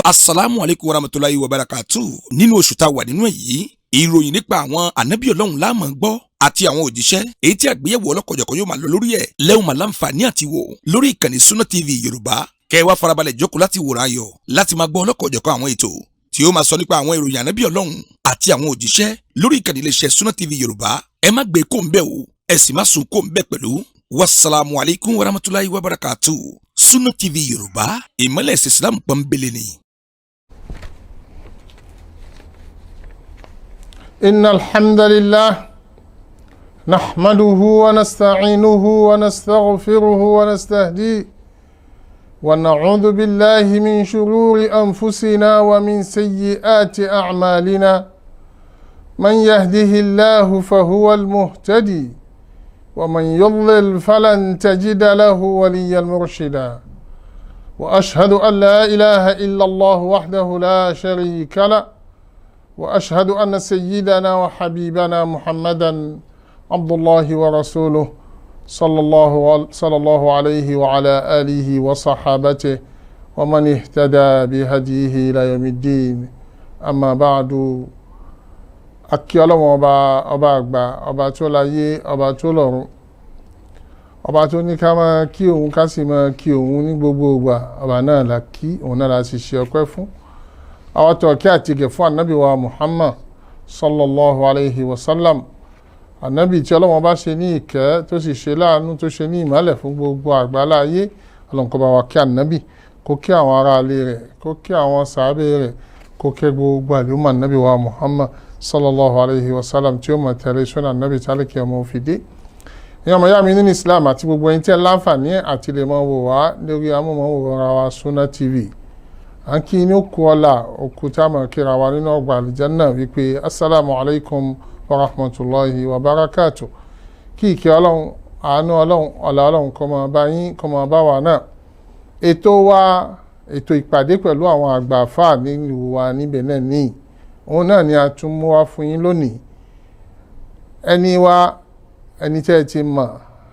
Asalaamu aleykum warahmatulahi wabarakatu. Nínú oṣù tá a wà nínú ẹ̀ yìí, ìròyìn nípa àwọn ànábì Ọlọ́run la máa gbọ́ àti àwọn òjíṣẹ́, èyí tí àgbéyẹ̀wò ọlọ́kọ̀jọ̀kọ̀ yóò máa lọ lórí ẹ̀ lẹ́hùn máa láǹfààní àti wò lórí ìkànnì Sunna TV Yorùbá. Kẹ́ ẹ wá farabalẹ̀ jókòó láti wòran ayọ̀ láti máa gbọ́ ọlọ́kọ̀jọ̀kọ̀ àwọn ètò tí ó máa sọ nípa àwọn ìròyìn ànábì Ọlọ́run àti àwọn òjíṣẹ́ lórí ìkànnì iléeṣẹ́ Sunna TV Yorùbá. Ẹ má gbé kó ń bẹ̀ o, ẹ sì má sùn kó ń bẹ̀ pẹ̀lú. Wasalaamu aleykum warahmatulahi wabarakatu. Sunna TV Yorùbá, ìmọ̀lẹ̀ ẹ̀sìn Islam pọ́nbélé ni. إن الحمد لله نحمده ونستعينه ونستغفره ونستهديه ونعوذ بالله من شرور أنفسنا ومن سيئات أعمالنا، من يهده الله فهو المهتدي ومن يضلل فلن تجد له وليا مرشدا، وأشهد أن لا إله إلا الله وحده لا شريك له، واشهد ان سيدنا وحبيبنا محمدا عبد الله ورسوله صلى الله عليه وعلى اله وصحابته ومن اهتدى بهديه الى يوم الدين. اما بعد، akí Ọlọ́run ọba, ọba àgbà, ọba tó láyé, ọba tó lọ́run, ọba tó ní ká máa kí òun, ká sì máa kí òun ní gbogbo ìgbà. Ọba náà la kí, òun náà la sì ṣe ọpẹ́ fún. Àwọn tó kí àtìgẹ̀ fún anabi wa Muhammad sallallahu alayhi wa sallam, anabi tí Ọlọ́run bá ṣe ní ìkẹ́, tó sì ṣe láàánú, tó ṣe ní ìmọ́lẹ̀ fún gbogbo àgbálá ayé. Ọlọ́run kó bá wa kí anabi, kó kí àwọn ará ilé rẹ̀, kó kí àwọn sàábé rẹ̀, kó kí gbogbo àlùmọ̀ anabi wa Muhammad sallallahu alayhi wa sallam tí ó mọ̀ tẹ̀lé sọ́nà anabi tálíkì ọmọ òfìdí. Ìyá ọmọ ìyá mi nínú Islam àti gbogbo ẹni tí ẹ láǹfààní àti lè máa wò wá lórí amóhùnmáwòrán wa Sunna TV, à ń kí ní òkú ọlá òkúta mọ̀ kíra wa nínú ọgbà àlìjánná wípé assalamu alaikum wa rahmatulahi wa barakatu. Kí ìkẹ́ Ọlọ́run, àánú Ọlọ́run, ọ̀là Ọlọ́run kó máa bá yín, kó máa bá wa náà. Ètò wa, ètò ìpàdé pẹ̀lú àwọn àgbà àfáà nílùú wa níbẹ̀ náà ní òun náà ni a tún mú wá fún yín lónìí. Ẹni wa, ẹni tẹ́ ẹ ti mọ̀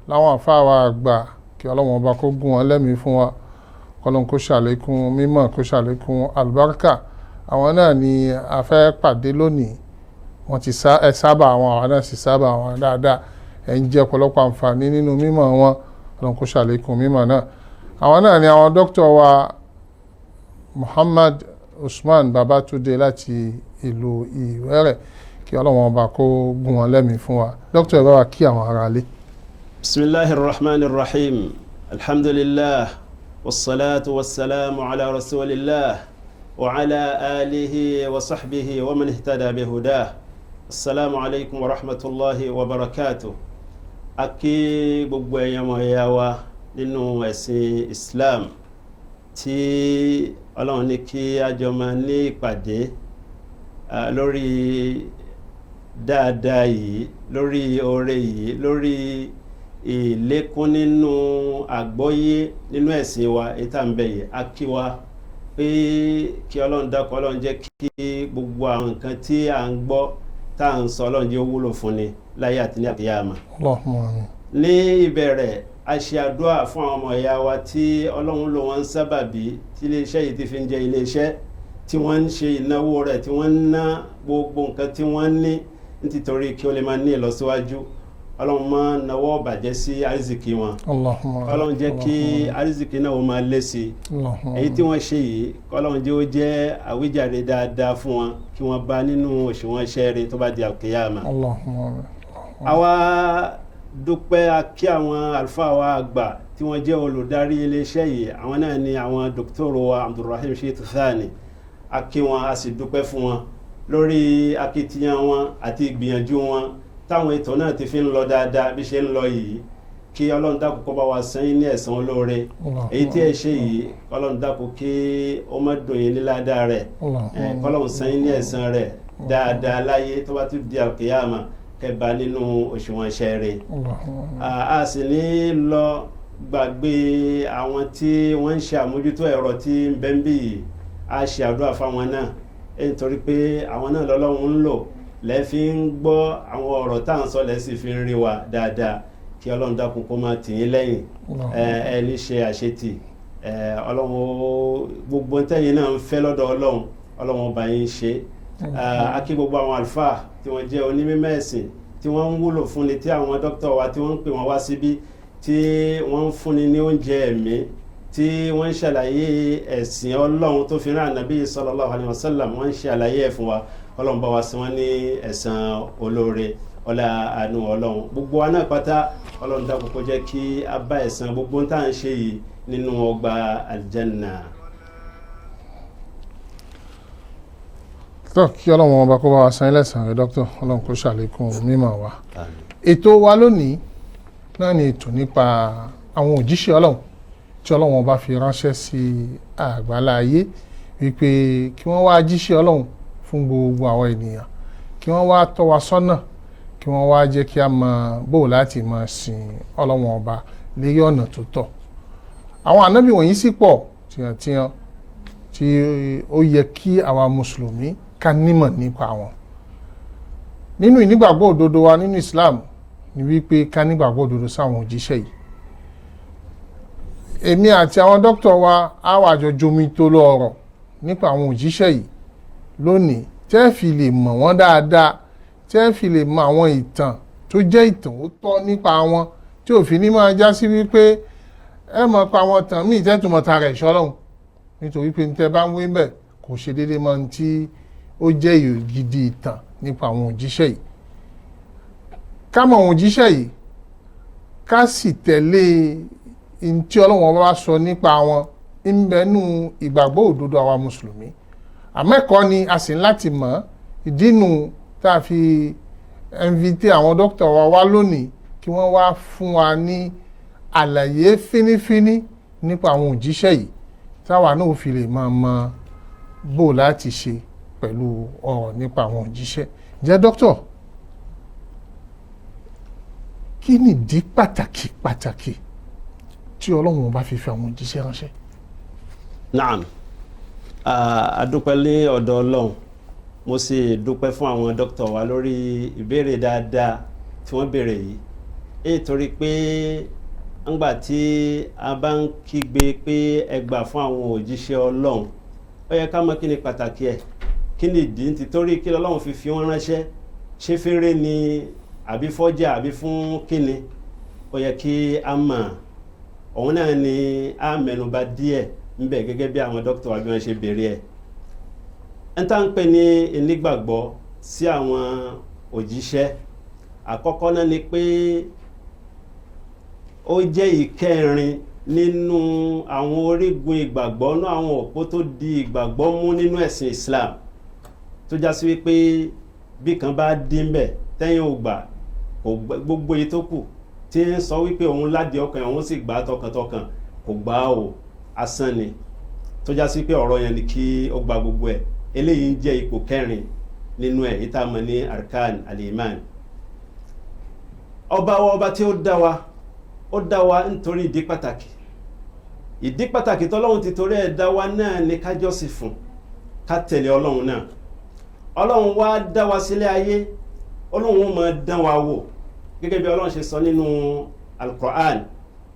láwọn àfáà wa àgbà, kí Ọlọ́run ọba kó gún wọn lẹ́mìí fún wa, kọlọ́n kó ṣàlékún mímọ̀, kó ṣàlékún àlùbáríkà. Àwọn náà ni a fẹ́ pàdé lónìí. Wọ́n ti ẹ sábà àwọn, àwọn náà sì sábà àwọn dáadáa. Ẹ̀ ń jẹ́ ọ̀pọ̀lọpọ̀ àǹfààní nínú mímọ̀ wọn. Kọlọ́n kó ṣàlékún mímọ̀ náà. Àwọn náà ni àwọn dókítà wa Muhammad Usman Babatunde láti ìlú Ìwẹ́rẹ̀. Kí Ọlọ́run ọba kó gún wọn lẹ́mìí fún wa. Dókítà, ẹ bá wa kí àwọn ará ilé. Bismillahir Rahmanir Rahim, alhamdulillah, wasalaatu wasalaamu ala rasulillah wa ala alihi wa sahbihi wa man ihtada bihudah. Asalaamu alaykum wa rahmatulahi wa barakatuh. A kí gbogbo ẹ̀yin ọmọ ẹ̀yà wa nínú ẹ̀sìn Islam tí Ọlọ́run ní kí a jọ máa ní ìpàdé lórí dáadáa yìí, lórí oore yìí, lórí ìlékún nínú àgbọ́yé nínú ẹ̀sìn wa ètà ń bẹ yìí. A kí wa pé kí Ọlọ́run dákun, Ọlọ́run jẹ́ kí gbogbo àwọn nǹkan tí à ń gbọ́, tá à ń sọ, Ọlọ́run jẹ́ ó wúlò fún ni láyé àti ní àkíyàmá. Allahumma amin. Ní ìbẹ̀rẹ̀, a ṣe àdúrà fún àwọn ọmọ ìyá wa tí Ọlọ́run lò wọ́n ń sábàbí tí iléeṣẹ́ yìí ti fi ń jẹ́ iléeṣẹ́, tí wọ́n ń ṣe ìnáwó rẹ̀, tí wọ́n ń ná gbogbo nǹkan tí wọ́n ní nítorí kí ó lè máa ní ìlọsíwájú. Ọlọ́run máa nawọ́ bàjẹ́ sí àrísìkí wọn. Allahumma. Ọlọ́run jẹ́ kí àrísìkí náà ó máa lé sí i. Èyí tí wọ́n ṣe yìí, kọ́lọ́run jẹ́ ó jẹ́ àwíjàre dáadáa fún wọn, kí wọ́n bá nínú òṣùwọ̀n iṣẹ́ rẹ̀ tó bá di àkíyàmá. Allahumma amin. Àwa dúpẹ́, kí àwọn àlùfáà wa àgbà tí wọ́n jẹ́ olùdarí iléeṣẹ́ yìí. Àwọn náà ni àwọn dókítọ̀rù wa Abdulrahim Shitu Thani. A kí wọn, a sì dúpẹ́ fún wọn lórí akitiyan wọn àti ìgbìyànjú wọn táwọn ètò náà ti fi ń lọ dáadáa bí ṣe ń lọ yìí. Kí Ọlọ́run dákun kó bá wa san yín ní ẹ̀san olóore. Èyí tí ẹ ṣe yìí, kọ́lọ́run dákun kí ó má dùn yín ní ládàá rẹ̀, kọ́lọ́run san yín ní ẹ̀san rẹ̀ dáadáa láyé, tó bá tún di àkíyàmá, kẹba nínú òṣùwọ̀n iṣẹ́ rẹ̀. A sì ní lọ gbàgbé àwọn tí wọ́n ń ṣe àmójútó ẹ̀rọ tí ń bẹ ń bí yìí. A ṣe àdúrà fáwọn náà, nítorí pé àwọn náà lọ́lọ́run ń lò lẹ́ẹ̀fi ń gbọ́ àwọn ọ̀rọ̀ tá à ń sọ, lẹ́sìn fi ń rí wa dáadáa. Kí Ọlọ́run dákun kó máa tì yín lẹ́yìn. Ẹ ní ṣe àṣetì. Ọlọ́run gbogbo tẹ́yìn náà ń fẹ́ lọ́dọ̀ Ọlọ́run, Ọlọ́run ọba yín ṣe. A kí gbogbo àwọn àlùfáà tí wọ́n jẹ́ onímọ̀ ẹ̀sìn tí wọ́n ń wúlò fúnni, tí àwọn dókítà wa tí wọ́n ń pè wọ́n wá síbí, tí wọ́n ń fúnni ní oúnjẹ ẹ̀mí, tí wọ́n ń ṣàlàyé ẹ̀sìn Ọlọ́run tó fi rán Ànábì sallallahu alaihi wasallam, wọ́n ń ṣe àlàyé ẹ̀ fún wa. Ọlọ́run bá wa san wọ́n ní ẹ̀san olóore, ọlá àánú Ọlọ́run. Gbogbo wa náà pátá, Ọlọ́run dákun kó jẹ́ kí a bá ẹ̀san gbogbo tá à ń ṣe yìí nínú ọgbà aljanna. Tó kí Ọlọ́run ọba kó bá wa san ẹlẹ́san rẹ̀, dókítà. Ọlọ́run kó ṣàlékún mímọ̀ wa. Ètò wa lónìí náà ni ètò nípa àwọn òjíṣẹ́ Ọlọ́run tí Ọlọ́run ọba fi ránṣẹ́ sí àgbálá ayé, wípé kí wọ́n wá jíṣẹ́ Ọlọ́run fún gbogbo àwọn ènìyàn, kí wọ́n wá tọ́ wa sọ́nà, kí wọ́n wá jẹ́ kí a mọ bó láti máa sìn Ọlọ́run ọba lérí ọ̀nà tó tọ́. Àwọn ànábì wọ̀nyí sì pọ̀ tìyàntìyàn tí ó yẹ kí àwa mùsùlùmí ká nímọ̀ nípa wọn. Nínú ìnígbàgbọ́ òdodo wa nínú Islam ni wípé ká nígbàgbọ́ òdodo sáwọn òjíṣẹ́ yìí. Èmi àti àwọn dókítà wa á wà jọ jomi tó lọ ọ̀rọ̀ nípa àwọn òjíṣẹ́ yìí lónìí, tẹ́ fi lè mọ̀ wọ́n dáadáa, tẹ́ fi lè mọ àwọn ìtàn tó jẹ́ ìtàn ó tọ́ nípa wọn, tí òfin ní máa já sí wípé ẹ mọ̀ pa àwọn tàn míì tẹ́tùmọ̀ ta rẹ̀ ṣọ́lọ́hún, nítorí pé tẹ́ bá ń wí bẹ́ẹ̀ kò ṣe déédéé mọ́ ní tí ó jẹ́ ìgidì ìtàn nípa àwọn òjíṣẹ́ yìí. Ká mọ̀ àwọn òjíṣẹ́ yìí, ká sì tẹ̀lé ní tí Ọlọ́run bá sọ nípa wọn ń bẹnu ìgbàgbọ́ òdodo àwa mùsùlùmí. Àmẹ́kọ̀ọ́ ni a sì ń láti mọ̀ ìdínú tá a fi invité àwọn dókítà wa wá lónìí kí wọ́n wá fún wa ní àlàyé fínífíní nípa àwọn òjíṣẹ́ yìí, táwa náà fi lè máa mọ bó láti ṣe pẹ̀lú ọ̀rọ̀ nípa àwọn òjíṣẹ́. Ǹjẹ́ dókítà, kí nìdí pàtàkì pàtàkì tí Ọlọ́run bá fi fi àwọn òjíṣẹ́ ránṣẹ́? Naam, a dúpẹ́ ní ọ̀dọ̀ Ọlọ́run. Mo sì dúpẹ́ fún àwọn dókítà wa lórí ìbéèrè dáadáa tí wọ́n béèrè yìí, nítorí pé ńgbà tí a bá ń kígbe pé ẹ gbà fún àwọn òjíṣẹ́ Ọlọ́run, ó yẹ ká mọ̀ kí ni pàtàkì ẹ̀, kí ni ìdí títorí kí Ọlọ́run fi fi wọ́n ránṣẹ́. Ṣé fèrè ni àbí fọ́jà àbí fún kíni? Ó yẹ kí a mọ̀. Òun náà ni a mẹ́nubà díẹ̀ ńbẹ gẹ́gẹ́ bí àwọn dókítà wa bí wọ́n ṣe béèrè ẹ̀. Ń tá ń pè ní ìnígbàgbọ́ sí àwọn òjíṣẹ́, àkọ́kọ́ náà ni pé ó jẹ́ ìkẹrin nínú àwọn orígun ìgbàgbọ́, nínú àwọn òpó tó di ìgbàgbọ́ mú nínú ẹ̀sìn Islam, tó já sí wípé bí kan bá dín bẹ̀ tẹ́yìn ò gbà, kò gbogbo èyí tó kù tí ń sọ wípé òun ládìí ọkàn òun sì gbà á tọkàntọkàn, kò gbà á o, asán ni. Tó já sí pé ọ̀rọ̀ yẹn ni kí ó gba gbogbo ẹ̀. Eléyìí ń jẹ́ ipò kẹrin nínú ẹ̀, ìta mọ̀ ní arkan al-iman. Ọba wa, ọba tí ó dá wa, ó dá wa nítorí ìdí pàtàkì. Ìdí pàtàkì tọ́lọ́run ti torí ẹ̀ dá wa náà ni ká jọ́sìn fún, ká tẹ̀lé Ọlọ́run náà. Ọlọ́run wá dá wa sílé ayé, Ọlọ́run ó máa dán wa wò gẹ́gẹ́ bí Ọlọ́run ṣe sọ nínú Al-Qur'an.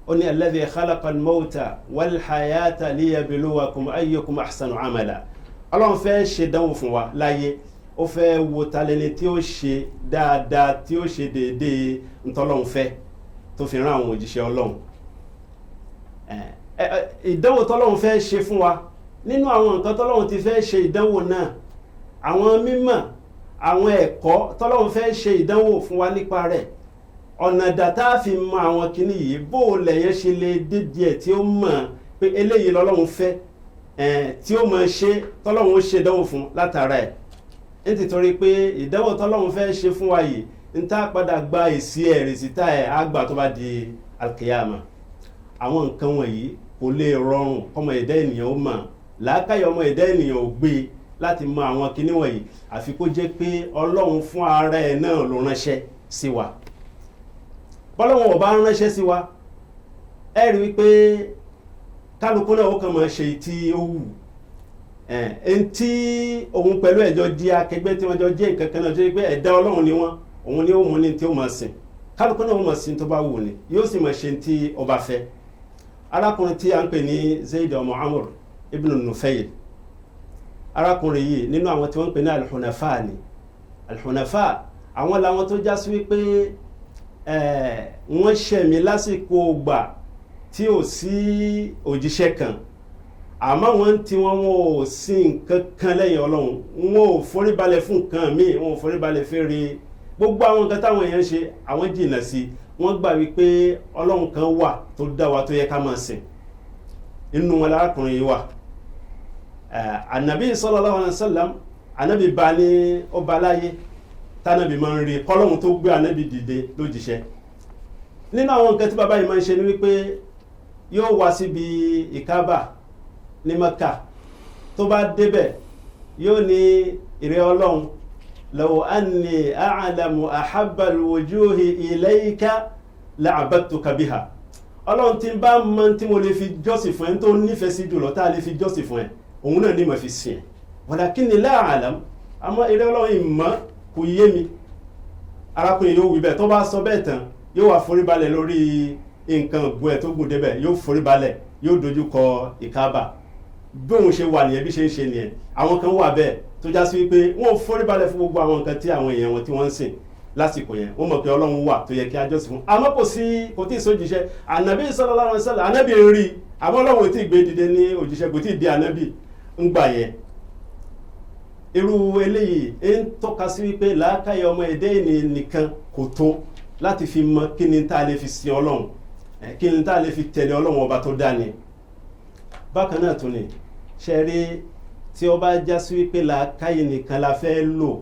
Ó ní alladhi khalaqa al-mawta wal-hayata liyabluwakum ayyukum ahsanu amala. Ọlọ́run fẹ́ ṣe dánwò fún wa láyé, ó fẹ́ wo talẹ́ni tí ó ṣe dáadáa, tí ó ṣe déédéé ntọ́lọ́run fẹ́, tó fi rán àwọn òjíṣẹ́ Ọlọ́run. Ìdánwò tọ́lọ́run fẹ́ ṣe fún wa, nínú àwọn nǹkan tọ́lọ́run ti fẹ́ ṣe ìdánwò náà, àwọn mímọ̀, àwọn ẹ̀kọ́ tọ́lọ́run fẹ́ ṣe ìdánwò fún wa nípa rẹ̀, ọ̀nà dàtà fi mọ àwọn kinní yìí, bó o lẹ̀yẹ́ ṣe lè dédìí ẹ̀ tí ó mọ̀ pé eléyìí lọ́lọ́run fẹ́, tí ó mọ̀ ṣe tọ́lọ́run ó ṣe ìdánwò fún látara ẹ̀. Nítorí pé ìdánwò tọ́lọ́run fẹ́ ṣe fún wa yìí ń tá padà gba èsì ẹ̀, rìsítà ẹ̀ á gbà tó bá di alkiyama. Àwọn nǹkan wọ̀nyí kò lè rọrùn kọ́mọ ẹ̀dá ènìyàn ó mọ̀, làákàyè ọmọ ẹ̀dá ènìyàn ò gbé láti mọ àwọn kinní wọ̀nyí, àfi kó jẹ́ pé Ọlọ́run fún ara ẹ̀ náà ló ránṣẹ́ sí wa. Bọ́lọ́run ò bá ránṣẹ́ sí wa, ẹ rí wípé kálukú náà ó kàn máa ṣe tí ó wù ẹ̀ tí òun pẹ̀lú ẹ̀jọ́ di akẹgbẹ́ tí wọ́n jọ jẹ́ nǹkan kan náà, tó jẹ́ pé ẹ̀dá Ọlọ́run ni wọ́n, òun ni ó mú ní tí ó máa sìn. Kálukú náà ó máa sìn tó bá wù ní, yóò sì máa ṣe tí ó bá fẹ́. Arákùnrin tí a ń pè ní Zayd ọmọ Amr ibn Nufayl, arákùnrin yìí nínú àwọn tí wọ́n ń pè ní alhunafa ni. Alhunafa àwọn làwọn tó já sí wípé wọ́n ṣẹ̀mí lásìkò gbà tí ò sí òjíṣẹ́ kan, àmọ́ wọ́n ti wọn ò sí nǹkan kan lẹ́yìn Ọlọ́run, wọn ò foríbalẹ̀ fún nǹkan míì, wọn ò foríbalẹ̀ fèrè gbogbo àwọn nǹkan táwọn èèyàn ń ṣe, àwọn jìnnà sí. Wọ́n gbà wípé Ọlọ́run kan wà tó dá wa tó yẹ ká máa sìn. Inú wọn lárakùnrin yìí wà. Ànàbí sallallahu alaihi wasallam, ànàbí bá ní ó bá láyé tànàbí máa ń rí kọ́lọ́hún tó gbé ànàbí dìde lójíṣẹ́. Nínú àwọn nǹkan tí bàbá yìí máa ń ṣe ni wípé yóò wá síbi ìkábà ní Mẹ́kà. Tó bá débẹ̀, yóò ní, "Ìrẹ́ Ọlọ́run, law anni a'lamu ahabbal wujuhi ilayka la'abadtuka biha." Ọlọ́run, tí ń bá mọ tí mo lè fi jọ́sìn fún ẹ, tó nífẹ̀ẹ́ sí jùlọ tá a lè fi jọ́sìn fún ẹ, òun náà ní mo fi sìn ẹ. Walakinni la a'lam, àmọ́ ìrẹ́ Ọlọ́run, ìmọ̀ kò yé mi. Arákùnrin yóò wí bẹ́ẹ̀. Tó bá sọ bẹ́ẹ̀ tán, yóò wá foríbalẹ̀ lórí nǹkan ògùn ẹ̀ tó gùn débẹ̀, yóò foríbalẹ̀, yóò dojú kọ ìkábà. Bí òun ṣe wà nìyẹn, bí ṣe ń ṣe nìyẹn. Àwọn kan wà bẹ́ẹ̀ tó já sí wípé wọ́n ò foríbalẹ̀ fún gbogbo àwọn nǹkan tí àwọn èèyàn wọn tí wọ́n ń sìn lásìkò yẹn. Wọ́n mọ̀ pé Ọlọ́run wà tó yẹ kí a jọ́sìn fún, àmọ́ kò sí, kò tí ì sójíṣẹ́. Ànábì sallallahu alaihi wasallam, ànábì ń rí, àmọ́ Ọlọ́run ò tí ì gbé dìde ní òjíṣẹ́, kò tí ì di ànábì ń gbà yẹn. Irú eléyìí ń tọ́ka sí wípé làákàyè ọmọ ẹ̀dẹ́ ènìyàn nìkan kò tó láti fi mọ kí ni tá a lè fi sin Ọlọ́run, kí ni tá a lè fi tẹ̀lé Ọlọ́run ọba tó dá ni. Bákan náà tún ni ṣe rí, tí ó bá já sí wípé làákàyè nìkan la fẹ́ lò,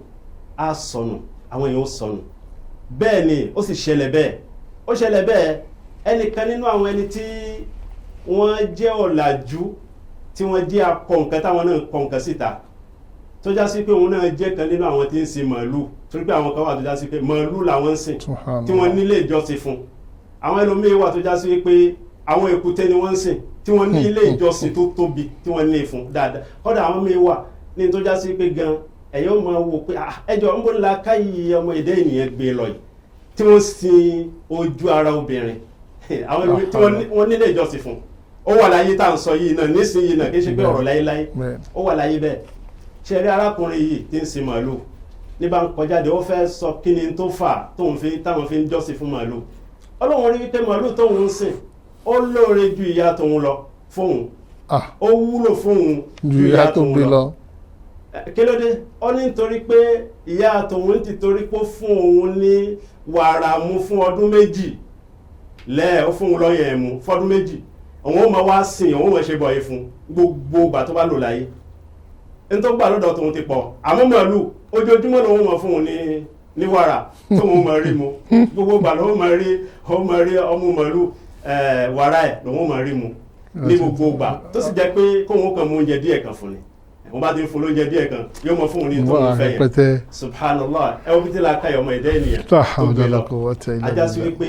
á sọnù, àwọn èèyàn ó sọnù. Bẹ́ẹ̀ ni ó sì ṣẹlẹ̀ bẹ́ẹ̀, ó ṣẹlẹ̀ bẹ́ẹ̀. Ẹnìkan nínú àwọn ẹni tí wọ́n jẹ́ ọ̀làjú, tí wọ́n jẹ́ akọ nǹkan, táwọn náà kọ nǹkan síta, tó já sí pé òun náà jẹ́ kan nínú àwọn tí ń sin màálù, torí pé àwọn kan wà tó já sí pé màálù làwọn ń sìn, tí wọ́n nílé ìjọsìn fún. Àwọn ẹlòmíín wà tó já sí pé àwọn èkúté ni wọ́n ń sìn, tí wọ́n ní ilé ìjọsìn tó tóbi tí wọ́n ní fún dáadáa. Kódà àwọn míín wà ní tó já sí pé gan ẹ̀yọ́ máa wò pé ẹjọ́ ń bọ́ ńlá káyì ọmọ èdè ènìyàn gbé lọ yìí, tí wọ́n sin ojú ara obìnrin. Àwọn ẹlòmíín tí wọ́n nílé ìjọsìn fún, ó wà láyé tá à ń sọ yìí náà nísìnyìí náà, kì í ṣe pé ọ̀rọ̀ láyéláyé, ó wà láyé bẹ́ẹ̀. Ṣe rí arákùnrin yìí tí ń sin màálù ní bá ń kọjá dé, ó fẹ́ sọ kí ni tó fà tóun fi táwọn fi ń jọ́sìn fún màálù. Ọlọ́run rí wípé màálù tóun ń sìn, ó lóore ju ìyá tóun lọ fóun, ó wúlò fóun ju ìyá tó bí lọ. Kí ló dé? Ó ní nítorí pé ìyá tóun ti torí pé ó fún òun ní wàrà mu fún ọdún 2 lẹ́ẹ̀, ó fún òun lọ́yàn ẹ̀ mu fọ́dún 2, òun ó máa wá sìn, òun ó máa ṣe bọ̀ yìí fún gbogbo ìgbà tó bá lò láyé. N tó gbà lọ́dọ̀ tóun ti pọ̀, àmọ́ màálù, ojoojúmọ́ lòun máa fún òun ní wàrà tóun máa rí mu. Gbogbo ìgbà lòun máa rí, òun máa rí ọmú màálù, wàrà ẹ̀ lòun máa rí mu ní gbogbo ìgbà, tó sì jẹ́ pé kóun kàn mú oúnjẹ díẹ̀ kan fún ni. Wọ́n bá ti ń fún lóúnjẹ díẹ̀ kan, yóò mọ fún òun ní tóun fẹ́ yẹn. Subhanallah, ẹ wọ́n fi tí la ká ọmọ ẹ̀dá ènìyàn tó gbé lọ. Ajá sí wípé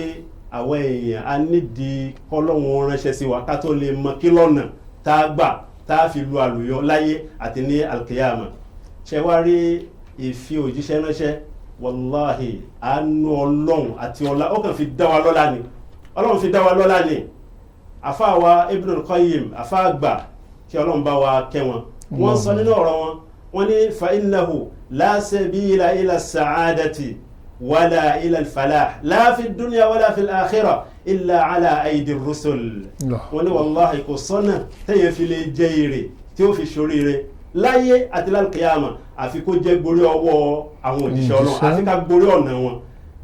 àwọn èèyàn á nídìí kọ́lọ́hún ránṣẹ́ sí wa ká tó lè mọ kí lọ́nà tá a gbà tá a fi lu àlùyọ láyé àti ní alkiyama. Ṣe wá rí ìfi òjíṣẹ́ ránṣẹ́, wàláhì, àánú Ọlọ́run àti ọlá, ó kàn fi dá wa lọ́lá ni, Ọlọ́run fi dá wa lọ́lá ni. Àfáà wa Ibn al-Qayyim, àfáà àgbà, kí Ọlọ́run bá wa kẹ́ wọn, wọ́n sọ nínú ọ̀rọ̀ wọn, wọ́n ní fa innahu la sabila ila sa'adati wala ila al-falah la fi dunya wala fi al-akhirah illa ala aidi rusul. Wọ́n ní wàláhì, kò sọ́nà tẹ́yẹ fi lè jẹ́ èrè tí ó fi ṣoríire láyé àti lálùkìyàmà, àfi kó jẹ́ gborí ọwọ́ àwọn òjíṣẹ́ Ọlọ́run, àfi ká gborí ọ̀nà wọn.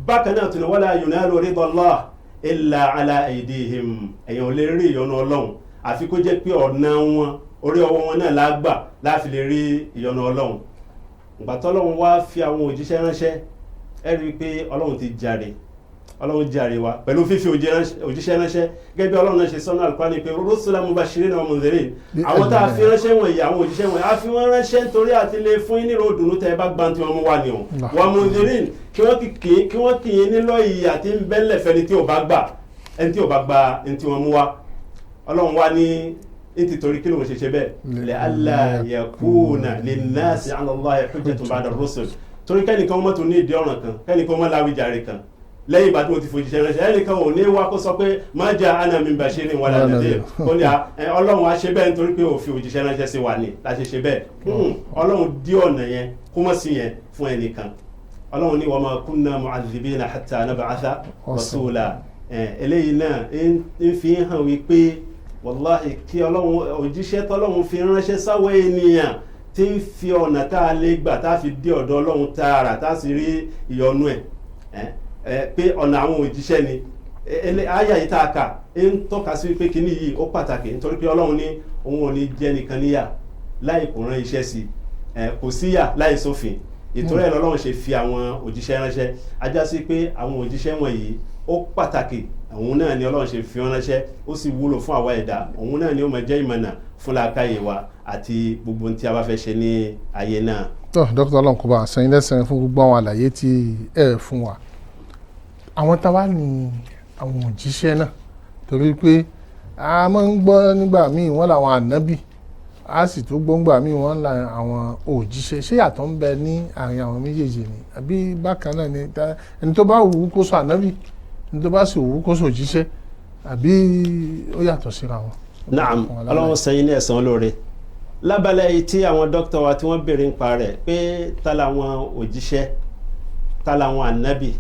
Bákan náà tún ní wala yunalu ridallah illa ala aidihim, èèyàn ò lè rí ìyọ́nú Ọlọ́run àfi kó jẹ́ pé ọ̀nà wọn, orí ọwọ́ wọn náà lágbà láfi lè rí ìyọ́nú Ọlọ́run. Ìgbà tọ́lọ́run wá fi àwọn òjíṣẹ́ ránṣẹ́, ẹ rí i pé Ọlọ́run ti jàre, Ọlọ́run jàre wa pẹ̀lú fífi òjíṣẹ́ ránṣẹ́, gẹ́gẹ́ bí Ọlọ́run náà ṣe sọ́nà Al-Qur'ani pé rusulan mubashirina wa mundhirin. Àwọn tá a fi ránṣẹ́ wọ̀nyí, àwọn òjíṣẹ́ wọ̀nyí, a fi wọ́n ránṣẹ́ nítorí àti lè fún yín ní ìròdùnú tẹ́ ẹ bá gbà tí wọ́n mú wá ni o, wa mundhirin, kí wọ́n kì í nílọ ìyà tí ń bẹ́lẹ̀ fẹ́ni tí ò bá gbà, ẹni tí ò bá gba ẹni tí wọ́n mú wá. Ọlọ́run wá ní nítorí kí lóun ṣe ṣe bẹ́ẹ̀, li'alla yakuna linnasi 'ala Allahi hujjatun ba'da ar-rusul, torí kẹ́nìkan mọ́tò ní ìdí ọ̀ràn kan, kẹ́nìkan mọ́ láwíjàre kan. Lẹ́yìn ìgbà tí mo ti fòjíṣẹ́ ránṣẹ́, ẹnìkan ò ní wá kó sọ pé má jẹ́ ana min bashirin wala nadhir, kó ní Ọlọ́run á ṣe bẹ́ẹ̀ nítorí pé ó fi òjíṣẹ́ ránṣẹ́ sí wa ni la ṣe ṣe bẹ́ẹ̀. Ọlọ́run dí ọ̀nà yẹn kó mọ̀ sí yẹn fún ẹnìkan. Ọlọ́run ní wa ma kunna mu'adhibina hatta nab'atha rasula. Eléyìí náà ń fi hàn wípé wàláhì kí Ọlọ́run òjíṣẹ́ tọ́lọ́run fi ránṣẹ́ sáwọ́ ènìyàn tí ń fi ọ̀nà tá a lè gbà tá a fi dé ọ̀dọ̀ Ọlọ́run tààrà tá a sì rí ìyọ́nú ẹ̀ pé ọ̀nà àwọn òjíṣẹ́ ni. Àyà yìí tá a kà ń tọ́ka sí pé kíní yìí ó pàtàkì, nítorí pé Ọlọ́run ní òun ò ní jẹ́ nìkan níyà láì kò rán iṣẹ́ sí, kò síyà láì sófin. Ìtorí ẹ̀ lọ́lọ́run ṣe fi àwọn òjíṣẹ́ ránṣẹ́. Ajá sí pé àwọn òjíṣẹ́ wọ̀nyí ó pàtàkì, òun náà ni Ọlọ́run ṣe fi wọ́n ránṣẹ́, ó sì wúlò fún àwa ẹ̀dá, òun náà ni ó máa jẹ́ ìmọ̀nà fún làákàyè wa àti gbogbo ohun tí a bá fẹ́ ṣe ní ayé náà. Tó dókítà, Ọlọ́run kó bá a san yín lẹ́san fún gbogbo àwọn àlàyé tí ẹ fún wa. Àwọn táwa ní àwọn òjíṣẹ́ náà, torí pé a máa ń gbọ́ nígbà míì wọ́n làwọn ànábì, a sì tún gbọ́ nígbà míì wọ́n là àwọn òjíṣẹ́. Ṣé yàtọ̀ ń bẹ ní àárín àwọn méjèèjì ni, àbí bákan náà ni? Ẹni tó bá wù ú kó sọ ànábì, ẹni tó bá sì wù ú kó sọ òjíṣẹ́, àbí ó yàtọ̀ síra wọn? Naam, Ọlọ́run san yín ní ẹ̀san olóore. Lábàlẹ̀ yìí tí àwọn dókítà wa tí wọ́n béèrè ń pa rẹ̀ pé ta làwọn òjíṣẹ́, ta làwọn ànábì,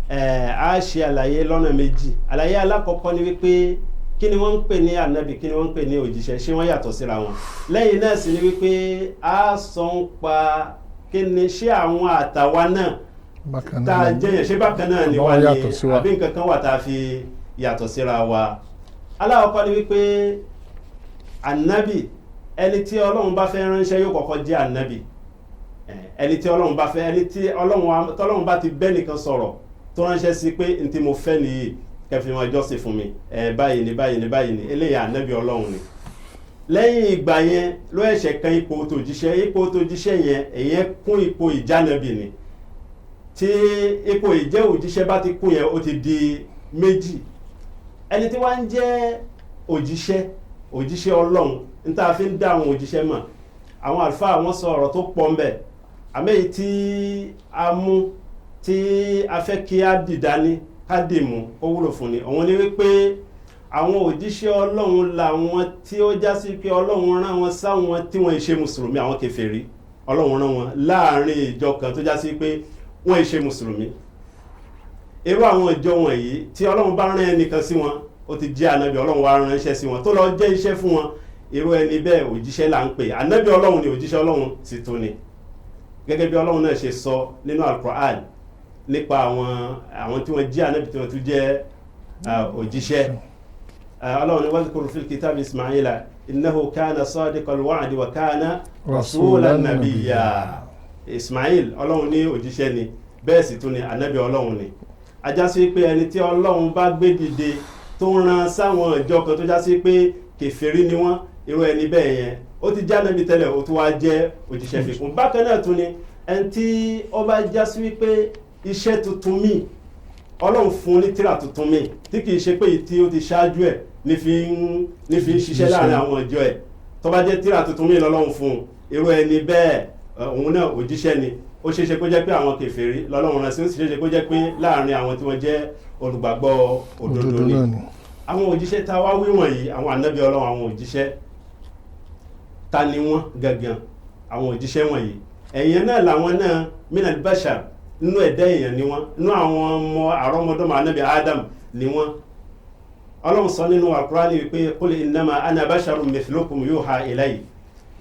á ṣe àlàyé lọ́nà méjì. Àlàyé alákọ̀ọ́kọ́ ni wípé kí ni wọ́n ń pè ní ànábì, kí ni wọ́n ń pè ní òjíṣẹ́, ṣé wọ́n yàtọ̀ síra wọn? Lẹ́yìn náà sì ni wípé á sọ ń pa kí ni ṣé àwọn àtàwa náà tá a jẹ́yàn, ṣé bákan náà ni wá ní, àbí nǹkan kan wà tá a fi yàtọ̀ síra wa? Alákọ̀ọ́kọ́ ni wípé ànábì, ẹni tí Ọlọ́run bá fẹ́ ránṣẹ́ yóò kọ́kọ́ jẹ́ ànábì. Ẹni tí Ọlọ́run bá fẹ́, ẹni tí Ọlọ́run bá ti bẹ́ nìkan sọ̀rọ̀ tó ránṣẹ́ sí pé n tí mo fẹ́ nìyí, kẹfì wọn jọ́sìn fún mi, báyìí ni, báyìí ni, báyìí ni, eléyà ànábì Ọlọ́run ni. Lẹ́yìn ìgbà yẹn ló ẹ̀ṣẹ̀ kan ipò tó jíṣẹ́. Ipò tó jíṣẹ́ yẹn, èyẹn kún ipò ìjánàbì ni. Tí ipò ìjẹ́ òjíṣẹ́ bá ti kún yẹn, ó ti di méjì. Ẹni tí wọ́n ń jẹ́ òjíṣẹ́, òjíṣẹ́ Ọlọ́run, n tá a fi ń dá àwọn òjíṣẹ́ mọ̀, àwọn àlùfáà wọ́n sọ ọ̀rọ̀ tó pọ̀ ńbẹ̀, àmọ́ èyí tí a mú tí a fẹ́ kí á dìdání ká dì mú kó wúlò fún ni, òun ni wípé àwọn òjíṣẹ́ Ọlọ́run làwọn tí ó já sí pé Ọlọ́run rán wọn sáwọn tí wọ́n ṣe mùsùlùmí, àwọn kèfèrí. Ọlọ́run rán wọn láàrin ìjọ kan tó já sí pé wọ́n ṣe mùsùlùmí. Irú àwọn ìjọ wọ̀nyí tí Ọlọ́run bá rán ẹnìkan sí wọn, ó ti jẹ́ ànábì. Ọlọ́run wá ránṣẹ́ sí wọn tó lọ jẹ́ iṣẹ́ fún wọn, irú ẹni bẹ́ẹ̀ òjíṣẹ́ là ń pè. Ànábì Ọlọ́run ni, òjíṣẹ́ Ọlọ́run sì tún ni, gẹ́gẹ́ bí Ọlọ́run náà ṣe sọ nínú Al-Qur'an nípa àwọn tí wọ́n jẹ́ ànábì tí wọ́n tún jẹ́ òjíṣẹ́. Ọlọ́run ní wadhkur fil kitabi Ismaila innahu kana sadiqal wa'di wa kana rasulan nabiyya. Ismail, Ọlọ́run ní òjíṣẹ́ ni, bẹ́ẹ̀ sì tún ni ànábì Ọlọ́run ni. Ajá sí pé ẹni tí Ọlọ́run bá gbé dìde tó ń ran sáwọn ìjọ kan tó já sí pé kèfèrí ni wọ́n, irú ẹni bẹ́ẹ̀ yẹn ó ti já ànábì tẹ́lẹ̀, ó tún wá jẹ́ òjíṣẹ́ fikún. Bákan náà tún ni ẹni tí ó bá já sí wípé iṣẹ́ tuntun míì Ọlọ́run fún ní, tírà tuntun míì tí kìí ṣe pé tí ó ti ṣáájú ẹ̀ ní fi ń ṣiṣẹ́ láàrin àwọn ìjọ ẹ̀, tó bá jẹ́ tírà tuntun míì lọ́lọ́run fún un, irú ẹni bẹ́ẹ̀ òun náà òjíṣẹ́ ni. Ó ṣeéṣe kó jẹ́ pé àwọn kèfèrí lọ́lọ́run rán sí, ó sì ṣeéṣe kó jẹ́ pé láàrin àwọn tí wọ́n jẹ́ olùgbàgbọ́ òdodo ni. Àwọn òjíṣẹ́ tá a wá wí wọ̀nyí, àwọn ànábì Ọlọ́run, àwọn òjíṣẹ́, ta ni wọ́n gangan? Àwọn òjíṣẹ́ wọ̀nyí, ẹ̀yẹn náà làwọn náà minal bashar, nínú ẹ̀dá èèyàn ni wọ́n, nínú àwọn ọmọ àrọ́mọdọ́mọ ànábì Adam ni wọ́n. Ọlọ́run sọ nínú Al-Qur'ani wípé qul innama ana basharun mithlukum yuha ilayya.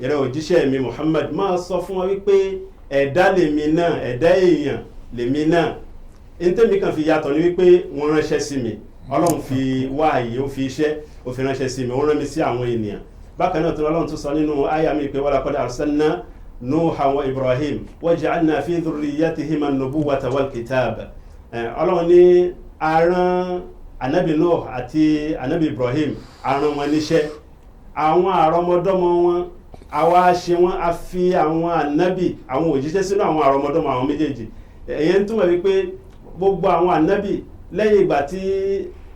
Ìrẹ́ òjíṣẹ́ mi Muhammad, máa sọ fún wọn wípé ẹ̀dá lèmi náà, ẹ̀dá èèyàn lèmi náà. Ntẹ́mi kan fi yàtọ̀ ni wípé wọ́n ránṣẹ́ sí mi. Ọlọ́run fi wáàyè, ó fi iṣẹ́, ó fi ránṣẹ́ sí mi, ó rán mi sí àwọn ènìyàn. Bákan náà tó Ọlọ́run tún sọ nínú àyà mi pé walaqad arsalna Nuha wa Ibrahim wa ja'alna fi dhurriyyatihima an-nubuwwata wal kitab. Ọlọ́run ní arán anabi Nuh àti anabi Ibrahim, arán wọn níṣẹ́. Àwọn àrọmọdọ́mọ wọn, àwa ṣe wọn, a fi àwọn anabi, àwọn òjíṣẹ́ sínú àwọn àrọmọdọ́mọ àwọn méjèèjì. Èyí ń túmọ̀ wípé gbogbo àwọn anabi lẹ́yìn ìgbà tí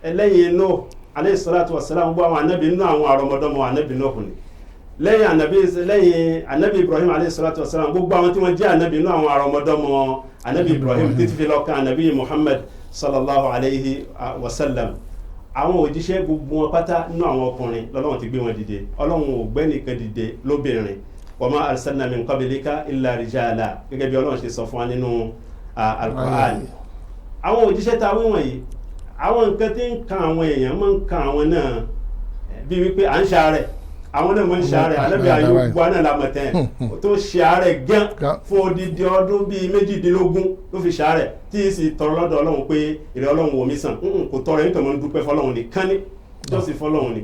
lẹ́yìn Nuh alayhi salatu wassalam, gbogbo àwọn anabi nínú àwọn àrọmọdọ́mọ anabi Nuh ni. Lẹ́yìn anabi Ibrahim alayhi salatu wassalam, gbogbo àwọn tí wọ́n jẹ́ anabi nínú àwọn àrọmọdọ́mọ anabi Ibrahim títí fi lọ kan anabi Muhammad. sallallahu alayhi wa sallam. Àwọn òjíṣẹ́ gbogbo wọn pátá nínú àwọn ọkùnrin lọ́lọ́run ti gbé wọn dìde. Ọlọ́run ò gbé nìkan dìde lóbìnrin. Wa ma arsalna min qablika illa rijala, gẹ́gẹ́ bí Ọlọ́run ṣe sọ fún wa nínú Al-Qur'an. Àwọn òjíṣẹ́ ta wíwọ̀n yìí, àwọn nǹkan tí ń kan àwọn èèyàn máa ń kan àwọn náà, bí wípé à ń ṣàárẹ̀, àwọn náà máa ń ṣàárẹ̀. Ànábì Ayúbù náà la mọ̀ tẹ́ tó ṣàárẹ̀ gán fún odidi ọdún bíi 18 ló fi ṣàárẹ̀, tí ì sì tọrọ lọ́dọ̀ Ọlọ́run pé ìrẹ́ Ọlọ́run wò mí sàn. Kò tọrọ ẹ̀, nítorí mo ń dúpẹ́ fọlọ́run nìkan ní jọ́sìn fọlọ́run ni.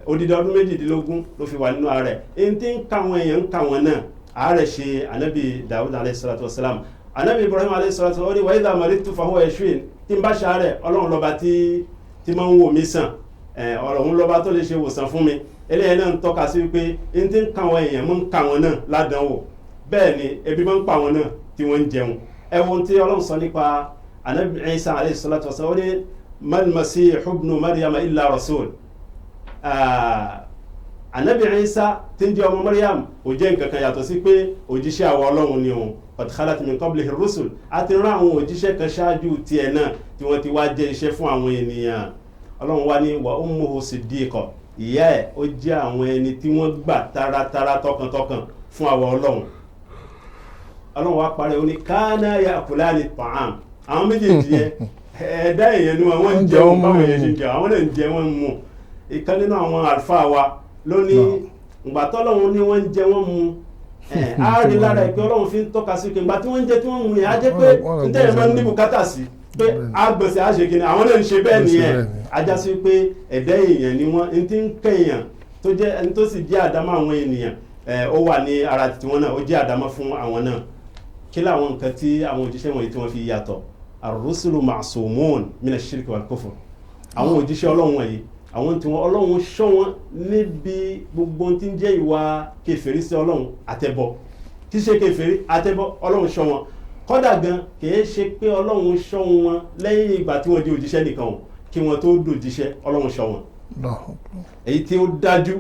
Odidi ọdún 18 ló fi wà nínú àárẹ̀. Èyí tí ń ka àwọn èèyàn ń ka wọn náà. Àárẹ̀ ṣe Ànábì Dawud alayhi salatu wasalam. Ànábì Ibrahim alayhi salatu wasalam, wa idha maridtu fahuwa yashfin, tí n bá ṣàárẹ̀, Ọlọ́run lọ́ba tí máa ń wò mí sàn, Ọlọ́run lọ́ba tó lè ṣe wòsàn fún mi. Eléyìí náà ń tọ́ka sí wípé n tí ń ka àwọn èèyàn máa ń ka wọn náà ládánwò. Bẹ́ẹ̀ ni ebi máa ń pa wọn náà tí wọ́n ń jẹun. Ẹ wo ohun tí Ọlọ́run sọ nípa Ànábì Isa alayhi salatu wasalam, ó ní mal masihu ibnu Maryama illa rasul. Ànábì Isa tí ń jẹ́ ọmọ Maryam ò jẹ́ nǹkan kan yàtọ̀ sí pé òjíṣẹ́ àwọn Ọlọ́run ni òun. Qad khalat min qablihi rusul, a ti rán àwọn òjíṣẹ́ kan ṣáájú tiẹ̀ náà tí wọ́n ti wá jẹ́ iṣẹ́ fún àwọn ènìyàn. Ọlọ́run wá ní wa ummuhu siddiqa, ìyá ẹ̀ ó jẹ́ àwọn ẹni tí wọ́n gbà taratara tọkàntọkàn fún àwọn Ọlọ́run. Ọlọ́run wá parí, ó ní kana ya'kulani ta'am. Àwọn méjèèjì yẹn, ẹ̀dá èèyàn ni wọ́n ń jẹun báwọn èèyàn ṣe ń jẹun, àwọn náà ń jẹ, wọ́n ń mu. Ìkan nínú àwọn àlùfáà wa ló ní ìgbà tọ́lọ́run ní wọ́n ń jẹ, wọ́n mu, á rí lára ìpè Ọlọ́run fi ń tọ́ka sí pé ìgbà tí wọ́n ń jẹ tí wọ́n mu yẹn, á jẹ́ pé ń tẹ̀yẹ̀ máa ń ní bùkátà sí pé àgbọ̀nsẹ̀ á ṣe kíni, àwọn náà ń ṣe bẹ́ẹ̀ nìyẹn. Ajá sí pé ẹ̀dá èèyàn ni wọ́n ń ti ń kẹ̀yàn tó jẹ́ ẹni tó sì jẹ́ àdámọ́ àwọn ènìyàn, ó wà ní ara tiwọn náà, ó jẹ́ àdámọ́ fún àwọn náà. Kí làwọn nǹkan tí àwọn òjíṣẹ́ wọ̀nyí tí wọ́n fi yàtọ̀? Ar-rusulu ma'sumun mina shirki wal kufr. Àwọn òjíṣẹ́ Ọlọ́run wọ̀nyí, àwọn tí wọn Ọlọ́run ṣọ́ wọn níbi gbogbo tí ń jẹ́ ìwà kèfèrí sí Ọlọ́run àtẹbọ, tí ṣe kèfèrí àtẹbọ, Ọlọ́run ṣọ́ wọn. Kódà gan kìí ṣe pé Ọlọ́run ṣọ́ wọn lẹ́yìn ìgbà tí wọ́n di òjíṣẹ́ nìkan o, kí wọ́n tó dòjíṣẹ́ Ọlọ́run ṣọ́ wọn. Èyí tí ó dájú,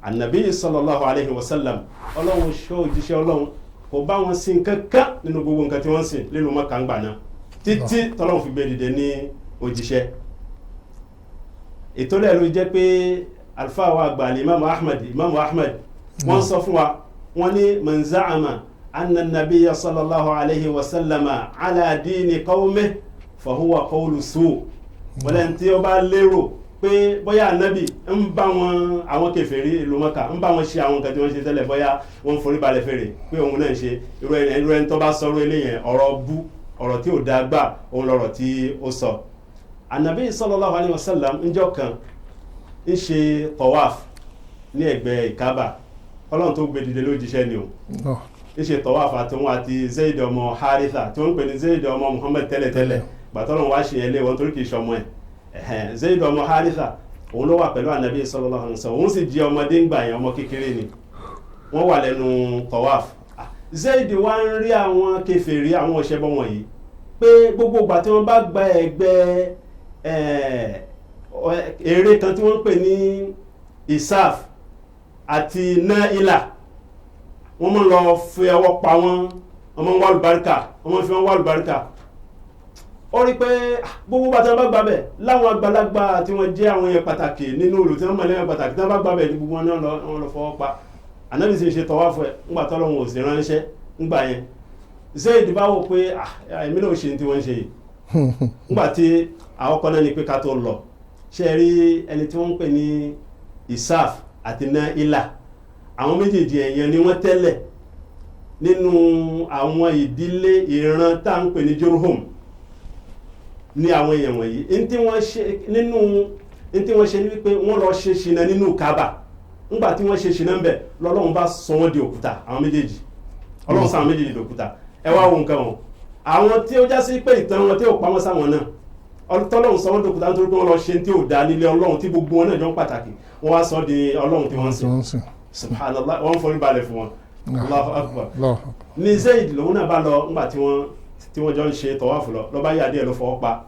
Ànàbí sallallahu alayhi wa sallam, Ọlọ́run ṣọ́ òjíṣẹ́ Ọlọ́run, kò bá wọn sin kankan nínú gbogbo nǹkan tí wọ́n sìn nínú Mákà ń gbà náà títí tọ́lọ́run fi gbé dìde ní òjíṣẹ́. Ètò lẹ́ẹ̀ ló jẹ́ pé àlùfáà wa àgbà Imam Ahmad, Imam Ahmad, wọ́n sọ fún wa, wọ́n ní man za'ama anna nabiyya sallallahu alayhi wa sallama ala dini qawmihi fahuwa qawlu su. Wọ́n lẹ́ni tí ó bá lérò pé bóyá ànábì ń bá wọn àwọn kèfèrí ìlú Mọ́kà ń bá wọn ṣe àwọn nǹkan tí wọ́n ṣe tẹ́lẹ̀, bóyá wọ́n ń forí balẹ̀ fèrè pé òun náà ń ṣe irú ẹni tó bá sọ̀rọ̀ eléyẹn, ọ̀rọ̀ bú, ọ̀rọ̀ tí ò dáa gbà, òun lọ̀rọ̀ tí ó sọ. Ànábì sallallahu alayhi wa sallam ńjọ́ kan ń ṣe tawaf ní ẹ̀gbẹ́ Ìkábà. Ọlọ́run tó gbé dìde lójíṣẹ́ ni o. Ń ṣe tawaf àti wọn àti Zaid ọmọ Haritha tí wọ́n ń pè ní Zaid ọmọ Muhammad tẹ́lẹ̀tẹ́lẹ̀, gbàtọ́lọ́run wá ṣe yẹn lé wọn torí kì í ṣọmọ ẹ̀. Zaid ọmọ Haritha, òun ló wà pẹ̀lú Ànábì sallallahu alayhi wa sallam, òun sì jẹ́ ọmọdé ńgbà yẹn, ọmọ kékeré ni. Wọ́n wà lẹ́nu tawaf. Zaid wá ń rí àwọn kèfèrí, àwọn ọ̀ṣẹ́bọ wọ̀nyí, pé gbogbo ìgbà tí wọ́n bá gba ẹ̀gbẹ́ ère kan tí wọ́n ń pè ní Isaf àti Naila, wọ́n máa ń lọ fi ọwọ́ pa wọ́n, wọ́n máa ń wá àlùbáríkà, wọ́n máa ń fi wọ́n wá àlùbáríkà. Ó rí pé gbogbo ìgbà tí wọ́n bá gbà bẹ̀, láwọn àgbàlagbà tí wọ́n jẹ́ àwọn yẹn pàtàkì nínú ìlú, tí wọ́n mọ̀ lẹ́yìn pàtàkì, tí wọ́n bá gbà bẹ̀ ní gbogbo wọn náà wọ́n lọ fọwọ́ pa. Ànábì sì ń ṣe tọ́wáfù ẹ̀ ńgbà tọ́lọ́run ò sì ránṣẹ́ ńgbà yẹn. Zaid bá wò pé èmi náà ò ṣe ní tí wọ́n ń ṣe yìí. Ńgbà tí àwọn kan náà ni pé ká tó lọ ṣe rí ẹni tí wọ́n ń pè ní Isaf àti Naila, àwọn méjèèjì èèyàn ni wọ́n tẹ́lẹ̀ nínú àwọn ìdílé ìran tá à ń pè ní Jurhum ní àwọn èèyàn wọ̀nyí. Ní tí wọ́n ṣe nínú ní tí wọ́n ṣe ní wípé wọ́n lọ ṣe ṣìnà nínú Kaaba. Ńgbà tí wọ́n ṣe ṣìnà ńbẹ̀, lọ́lọ́run bá sọ wọ́n di òkúta. Àwọn méjèèjì, Ọlọ́run sọ àwọn méjèèjì di òkúta. Ẹ wá wo nǹkan wọn, àwọn tí ó já sí pé ìtàn wọn tí ò pamọ́ sáwọn náà, tọ́lọ́run sọ wọ́n di òkúta nítorí pé wọ́n lọ ṣe tí ò dáa nílé Ọlọ́run tí gbogbo wọn náà jọ ń pàtàkì, wọ́n wá sọ di Ọlọ́run tí wọ́n ń sìn. Subhanallah, wọ́n forí balẹ̀ fún wọn. Allahu akbar. Ní Zaid lòun náà bá lọ ńgbà tí wọ́n jọ ń ṣe tọ́wáfù lọ, lọ́ba yà díẹ̀ ló fọwọ́ pa.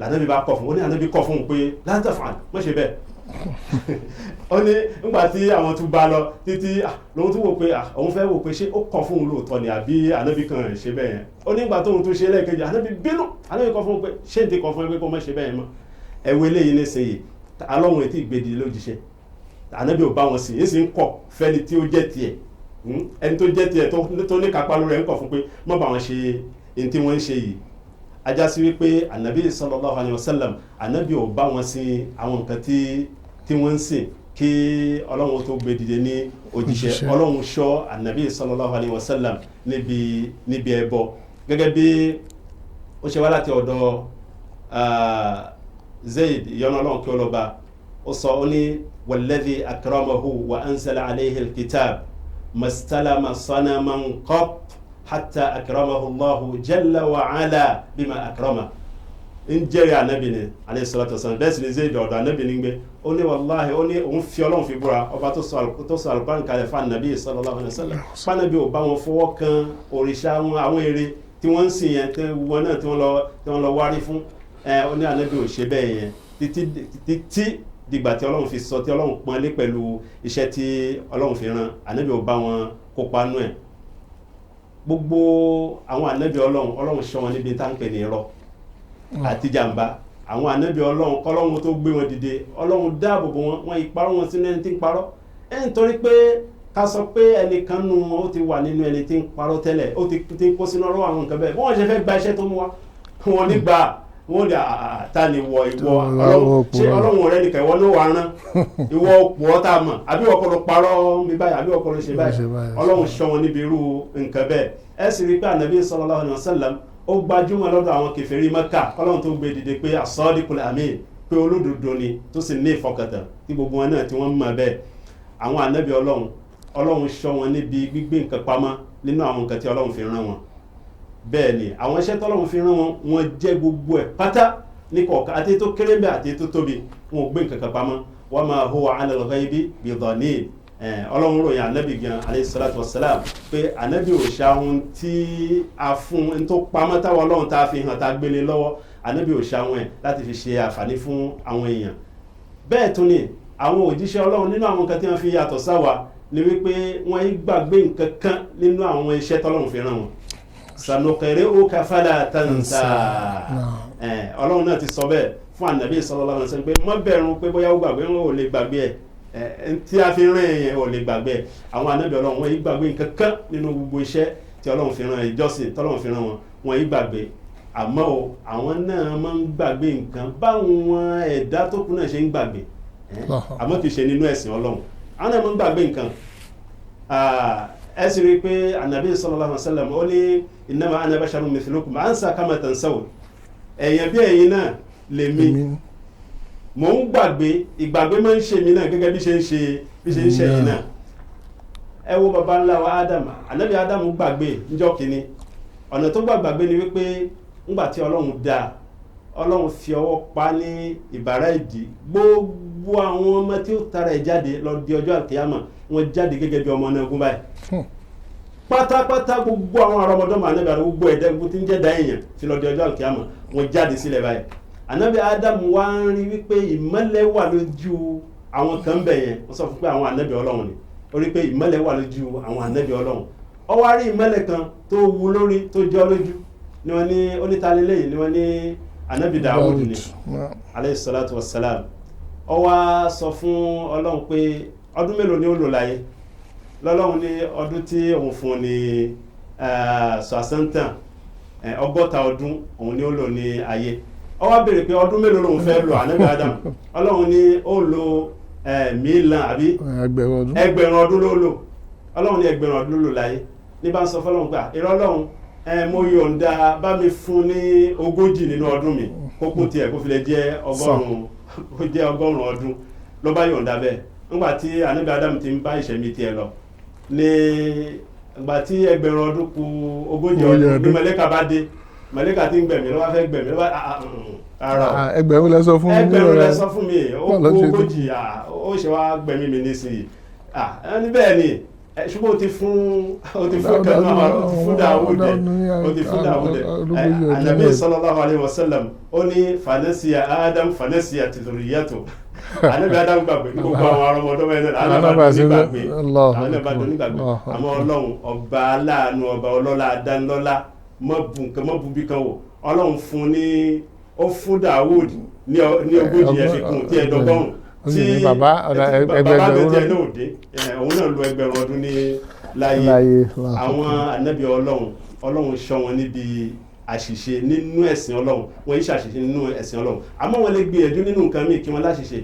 Lànàbí bá kọ̀ fún, ó ní ànábì kọ̀ fún un pé la taf'al, má ṣe bẹ́ẹ̀. Ó ní nígbà tí àwọn tún bá lọ títí lòun tún wò pé òun fẹ́ wò pé ṣé ó kọ̀ fún òun lóòótọ́ ni àbí ànábì kan ṣe bẹ́ẹ̀ yẹn. Ó ní nígbà tóun tún ṣe lẹ́ẹ̀kejì, ànábì bínú, ànábì kọ̀ fún òun pé ṣé n ti kọ̀ fún ẹ pé kó má ṣe bẹ́ẹ̀ mọ́. Ẹ̀wọ̀ eléyìí nísìnyí, alọ́run etí ìgbèdì lójíṣẹ́, ànábì ò bá wọn sìn, èsì ń kọ̀ fẹ́ni tí ó jẹ́ tiẹ̀, ẹni tó jẹ́ tiẹ̀ tó ní kápá lórí ẹ̀ ń kọ̀ fún pé má bá wọn ṣe ẹni tí wọ́n ń ṣe yìí. Ajá sí wípé ànábì sallallahu alayhi wa sallam, ànábì ò bá wọn sin àwọn nǹkan tí wọ́n ń sìn kí ọlọ́run tó gbé dìde ní òjíṣẹ́. Ọlọ́run ṣọ́ ànábì sallallahu alayhi wa sallam níbi ẹbọ, gẹ́gẹ́ bí ó ṣe wá láti ọ̀dọ̀ Zayd, ìyọ́nú ọlọ́run kí ó lọ bá, ó sọ, ó ní walladhi akramahu wa anzala alayhi alkitab mastalama sanaman qat hatta akramahu Allahu jalla wa ala bima akrama. Ń jẹ́rìí ànábì ni alayhi salatu wasalam. Bẹ́ẹ̀ sì ni Zayd ọ̀dọ̀ ànábì ní gbé. Ó ní wàláhì, ó ní òun fi ọlọ́run fi búra, ọba tó sọ Al-Qur'an kalẹ̀ fún ànábì sallallahu alayhi wasallam, fànábì ò bá wọn fọwọ́ kan òrìṣà wọn, àwọn ère tí wọ́n ń sìn yẹn, tí wọ́n náà tí wọ́n lọ wárí fún ẹ. Ó ní ànábì ò ṣe bẹ́ẹ̀ yẹn títí dìgbà tí ọlọ́run fi sọ, tí ọlọ́run pọ́nlé pẹ̀lú iṣẹ́ tí ọlọ́run fi rán, ànábì ò bá wọn kópa nú ẹ̀. Gbogbo àwọn ànábì ọlọ́run, ọlọ́run ṣọ́ wọn níbi tá ń pè ní irọ́ àti jàǹbá. Àwọn ànábì ọlọ́run, kọ́lọ́run tó gbé wọn dìde, ọlọ́run dáàbò bò wọn, wọn ìparọ́ wọn sínú ẹni tí ń parọ́ ẹ, nítorí pé ká sọ pé ẹnìkan nu wọn ó ti wà nínú ẹni tí ń parọ́ tẹ́lẹ̀, ó ti ń kó sínú ọ̀rọ̀ àwọn nǹkan bẹ́ẹ̀, bí wọ́n ṣe fẹ́ gba iṣẹ́ tó mú wa, wọn nígbà wọn lè ta ni wọ ìwọ ṣé ọlọ́run ọ̀rẹ́ nìkan ìwọ ló wà rán ìwọ òpùrọ́ tá a mọ̀, àbí ìwọ kọ́ ló parọ́ mi báyìí, àbí ìwọ kọ́ ló ṣe báyìí. Ọlọ́run ṣọ́ wọn níbi irú nǹkan bẹ́ẹ̀. Ẹ sì rí i pé ànábì sallallahu alaihi wasallam ó gbajúmọ̀ lọ́dọ̀ àwọn kèfèrí Mẹ́kà kọ́lọ́run tó gbé dìde pé as-sadiqul amin, pé olódodo ni tó sì ní ìfọkàntán, tí gbogbo wọn náà tí wọ́n mọ̀ bẹ́ẹ̀. Àwọn ànábì ọlọ́run, ọlọ́run ṣọ́ wọn níbi gbígbé nǹkan pamọ́ nínú àwọn nǹkan tí ọlọ́run fi rán wọn. Bẹ́ẹ̀ ni àwọn iṣẹ́ tọ́lọ́run fi rán wọn, wọ́n jẹ́ gbogbo ẹ̀ pátá ní kọ̀ọ̀kan, àti tó kéré bẹ́ẹ̀ àti tó tóbi, wọn ò gbé nǹkan kan pamọ́. Wa ma huwa ala al-ghaybi bi-dhanin. Ọlọ́run ròyìn ànábì gan alayhi salatu wassalam pé ànábì ò ṣàhun tí a fún un tó pamọ́ táwọn ọlọ́run tá a fi hàn tá a gbélé lọ́wọ́, ànábì ò ṣàhun ẹ̀ láti fi ṣe àǹfààní fún àwọn èèyàn. Bẹ́ẹ̀ tún ni àwọn òjíṣẹ́ ọlọ́run, nínú àwọn nǹkan tí wọ́n fi yàtọ̀ sáwa ni wípé wọ́n yí gbàgbé nǹkan kan nínú àwọn iṣẹ́ tọ́lọ́run fi rán wọn. Sanuqri'uka fala tansa, ọlọ́run náà ti sọ bẹ́ẹ̀ fún ànábì sallallahu alaihi wasallam pé má bẹ̀rù pé bóyá ó gbàgbé, wọn ò lè gbàgbé ẹ̀ tí a fi rán ẹ̀yẹn, ò lè gbàgbé ẹ̀. Àwọn ànábì ọlọ́run, wọ́n yí gbàgbé nǹkan kan nínú gbogbo iṣẹ́ tí ọlọ́run fi rán, ìjọsìn tọ́lọ́run fi rán wọn, wọ́n yí gbàgbé. Àmọ́ o, àwọn náà máa ń gbàgbé nǹkan báwọn ẹ̀dá tó kù náà ṣe ń gbàgbé, àmọ́ kì í ṣe nínú ẹ̀sìn ọlọ́run. Àwọn náà máa ń gbàgbé nǹkan. Ẹ sì rí i pé ànábì sallallahu alaihi wasallam ó ní innama ana basharun mithlukum ansa kama tansawun, ẹ̀yàn bí ẹ̀yin náà lèmi, mò ń gbàgbé, ìgbàgbé máa ń ṣe mí náà gẹ́gẹ́ bí ṣe ń ṣe bí ṣe ń ṣe ẹ̀yin náà. Ẹ wo baba ńlá wa Adam, ànábì Adam gbàgbé níjọ́ kínní. Ọ̀nà tó gbàgbé ni wípé ńgbà tí ọlọ́run dá, ọlọ́run fi ọwọ́ pa ní ìbára ìdí, gbogbo àwọn ọmọ tí ó tara ẹ̀ jáde lọ di ọjọ́ àkíyàmọ̀, wọ́n jáde gẹ́gẹ́ bí ọmọ náà gún báyìí pátápátá. Gbogbo àwọn àrọmọdọ́mọ ànábì àti gbogbo ẹ̀dá gbogbo tí ń jẹ́ dá èèyàn fi lọ di ọjọ́ àkíyàmọ̀, wọ́n jáde sílẹ̀ báyìí. Ànábì Ádámù wá ń rí wípé ìmọ́lẹ̀ wà lójú àwọn kan bẹ̀ yẹn. Wọ́n sọ fún pé àwọn ànábì ọlọ́run ni. Ó rí pé ìmọ́lẹ̀ wà lójú àwọn ànábì ọlọ́run. Ó wá rí ìmọ́lẹ̀ kan tó wu lórí, tó jọ lójú, ni wọ́n ní onítàlélẹ́yìn, ni wọ́n ní ànábì Dáwùdù ni alayhi salatu wassalam. Ó wá sọ fún ọlọ́run pé ọdún mélòó ni ó lò láyé? Lọ́lọ́run ní ọdún tí òun fún ní sọ̀sẹ́ntàn 60 ọdún òun ni ó lò ní ayé. Ó wá béèrè pé ọdún mélòó lòun fẹ́ lò, ànábì Adam. Ọlọ́run ní ó lò mílíọ̀n àbí 1000 ọdún ló lò. Ọlọ́run ní 1000 ọdún ló lò láyé. Ní bá ń sọ fọlọ́run pé irọ́ ọlọ́run, mo yọ̀ǹda, bá mi fún ní 40 nínú ọdún mi, kó kún tiẹ̀ kó fi lè jẹ́ 100, kó jẹ́ 100 ọdún. Ló bá yọ̀ǹda bẹ́ẹ̀. Nígbà tí ànábì Adam ti ń bá ìṣẹ̀mí tiẹ̀ lọ, ní ìgbà tí 1000 ọdún kù 40 ọdún ní mọ̀lẹ́kà bá dé, mọ̀lẹ́kà tí ń gbẹ̀mí ló bá fẹ́ gbẹ̀mí ló bá ara o. 1000 lẹ sọ fún mi. 1000 lẹ sọ fún mi, ó kù 40, ó ṣe wá gbẹ̀mí mi nísìnyí. Ẹni bẹ́ẹ̀ ni, ṣùgbọ́n o ti fún kan náà, o ti fún Dáwùdẹ, o ti fún Dáwùdẹ. Ànábì sallallahu alaihi wasallam ó ní fanasiya Adam fanasiya tìrìyàtò. Ànábì Ádámù gbàgbé ní gbogbo àwọn arọmọdọ́mọ ẹ̀ náà àwọn náà nígbàgbé, àwọn náà bá dún nígbàgbé. Àmọ́ Ọlọ́run ọba aláàánú, ọba ọlọ́lá, adánilọ́lá, mọ́ bu nǹkan, mọ́ bu bí kan wò. Ọlọ́run fún ní, ó fún Dawud ní 40 ẹ̀ fi kún tí ẹ̀ dọ́gọ́rùn, tí bàbá ẹgbẹ̀rún tí ẹ̀ náà dé, òun náà lo 1000 ọdún ní láyé. Àwọn ànábì Ọlọ́run, Ọlọ́run ṣọ́ wọn níbi àṣìṣe nínú ẹ̀sìn Ọlọ́run. Wọ́n yìí ṣàṣìṣe nínú ẹ̀sìn Ọlọ́run, àmọ́ wọ́n lè gbìyànjú nínú nǹkan míì kí wọ́n láṣìṣe.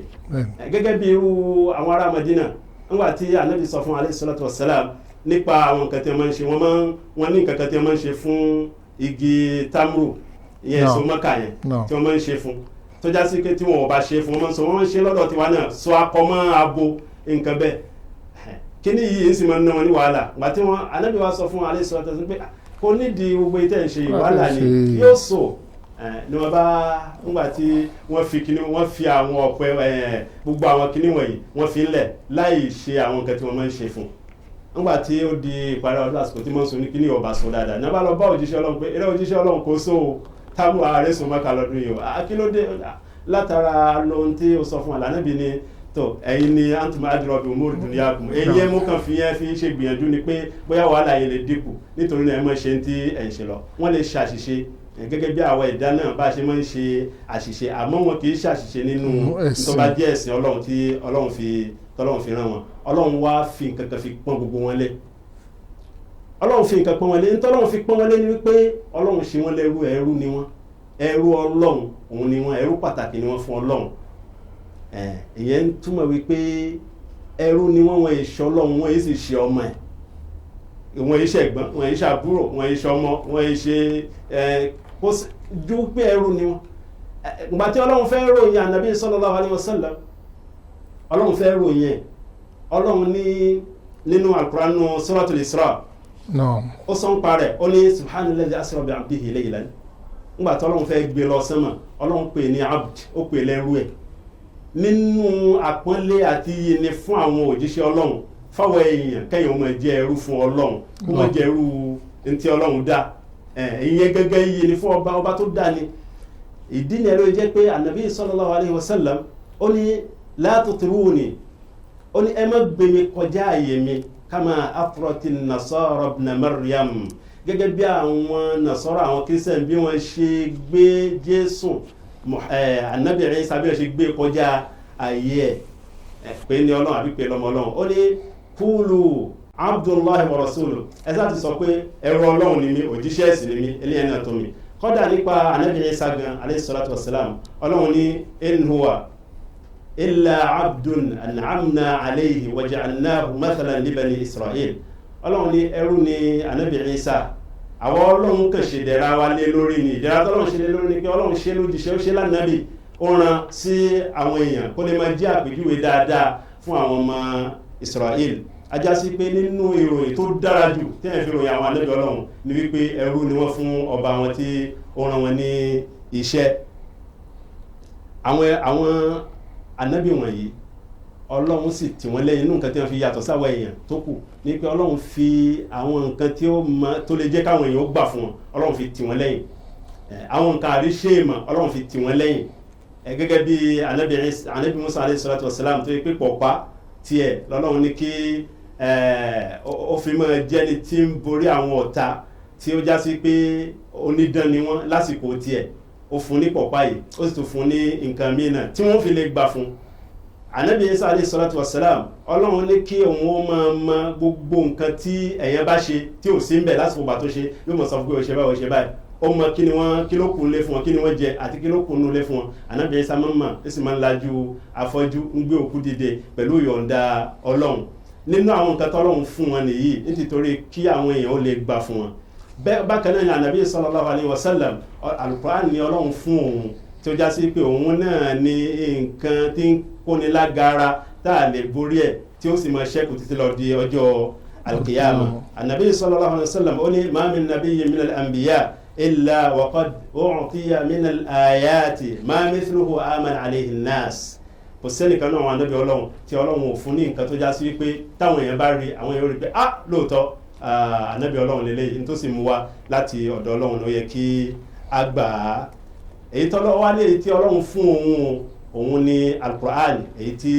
Gẹ́gẹ́ bí irú àwọn ará Madina, nígbà tí ànábì sọ fún alayhi salatu wassalam nípa àwọn nǹkan tí wọ́n máa ń ṣe, wọ́n ní nǹkan kan tí wọ́n máa ń ṣe fún igi tamru, ìyẹn èso Mọ́kà yẹn, tí wọ́n máa ń ṣe fún, tó já sí pé tí wọn ò bá ṣe fún wọn, máa ń sọ wọ́n ń ṣe lọ́dọ̀ tiwa náà, sọ akọmọ́ abo nǹkan bẹ́ẹ̀. Kíní yìí ń sì máa ń ná wọn ní wàhálà. Ìgbà tí wọn ànábì wa sọ fún alayhi salatu wassalam pé kò nídìí gbogbo ìtẹ̀ ń ṣe wàhálà ni yóò sọ ni wọ́n bá ńgbà tí wọ́n fi kíní, wọ́n fi àwọn ọ̀pẹ gbogbo àwọn kíní wọ̀nyí wọ́n fi ńlẹ̀ láì ṣe àwọn nǹkan tí wọ́n máa ń ṣe fún. Ńgbà tí ó di ìparí ọdún, àsìkò tí wọ́n sọ ní kíní ọba sọ dáadáa, ní wọ́n bá lọ bá òjíṣẹ́ Ọlọ́run pé eré òjíṣẹ́ Ọlọ́run kò sóo tábù ààrẹ sùn mọ́ka lọ́dún yìí o, kí ló dé? Látara lóhun tí ó sọ fún àlànàbí ni tó ẹ̀yin ni antum adrọ̀bì umur dunyakum, èyí ẹ̀ mú kan fi yẹn fi ṣe gbìyànjú ni pé bóyá wàhálà yẹn lè dínkù, nítorí náà ẹ mọ̀ ṣe tí ẹ̀ ń ṣe lọ. Wọ́n lè ṣàṣìṣe gẹ́gẹ́ bí àwọn ẹ̀dá náà bá ṣe máa ń ṣe àṣìṣe, àmọ́ wọn kì í ṣàṣìṣe nínú tó bá jẹ́ ẹ̀sìn Ọlọ́run tí Ọlọ́run fi tọ́lọ́run fi rán wọn. Ọlọ́run wá fi nǹkan kan fi pọ́n gbogbo wọn lé. Ọlọ́run fi nǹkan pọ́n wọn lé. Ntọ́lọ́run fi pọ́n wọn lé ni wípé Ọlọ́run ṣe wọ́n lẹ́rú, ẹrú ni wọ́n, ẹrú Ọlọ́run òun ni wọ́n, ẹrú pàtàkì ni wọ́n fún Ọlọ́run. Ìyẹn ń túmọ̀ wípé ẹrú ni wọ́n, wọ́n ìṣọ́ Ọlọ́run, wọ́n yìí sì ṣe ọmọ ẹ̀, wọ́n yìí ṣẹ̀gbọ́n, wọ́n yìí ṣàbúrò, wọ́n yìí ṣọmọ, wọ́n yìí ṣe kó ju pé ẹrú ni wọ́n. Ìgbà tí Ọlọ́run fẹ́ ròyìn Ànábì sallallahu alaihi wasallam, Ọlọ́run fẹ́ ròyìn ẹ̀, Ọlọ́run ní nínú Al-Qur'an Suratul Isra, ó sọ ń parẹ́, ó ní subhanallazi asra bi abdihi laylan. Ńgbà tí Ọlọ́run fẹ́ gbé lọ sánmà, Ọlọ́run pè ní abd, ó pè lẹ́rú ẹ̀. Nínú àpọ́nlé àti iyì ni fún àwọn òjíṣẹ́ Ọlọ́run, fáwọn èèyàn kẹ́yìn ọmọ jẹ́ ẹrú fún Ọlọ́run, kó wọ́n jẹ́ ẹrú ntí Ọlọ́run dá. Ìyẹn gẹ́gẹ́ iyì ni fún ọba, ọba tó dá ni. Ìdí ni ẹ̀rọ jẹ́ pé Ànábì sallallahu alaihi wasallam ó ní la tutruni, ó ní ẹ má gbé mi kọjá àyè mi, kama afrati nasara ibn Maryam, gẹ́gẹ́ bí àwọn nasara, àwọn Christian, bí wọ́n ṣe gbé Jésù Ànábì Ìsá, bí wọ́n ṣe gbé kọjá àyè ẹ̀, pé ní Ọlọ́run àbí pé lọ́mọ Ọlọ́run. Ó ní kúlù Abdullahi wa rasuluhu, ẹ sá ti sọ pé ẹrú Ọlọ́run ni mí, òjíṣẹ́ ẹ̀sìn ni mí, eléyìí náà tó mi. Kọ́dà nípa Ànábì Ìsá gan alayhi salatu wassalam, Ọlọ́run ní in huwa illa abdun an'amna alayhi wa ja'alnahu mathalan li bani Isra'il. Ọlọ́run ní ẹrú ni Ànábì Ìsá, àwọn Ọlọ́run kàn ṣe dẹ̀ra wa lé lórí ni. Ìdẹ̀ra tọ́lọ́run ṣe lé lórí ni pé Ọlọ́run ṣe lójíṣẹ́, ó ṣe lánàbì, ó rán sí àwọn èèyàn kó lè máa jẹ́ àpèjúwe dáadáa fún àwọn ọmọ Isra'il. Ajá sí pé nínú ìròyìn tó dára jù tí ẹ̀ fi ròyìn àwọn ànábì Ọlọ́run ni wípé ẹrú ni wọ́n fún ọba wọn tí ó rán wọn ní iṣẹ́. Àwọn ànábì wọ̀nyí Ọlọ́run sì tì wọ́n lẹ́yìn. Inú nǹkan tí wọ́n fi yàtọ̀ sáwọn èèyàn tó kù ní pé Ọlọ́run fi àwọn nǹkan tí ó mọ tó lè jẹ́ káwọn èèyàn ó gbà fún wọn, Ọlọ́run fi tì wọ́n lẹ́yìn. Àwọn nǹkan àríṣe ìmọ̀ Ọlọ́run fi tì wọ́n lẹ́yìn. Gẹ́gẹ́ bí ànábì Musa alayhi salatu wasalam, tó yẹ pé pọ̀pá tiẹ̀ lọ́lọ́run ní kí ó fi máa jẹ́ni tí ń borí àwọn ọ̀tá tí ó já sí pé onídán ni wọ́n lásìkò tiẹ̀. Ó fún ní pọ̀pá yìí, ó sì tún fún ní nǹkan míì náà tí wọ́n fi lè gbà fún. Ànábì Isa alayhi salatu wassalam, Ọlọ́run ní kí òun ó máa mọ gbogbo nǹkan tí ẹ̀yàn bá ṣe tí ò sí ń bẹ̀ lásìkò ìgbà tó ṣe, yóò mọ̀ sọ fún pé ó ṣe báyìí, ó ṣe báyìí. Ó mọ kí ni wọ́n, kí ló kù lé fún wọn, kí ni wọ́n jẹ àti kí ló kù nulẹ̀ fún wọn. Ànábì Isa máa ń mọ̀, ó sì máa ń lajú afọ́jú, ń gbé òkú dìde pẹ̀lú ìyọ̀ǹda Ọlọ́run. Nínú àwọn nǹkan tọ́lọ́run fún wọn nìyí, nítorí kí àwọn èèyàn ó lè gbà fún wọn. Bákan náà ni Ànábì sallallahu alayhi wa sallam, Al-Qur'an ni Ọlọ́run fún òun, tí ó já sí pé òun náà ni nǹkan tí ń kóni lágara tá a lè borí ẹ̀, tí ó sì máa ṣẹ́kù títí lọ di ọjọ́ al-qiyama. Ànábì sallallahu alayhi wa sallam ó ní ma min nabiyyin min al-anbiya illa wa qad u'tiya min al-ayati ma mithluhu amana alayhi an-nas. Kò sẹ́nìkan náà àwọn ànábì Ọlọ́run tí Ọlọ́run ò fún ní nǹkan tó já sí wípé táwọn èèyàn bá rí, àwọn èèyàn rí pé ah, lóòótọ́ ànábì Ọlọ́run lélẹ́yìí, tó sì mú wa láti ọ̀dọ̀ Ọlọ́run ló yẹ kí a gbà á. Èyí tọ́lọ́ wá lé tí Ọlọ́run fún òun o, Òun ni Al-Qur'an èyí tí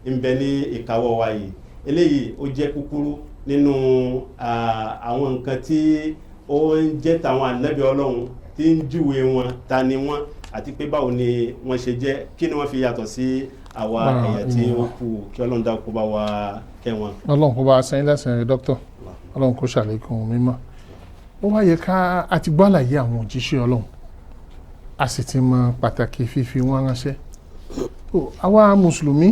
ń bẹ ní ìkáwọ́ wa yìí. Eléyìí ó jẹ́ kúkúrú nínú àwọn nǹkan tí ó ń jẹ́ tàwọn ànábì Ọlọ́run tí ń júwe wọn, ta ni wọ́n, àti pé báwo ni wọ́n ṣe jẹ́, kí ni wọ́n fi yàtọ̀ sí àwa ẹ̀yà tí ó kù. Kí Ọlọ́run dákun kó bá wa kẹ́ wọn. Ọlọ́run kó bá a sẹ́yìn lẹ́sìn rẹ̀, dókítà. Ọlọ́run kó ṣàlékún mímọ́. Ó wáyé ká a ti gbọ́ àlàyé àwọn òjíṣẹ́ Ọlọ́run, a sì ti mọ pàtàkì fífi wọ́n ránṣẹ́. Àwa mùsùlùmí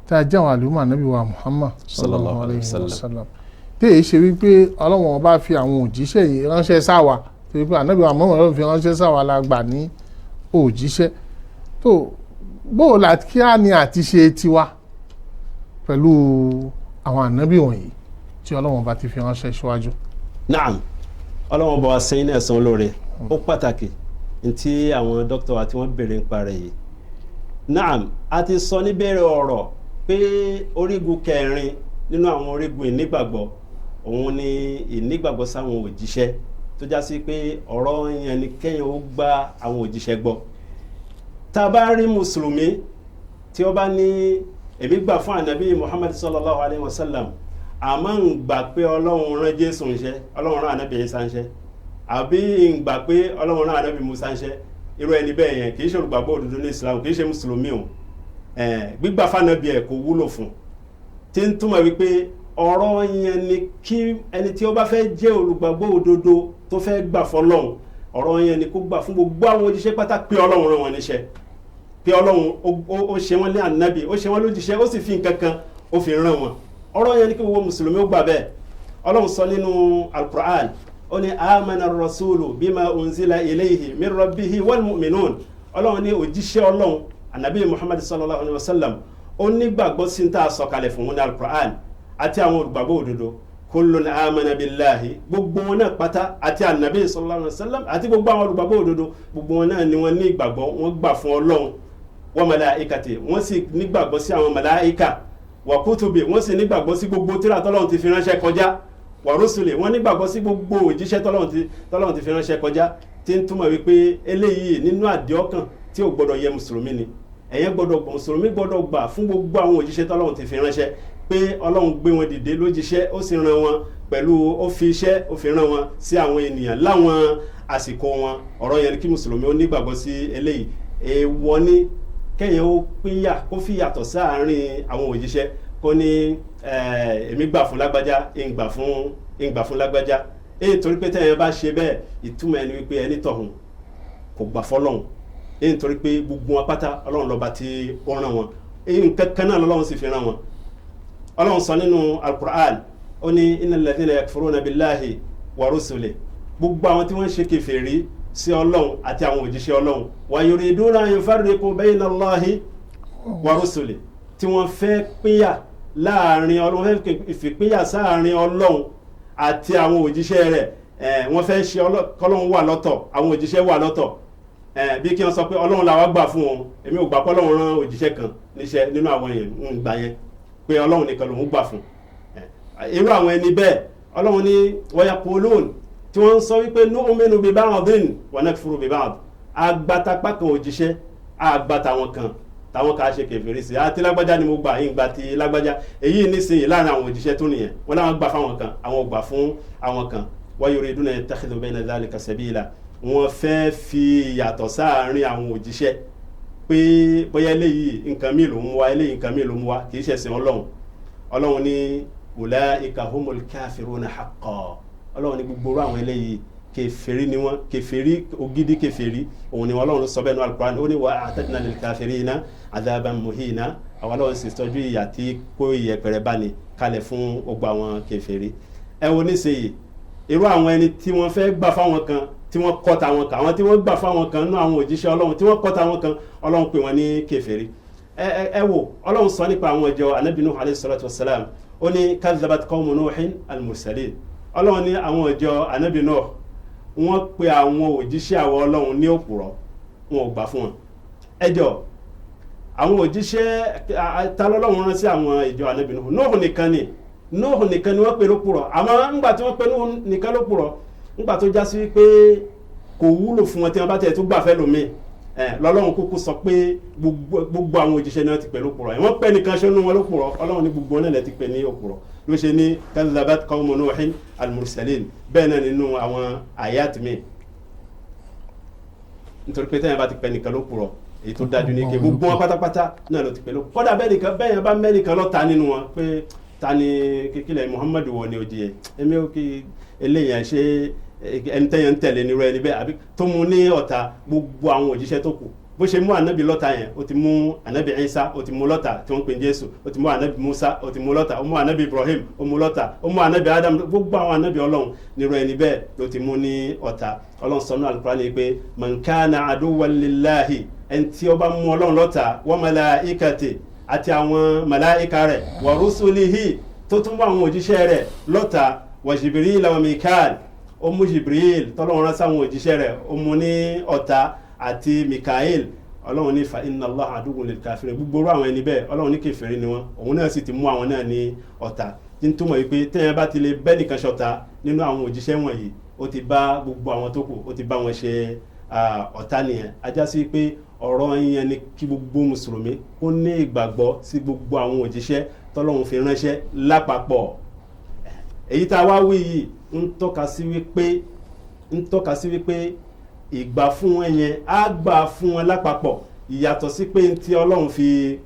tá a jẹ́ àwọn àlùmọ̀ ànábì wa Muhammad sallallahu alayhi wa sallam, tí èyí ṣe wípé Ọlọ́run ọba fi àwọn òjíṣẹ́ yìí ránṣẹ́ sáwa, torí pé ànábì wa Muhammad Ọlọ́run fi ránṣẹ́ sáwa la gbà ní òjíṣẹ́. Tó bóò la kí á ní àti ṣe tiwa pẹ̀lú àwọn ànábì wọ̀nyí tí Ọlọ́run ọba ti fi ránṣẹ́ síwájú? Naam, Ọlọ́run bá wa sẹ́yìn náà san olóore. Ó pàtàkì ntí àwọn dókítà wa tí wọ́n béèrè ń parẹ́ yìí. Naam, a ti sọ níbẹ̀rẹ̀ ọ̀rọ̀ pé orígun kẹrin nínú àwọn orígun ìnígbàgbọ́, òun ni ìnígbàgbọ́ sáwọn òjíṣẹ́, tó já sí pé ọ̀rọ̀ yẹn ni kẹ́yìn ó gba àwọn òjíṣẹ́ gbọ́. Tá a bá rí mùsùlùmí tí ó bá ní èmi gbà fún ànábì Muhammad sallallahu alayhi wa sallam, àmọ́ ń gbà pé Ọlọ́run rán Jésù ńṣẹ́, Ọlọ́run rán ànábì Ìsá ńṣẹ́, àbí ń gbà pé Ọlọ́run rán ànábì Musa ńṣẹ́, irú ẹni bẹ́ẹ̀ yẹn kì í ṣe olùgbàgbọ́ òdodo ní Islam, kì í ṣe mùsùlùmí o. Gbígbà fànàbí ẹ̀ kò wúlò fún, tí ń túmọ̀ wípé ọ̀rọ̀ yẹn ni kí ẹni tí ó bá fẹ́ jẹ́ olùgbàgbọ́ òdodo tó fẹ́ gbà fọlọ́run, ọ̀rọ̀ yẹn ni kó gbà fún gbogbo àwọn òjíṣẹ́ pátá pé Ọlọ́run rán wọn níṣẹ́, pé Ọlọ́run ó ṣe wọ́n ní ànábì, ó ṣe wọ́n lójíṣẹ́, ó sì fi nǹkan kan ó fi rán wọn. Ọ̀rọ̀ yẹn ni kí gbogbo mùsùlùmí ó gbà bẹ́ẹ̀. Ọlọ́run sọ nínú Al-Qur'an, ó ní amana rasulu bima unzila ilayhi min rabbihi wal mu'minun. Ọlọ́run ní òjíṣẹ́ Ọlọ́run ànábì Muhammad sallallahu alayhi wa sallam, ó nígbàgbọ́ sí ń tà sọ̀kalẹ̀ fún wọn ní Al-Qur'an àti àwọn olùgbàgbọ́ òdodo. Kullun amana billahi, gbogbo wọn náà pátá, àti ànábì sallallahu alayhi wa sallam àti gbogbo àwọn olùgbàgbọ́ òdodo, gbogbo wọn náà ni wọ́n ní ìgbàgbọ́, wọ́n gbà fún Ọlọ́run, wa malaikati, wọ́n sì nígbàgbọ́ sí àwọn màláíkà, wa kutubi, wọ́n sì nígbàgbọ́ sí gbogbo tírà tọ́lọ́run ti fi ránṣẹ́ kọjá, wa rusuli, wọ́n nígbàgbọ́ sí gbogbo òjíṣẹ́ tọ́lọ́run ti fi ránṣẹ́ kọjá. Tí ń túmọ̀ wípé eléyìí nínú àdìọ́kàn tí ò gbọ́dọ̀ yẹ mùsùlùmí ni. Ẹ̀yẹn gbọ́dọ̀, mùsùlùmí gbọ́dọ̀ gbà fún gbogbo àwọn òjíṣẹ́ tọ́lọ́run ti fi ránṣẹ́ pé Ọlọ́run gbé wọn dìde lójíṣẹ́, ó sì rán wọn pẹ̀lú, ó fi iṣẹ́ ó fi rán wọn sí àwọn ènìyàn láwọn àsìkò wọn. Ọ̀rọ̀ yẹn ni kí mùsùlùmí ó nígbàgbọ́ sí eléyìí. Èèwọ̀ ni kẹ́yìn ó pínyà, kó fi yàtọ̀ sáàárín àwọn òjíṣẹ́, kó ní èmi gbà fún lágbájá, ń gbà fún lágbájá. Èyí torí pé tẹ́yìn bá ṣe bẹ́ẹ̀, ìtumọ̀ ẹni wípé ẹni tọ̀hún kò gbà fọlọ́hún. Èyí torí pé gbogbo wọn pátá Ọlọ́run lọ́ba tí ó rán wọn, èyí nǹkan kan náà lọ́lọ́run sì fi rán wọn. Ọlọ́run sọ nínú Al-Qur'an, ó ní innal ladhina yakfuruna billahi wa rusulihi, gbogbo àwọn tí wọ́n ń ṣe kèfèrí sí Ọlọ́run àti àwọn òjíṣẹ́ Ọlọ́run, wa yuriduna an yufarriqu bayna Allahi wa rusulihi, tí wọ́n fẹ́ pínyà láàrin Ọlọ́run, fẹ́ fìpínyà sáàrin Ọlọ́run àti àwọn òjíṣẹ́ rẹ̀. Wọ́n fẹ́ ṣe kọ́lọ́run wà lọ́tọ̀, àwọn òjíṣẹ́ wà lọ́tọ̀. Bí kí wọ́n sọ pé Ọlọ́run làwa gbà fún wọn, èmi ò gbà pé Ọlọ́run rán òjíṣẹ́ kan níṣẹ́ nínú àwọn èèyàn ń gbà yẹn, pé Ọlọ́run nìkan lòún gbà fún. Irú àwọn ẹni bẹ́ẹ̀, Ọlọ́run ní wa yaqulun, tí wọ́n ń sọ wípé nu'minu bi ba'din wa nakfuru bi ba'd, agbatapá kan òjíṣẹ́, agbata wọn kan, táwọn kan á ṣe kèfèrí sí àti lágbájá ni mo gbà yín gba ti lágbájá. Èyí nísìnyí láàrin àwọn òjíṣẹ́ tó nìyẹn, wọn láwọn gbà fáwọn kan, àwọn gbà fún àwọn kan. Wa yuriduna yattakhidhu bayna dhalika sabila, wọ́n fẹ́ fi yàtọ̀ sáàárín àwọn òjíṣẹ́ pé bóyá eléyìí nǹkan míì ló ń wá, eléyìí nǹkan míì ló ń wá, kì í ṣẹ̀sìn Ọlọ́run. Ọlọ́run ní ulaika humul kafiruna haqqan, Ọlọ́run ní gbogbo orú àwọn eléyìí kèfèrí ni wọ́n, kèfèrí ògidì kèfèrí òun ni Ọlọ́run sọ bẹ́ẹ̀ ní Al-Qur'an. Ó ní wa a'tadna lil kafirina adhaban muhina, àwọn Ọlọ́run sì tọ́jú ìyà tí kó ìyẹpẹrẹ bá ní kalẹ̀ fún gbogbo àwọn kèfèrí. Ẹ wo nísìnyí irú àwọn ẹni tí wọ́n fẹ́ gbà fáwọn kan tí wọ́n kọ́ tàwọn kan, àwọn tí wọ́n gbà fáwọn kan nínú àwọn òjíṣẹ́ Ọlọ́run tí wọ́n kọ́ tàwọn kan, Ọlọ́run pè wọ́n ní kèfèrí. Ẹ wò, Ọlọ́run sọ nípa àwọn ìjọ Ànábì Nuh alayhi salatu wassalam, ó ní kadhabat qawmu Nuhin al-mursalin. Ọlọ́run ní àwọn ìjọ Ànábì Nuh, wọ́n pe àwọn òjíṣẹ́ àwọn Ọlọ́run ní òpùrọ́, wọn ò gbà fún wọn. Ẹ jọ, àwọn òjíṣẹ́ ta lọ́lọ́run rán sí àwọn ìjọ Ànábì Nuh? Nuh nìkan ni, Nuh nìkan ni wọ́n pe lópùrọ́. Àmọ́ ńgbà tí wọ́n pe Nuh nìkan lópùrọ́, ńgbà tó já sí pé kò wúlò fún wọn tí wọ́n bá tẹ̀ tó gbà fẹ́ lómi, Lọ́lọ́run kúkú sọ pé gbogbo àwọn òjíṣẹ́ náà ti pè lópùrọ́. Ẹ̀ wọ́n pẹ́ nìkan ṣọ́nú wọn lópùrọ́, Ọlọ́run ní gbogbo náà lẹ ti pè ní òpùrọ́. Ló ṣe ní kadhabat qawmu Nuhin al-mursalin. Bẹ́ẹ̀ náà nínú àwọn àyàt mi, nítorí pé tẹ́yìn bá ti pẹ́ nìkan lópùrọ́, èyí tó dájú ní ike gbogbo wọn pátápátá náà ló ti pè lópùrọ́. Kódà bẹ́ẹ̀ nìkan bẹ́ẹ̀ yẹn bá mẹ́nìkan lọ́ta nínú wọn pé ta ni kíkílẹ̀ Muhammadu wọ ni òjì yẹn, èmi ò kí eléyàn ṣe ẹni tẹ́yàn ń tẹ̀lé nírú ẹni bẹ́ẹ̀, àbí tó mú ní ọ̀tá gbogbo àwọn òjíṣẹ́ tó kù. Bó ṣe mú ànábì lọ́ta yẹn, ó ti mú ànábì Isa, ó ti mú lọ́ta tí wọ́n ń pè ní Jésù, ó ti mú ànábì Musa, ó ti mú lọ́ta, ó mú ànábì Ibrahim, ó mú lọ́ta, ó mú ànábì Adam, gbogbo àwọn ànábì Ọlọ́run nírú ẹni bẹ́ẹ̀ ló ti mú ní ọ̀tá. Ọlọ́run sọ nínú Al-Qur'ani pé man kana aduwwan lillahi, ẹni tí ó bá mú Ọlọ́run lọ́ta, wa malaikati, àti àwọn màláìka rẹ̀, wa rusulihi, tó tún mú àwọn òjíṣẹ́ rẹ̀ lọ́ta, wa Jibril wa Mikael, ó mú Jibril tọ́lọ́run rán sáwọn òjíṣẹ́ rẹ̀, ó mú ní ọ̀tá, àti Mikael. Ọlọ́run ní fa inna Allaha aduwwun lil kafirin. Gbogbo orú àwọn ẹni bẹ́ẹ̀, Ọlọ́run ní kèfèrí ni wọ́n, òun náà sì ti mú àwọn náà ní ọ̀tá. Tí ń túmọ̀ wípé tẹ́yìn bá ti lè bẹ́ nìkan ṣọ̀tá nínú àwọn òjíṣẹ́ wọ̀nyí, ó ti bá gbogbo àwọn tó kù, ó ti bá wọn ṣe ọ̀tá nìyẹn. Ajá sí pé ọ̀rọ̀ yẹn ni kí gbogbo mùsùlùmí kó ní ìgbàgbọ́ sí gbogbo àwọn òjíṣẹ́ tọ́lọ́run fi ránṣẹ́ lápapọ̀. Èyí tá a wá wí yìí ń tọ́ka sí wípé ìgbà fún wọn yẹn á gbà fún wọn lápapọ̀, ìyàtọ̀ sí pé tí Ọlọ́run fi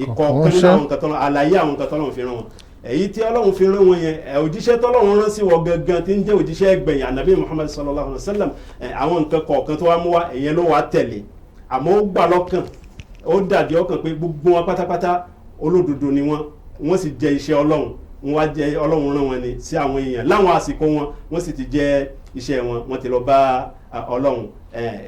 ìkọ̀ọ̀kan nínú àwọn nǹkan tọ́lọ́run, àlàyé àwọn nǹkan tọ́lọ́run fi rán wọn. Èyí tí Ọlọ́run fi rán wọn yẹn, òjíṣẹ́ tọ́lọ́run rán sí wọ gangan tí ń jẹ́ òjíṣẹ́ ẹgbẹ̀yìn ànábì Muhammad sallallahu alayhi wa sallam, àwọn nǹkan kọ̀ọ̀kan tó wá mú wá, èyẹn ló wá tẹ̀lé. Àmọ́ ó gbà lọ́kàn, ó dàbí ọkàn pé gbogbo wọn pátápátá olódodo ni wọ́n, wọ́n sì jẹ́ iṣẹ́ Ọlọ́run, wọ́n wá jẹ́ Ọlọ́run rán wọn ni sí àwọn èèyàn láwọn àsìkò wọn, wọ́n sì ti jẹ́ iṣẹ́ wọn, wọ́n ti lọ bá Ọlọ́run.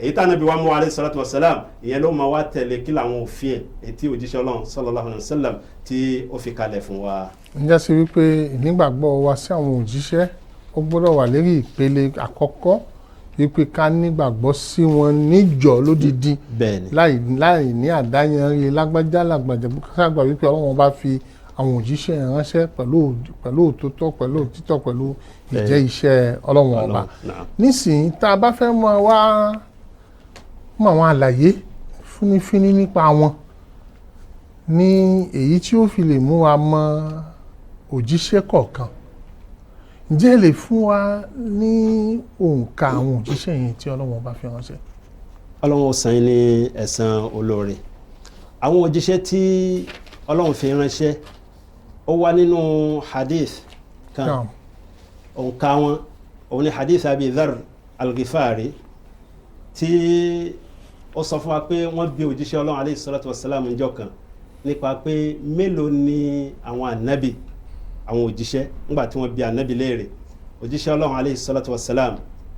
Èyí tá Ànábì wa mú alayhi salatu wassalam, ìyẹn ló máa wá tẹ̀lé kí làwọn òfin ẹ̀ èyí tí òjíṣẹ́ Ọlọ́run sallallahu alayhi wa sallam tí ó fi kalẹ̀ fún wa. Ǹjẹ́ sí wípé ìnígbàgbọ́ wa sí àwọn òjíṣẹ́ ó gbọ́dọ̀ wà lérí ìpele àkọ́kọ́, wípé ká nígbàgbọ́ sí wọn níjọ́ lódidi, láì ní àdáyanrí lágbájá lágbàjá, ságbà wípé Ọlọ́run bá fi àwọn òjíṣẹ́ ránṣẹ́ pẹ̀lú òtítọ́, pẹ̀lú òtítọ́, pẹ̀lú ìjẹ́ iṣẹ́ Ọlọ́run ọba. Nísìnyí tá a bá fẹ́ mọ wá mọ àwọn àlàyé fínífíní nípa wọn ní èyí tí ó fi lè mú wa mọ òjíṣẹ́ kọ̀ọ̀kan, ǹjẹ́ lè fún wa ní òǹkà àwọn òjíṣẹ́ yẹn tí Ọlọ́run ọba fi ránṣẹ́? Ọlọ́run ó san yín ní ẹ̀san olóore. Àwọn òjíṣẹ́ tí Ọlọ́run fi ránṣẹ́, ó wá nínú hadith kan, òǹkà wọn òun ni hadith Abi Dharr al-Ghifari tí ó sọ fún wa pé wọ́n bi òjíṣẹ́ Ọlọ́run alayhi salatu wassalam níjọ́ kan nípa pé mélòó ni àwọn ànábì, àwọn òjíṣẹ́. Nígbà tí wọ́n bi ànábì léèrè, òjíṣẹ́ Ọlọ́run alayhi salatu wassalam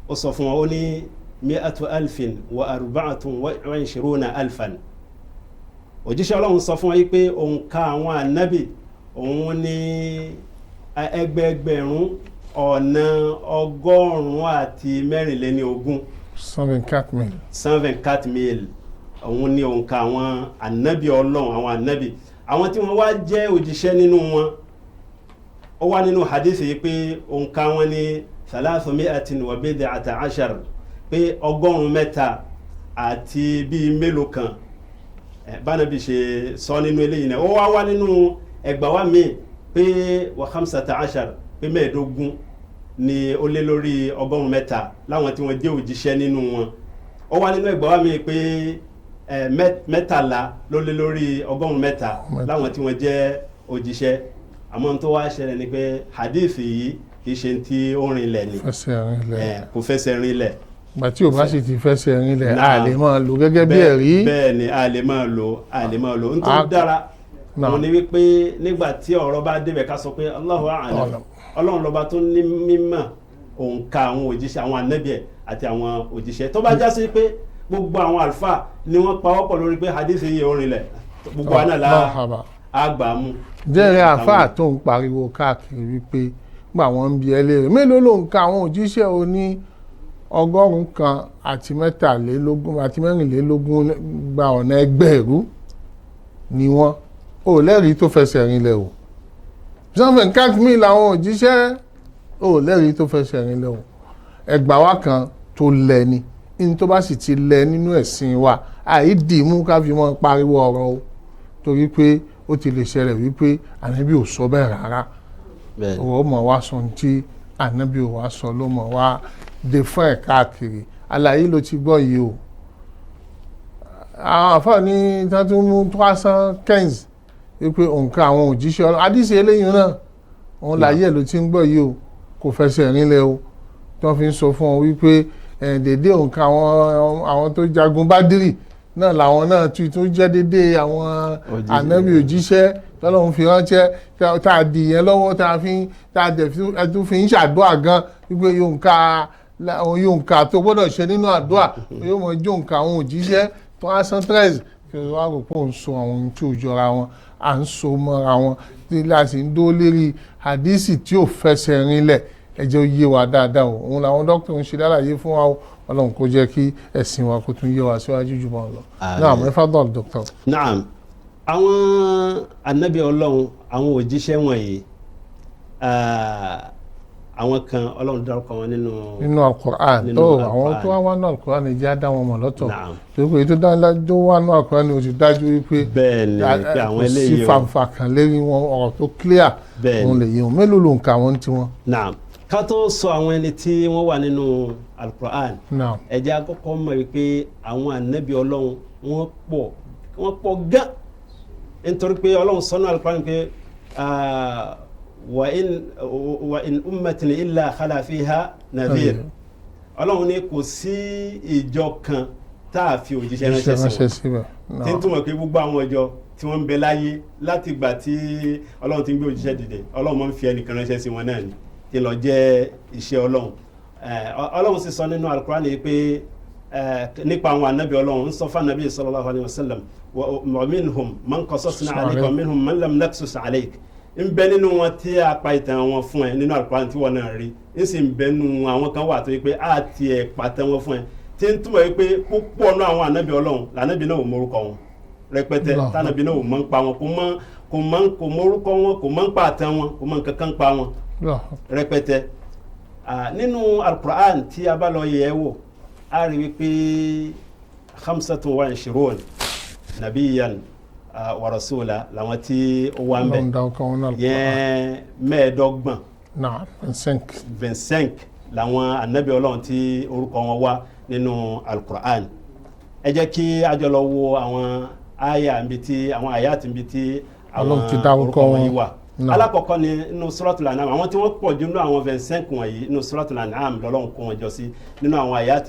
ó sọ fún wọn, ó ní 100,024,000. Òjíṣẹ́ Ọlọ́run sọ fún wọn yìí pé òǹkà àwọn ànábì òun ní ẹgbẹẹgbẹ̀rún ọ̀nà 124,000. 124,000. 124,000 òun ní òǹkà àwọn ànábì Ọlọ́run. Àwọn ànábì, àwọn tí wọ́n wá jẹ́ òjíṣẹ́ nínú wọn, ó wá nínú hadith yìí pé òǹkà wọn ní 319, pé 300 àti bíi mélòó kan, bánabi ṣe sọ nínú eléyìí náà. Ó wá wá nínú ẹgbà wa míì pé wa 15, pé 15 ni ó lé lórí 300 láwọn tí wọ́n jẹ́ òjíṣẹ́ nínú wọn. Ó wá nínú ẹgbà wa míì pé 13 ló lé lórí 300 láwọn tí wọ́n jẹ́ òjíṣẹ́. Àmọ́ tó wá ṣẹlẹ̀ ni pé hadith yìí kì í ṣe tí ó rinlẹ̀ ni, kò fẹsẹ̀ rinlẹ̀. Gbà tí ò bá sì ti fẹsẹ̀ rinlẹ̀, a lè máa lò gẹ́gẹ́ bí ẹ̀rí. Bẹ́ẹ̀ ni, a lè máa lò, a lè máa lò. N tó dára òun ni wípé nígbà tí ọ̀rọ̀ bá débẹ̀ ká sọ pé Allahu a'lam, Ọlọ́run lọ́ba tó ní mímọ̀ òǹkà àwọn òjíṣẹ́, àwọn ànábì ẹ̀ àti àwọn òjíṣẹ́. Tó bá já sí pé gbogbo àwọn àlùfáà ni wọ́n pawọ́pọ̀ lórí pé hadith yìí ó rinlẹ̀, gbogbo àná la àgbà mú. Jẹ́rìí àáfàá tó ń pariwo káàkiri wípé gbà wọ́n ń bi ẹ léèrè mélòó ló ń ka àwọn òjíṣẹ́, o ní 123 àti 24 gba ọ̀nà ẹgbẹ̀rún ni wọ́n, ò lẹ́rìí tó fẹsẹ̀ rinlẹ̀ o. 124,000 làwọn òjíṣẹ́, ò lẹ́rìí tó fẹsẹ̀ rinlẹ̀ o. Ẹgbàá wa kan tó lẹ̀ ni Ní tó bá sì ti lẹ nínú ẹ̀sìn wa, àìdì mú ká fi mọ́ pariwo ọ̀rọ̀ o, torí pé ó ti lè ṣẹlẹ̀ wípé ànábì ò sọ bẹ́ẹ̀ rárá. Owó mọ̀ wá sọ ní tí ànábì ò wá sọ, ló mọ̀ wá dé fún ẹ̀ káàkiri. Àlàyé ló ti gbọ́ yìí o. Àwọn àfáà ní tí wọ́n tún mú 315 wípé òǹkà àwọn òjíṣẹ́ Ọlọ́run, àdìsí eléyìí náà, òun láyé ẹ̀ ló ti ń gbọ́ yìí o, kò fẹsẹ̀ rinlẹ̀ o, tí wọ́n fi ń sọ fún ọ wípé dédé òǹkà àwọn tó jagun Bádírì náà làwọn náà tún jẹ́ dédé àwọn Òjíṣẹ́. ànábì òjíṣẹ́ tọ́lọ́run fi ránṣẹ́, tá a dì yẹn lọ́wọ́, tá a fi tá a dẹ̀ fi ẹ tún fi ń ṣàdúrà gan wípé yòǹkà tó gbọ́dọ̀ ṣe nínú àdúrà yóò mọ yòǹkà àwọn òjíṣẹ́ 313. Kí wọ́n á rò pé òun so àwọn ohun tí ò jọra wọn, à ń so mọ́ra wọn, tí a sì ń dó lérí àdísì tí ò fẹsẹ̀ rinlẹ̀. Ẹ jẹ́ ó yé wa dáadáa o. Òun làwọn dókítà ń ṣe lálàyé fún wa o. Ọlọ́run kó jẹ́ kí ẹ̀sìn wa kó tún yé wa síwájú jù bọ́ lọ. Àmín. Náà ẹ fadal, dókítà. Naam, àwọn anabi Ọlọ́run, àwọn òjíṣẹ́ wọ̀nyí, àwọn kan Ọlọ́run dárúkọ wọn nínú Nínú Alukur'an. Nínú Tó àwọn Al-Qur'an. tó wá wá nínú Alukur'an ni jẹ́ á dá wọn mọ̀ lọ́tọ̀. Naam. Torí pé èyí tó dá tó wá nínú Alukur'an ni o ti dájú wípé Bẹ́ẹ̀ ni, pé àwọn kò sí eléyìí o. fanfa kan lérí wọn, ọ̀rọ̀ tó clear. Bẹ́ẹ̀ Òun ni. lè yé wọn. Mélòó ló ń ka wọn tiwọn? Naam, ká tó sọ àwọn ẹni tí wọ́n wà nínú Alukur'an, Naam. ẹ jẹ́ á kọ́kọ́ mọ̀ wípé àwọn anabi Ọlọ́run wọ́n pọ̀, wọ́n pọ̀ gan, nítorí pé Ọlọ́run sọ nínú Alukur'an pé wa in ummatin illa khala fiha nadhir. Ọlọ́run ní kò sí ìjọ kan tá a fi òjíṣẹ́ Iṣẹ́ ránṣẹ́ sí ránṣẹ́ wọn, síbẹ̀. tí ń túmọ̀ pé gbogbo àwọn ọjọ́ tí wọ́n ń bẹ láyé láti ìgbà tí Ọlọ́run ti ń gbé òjíṣẹ́ dìde, Ọlọ́run máa ń fi ẹnìkan ránṣẹ́ sí wọn náà ni, tí lọ jẹ́ iṣẹ́ Ọlọ́run. Ọlọ́run sì sọ nínú Alukur'an yìí pé nípa àwọn anabi, Ọlọ́run ń sọ fún anabi sallallahu alayhi wa sallam, wa minhum man qasasna alayka wa minhum man lam naqsus alayk. Ń bẹ nínú wọn tí a pa ìtàn wọn fún ẹ nínú Alukur'an tí wọn náà rí, ń sì ń bẹ nínú àwọn kan wà tó yẹ pé a tiẹ̀ pàtẹ wọn fún ẹ, tí ń túmọ̀ yìí pé púpọ̀ náà àwọn anabi Ọlọ́run lànàbí náà ò mórúkọ wọn rẹpẹtẹ. Allah. Tànàbí náà ò mọ̀ ń pa wọn, kò mórúkọ wọn, kò mọ̀ ń pa àtàn wọn, kò mọ̀ nǹkan kan pa wọn rẹpẹtẹ. Nínú Alukur'an tí a bá lọ yẹ̀ wò, a rí wípé 25 nabiyan wa rasula làwọn tí ó wà ń bẹ. Ọlọ́run dá ọkọ wọn náà. Yẹn 25. Naam, 25. 25 làwọn anabi Ọlọ́run tí orúkọ wọn wá nínú Alukur'an. Ẹ jẹ́ kí a jọ lọ wo àwọn àyà níbi tí àwọn àyà tí níbi tí àwọn Ọlọ́run ti dárúkọ orúkọ wọn. wọ̀nyí wà. Naam. Alákọ̀ọ́kọ́ ni nínú Suratul An'am. Àwọn tí wọ́n pọ̀ jù nínú àwọn 25 wọ̀nyí, nínú Suratul An'am lọ́lọ́run kó wọn jọ sí nínú àwọn àyà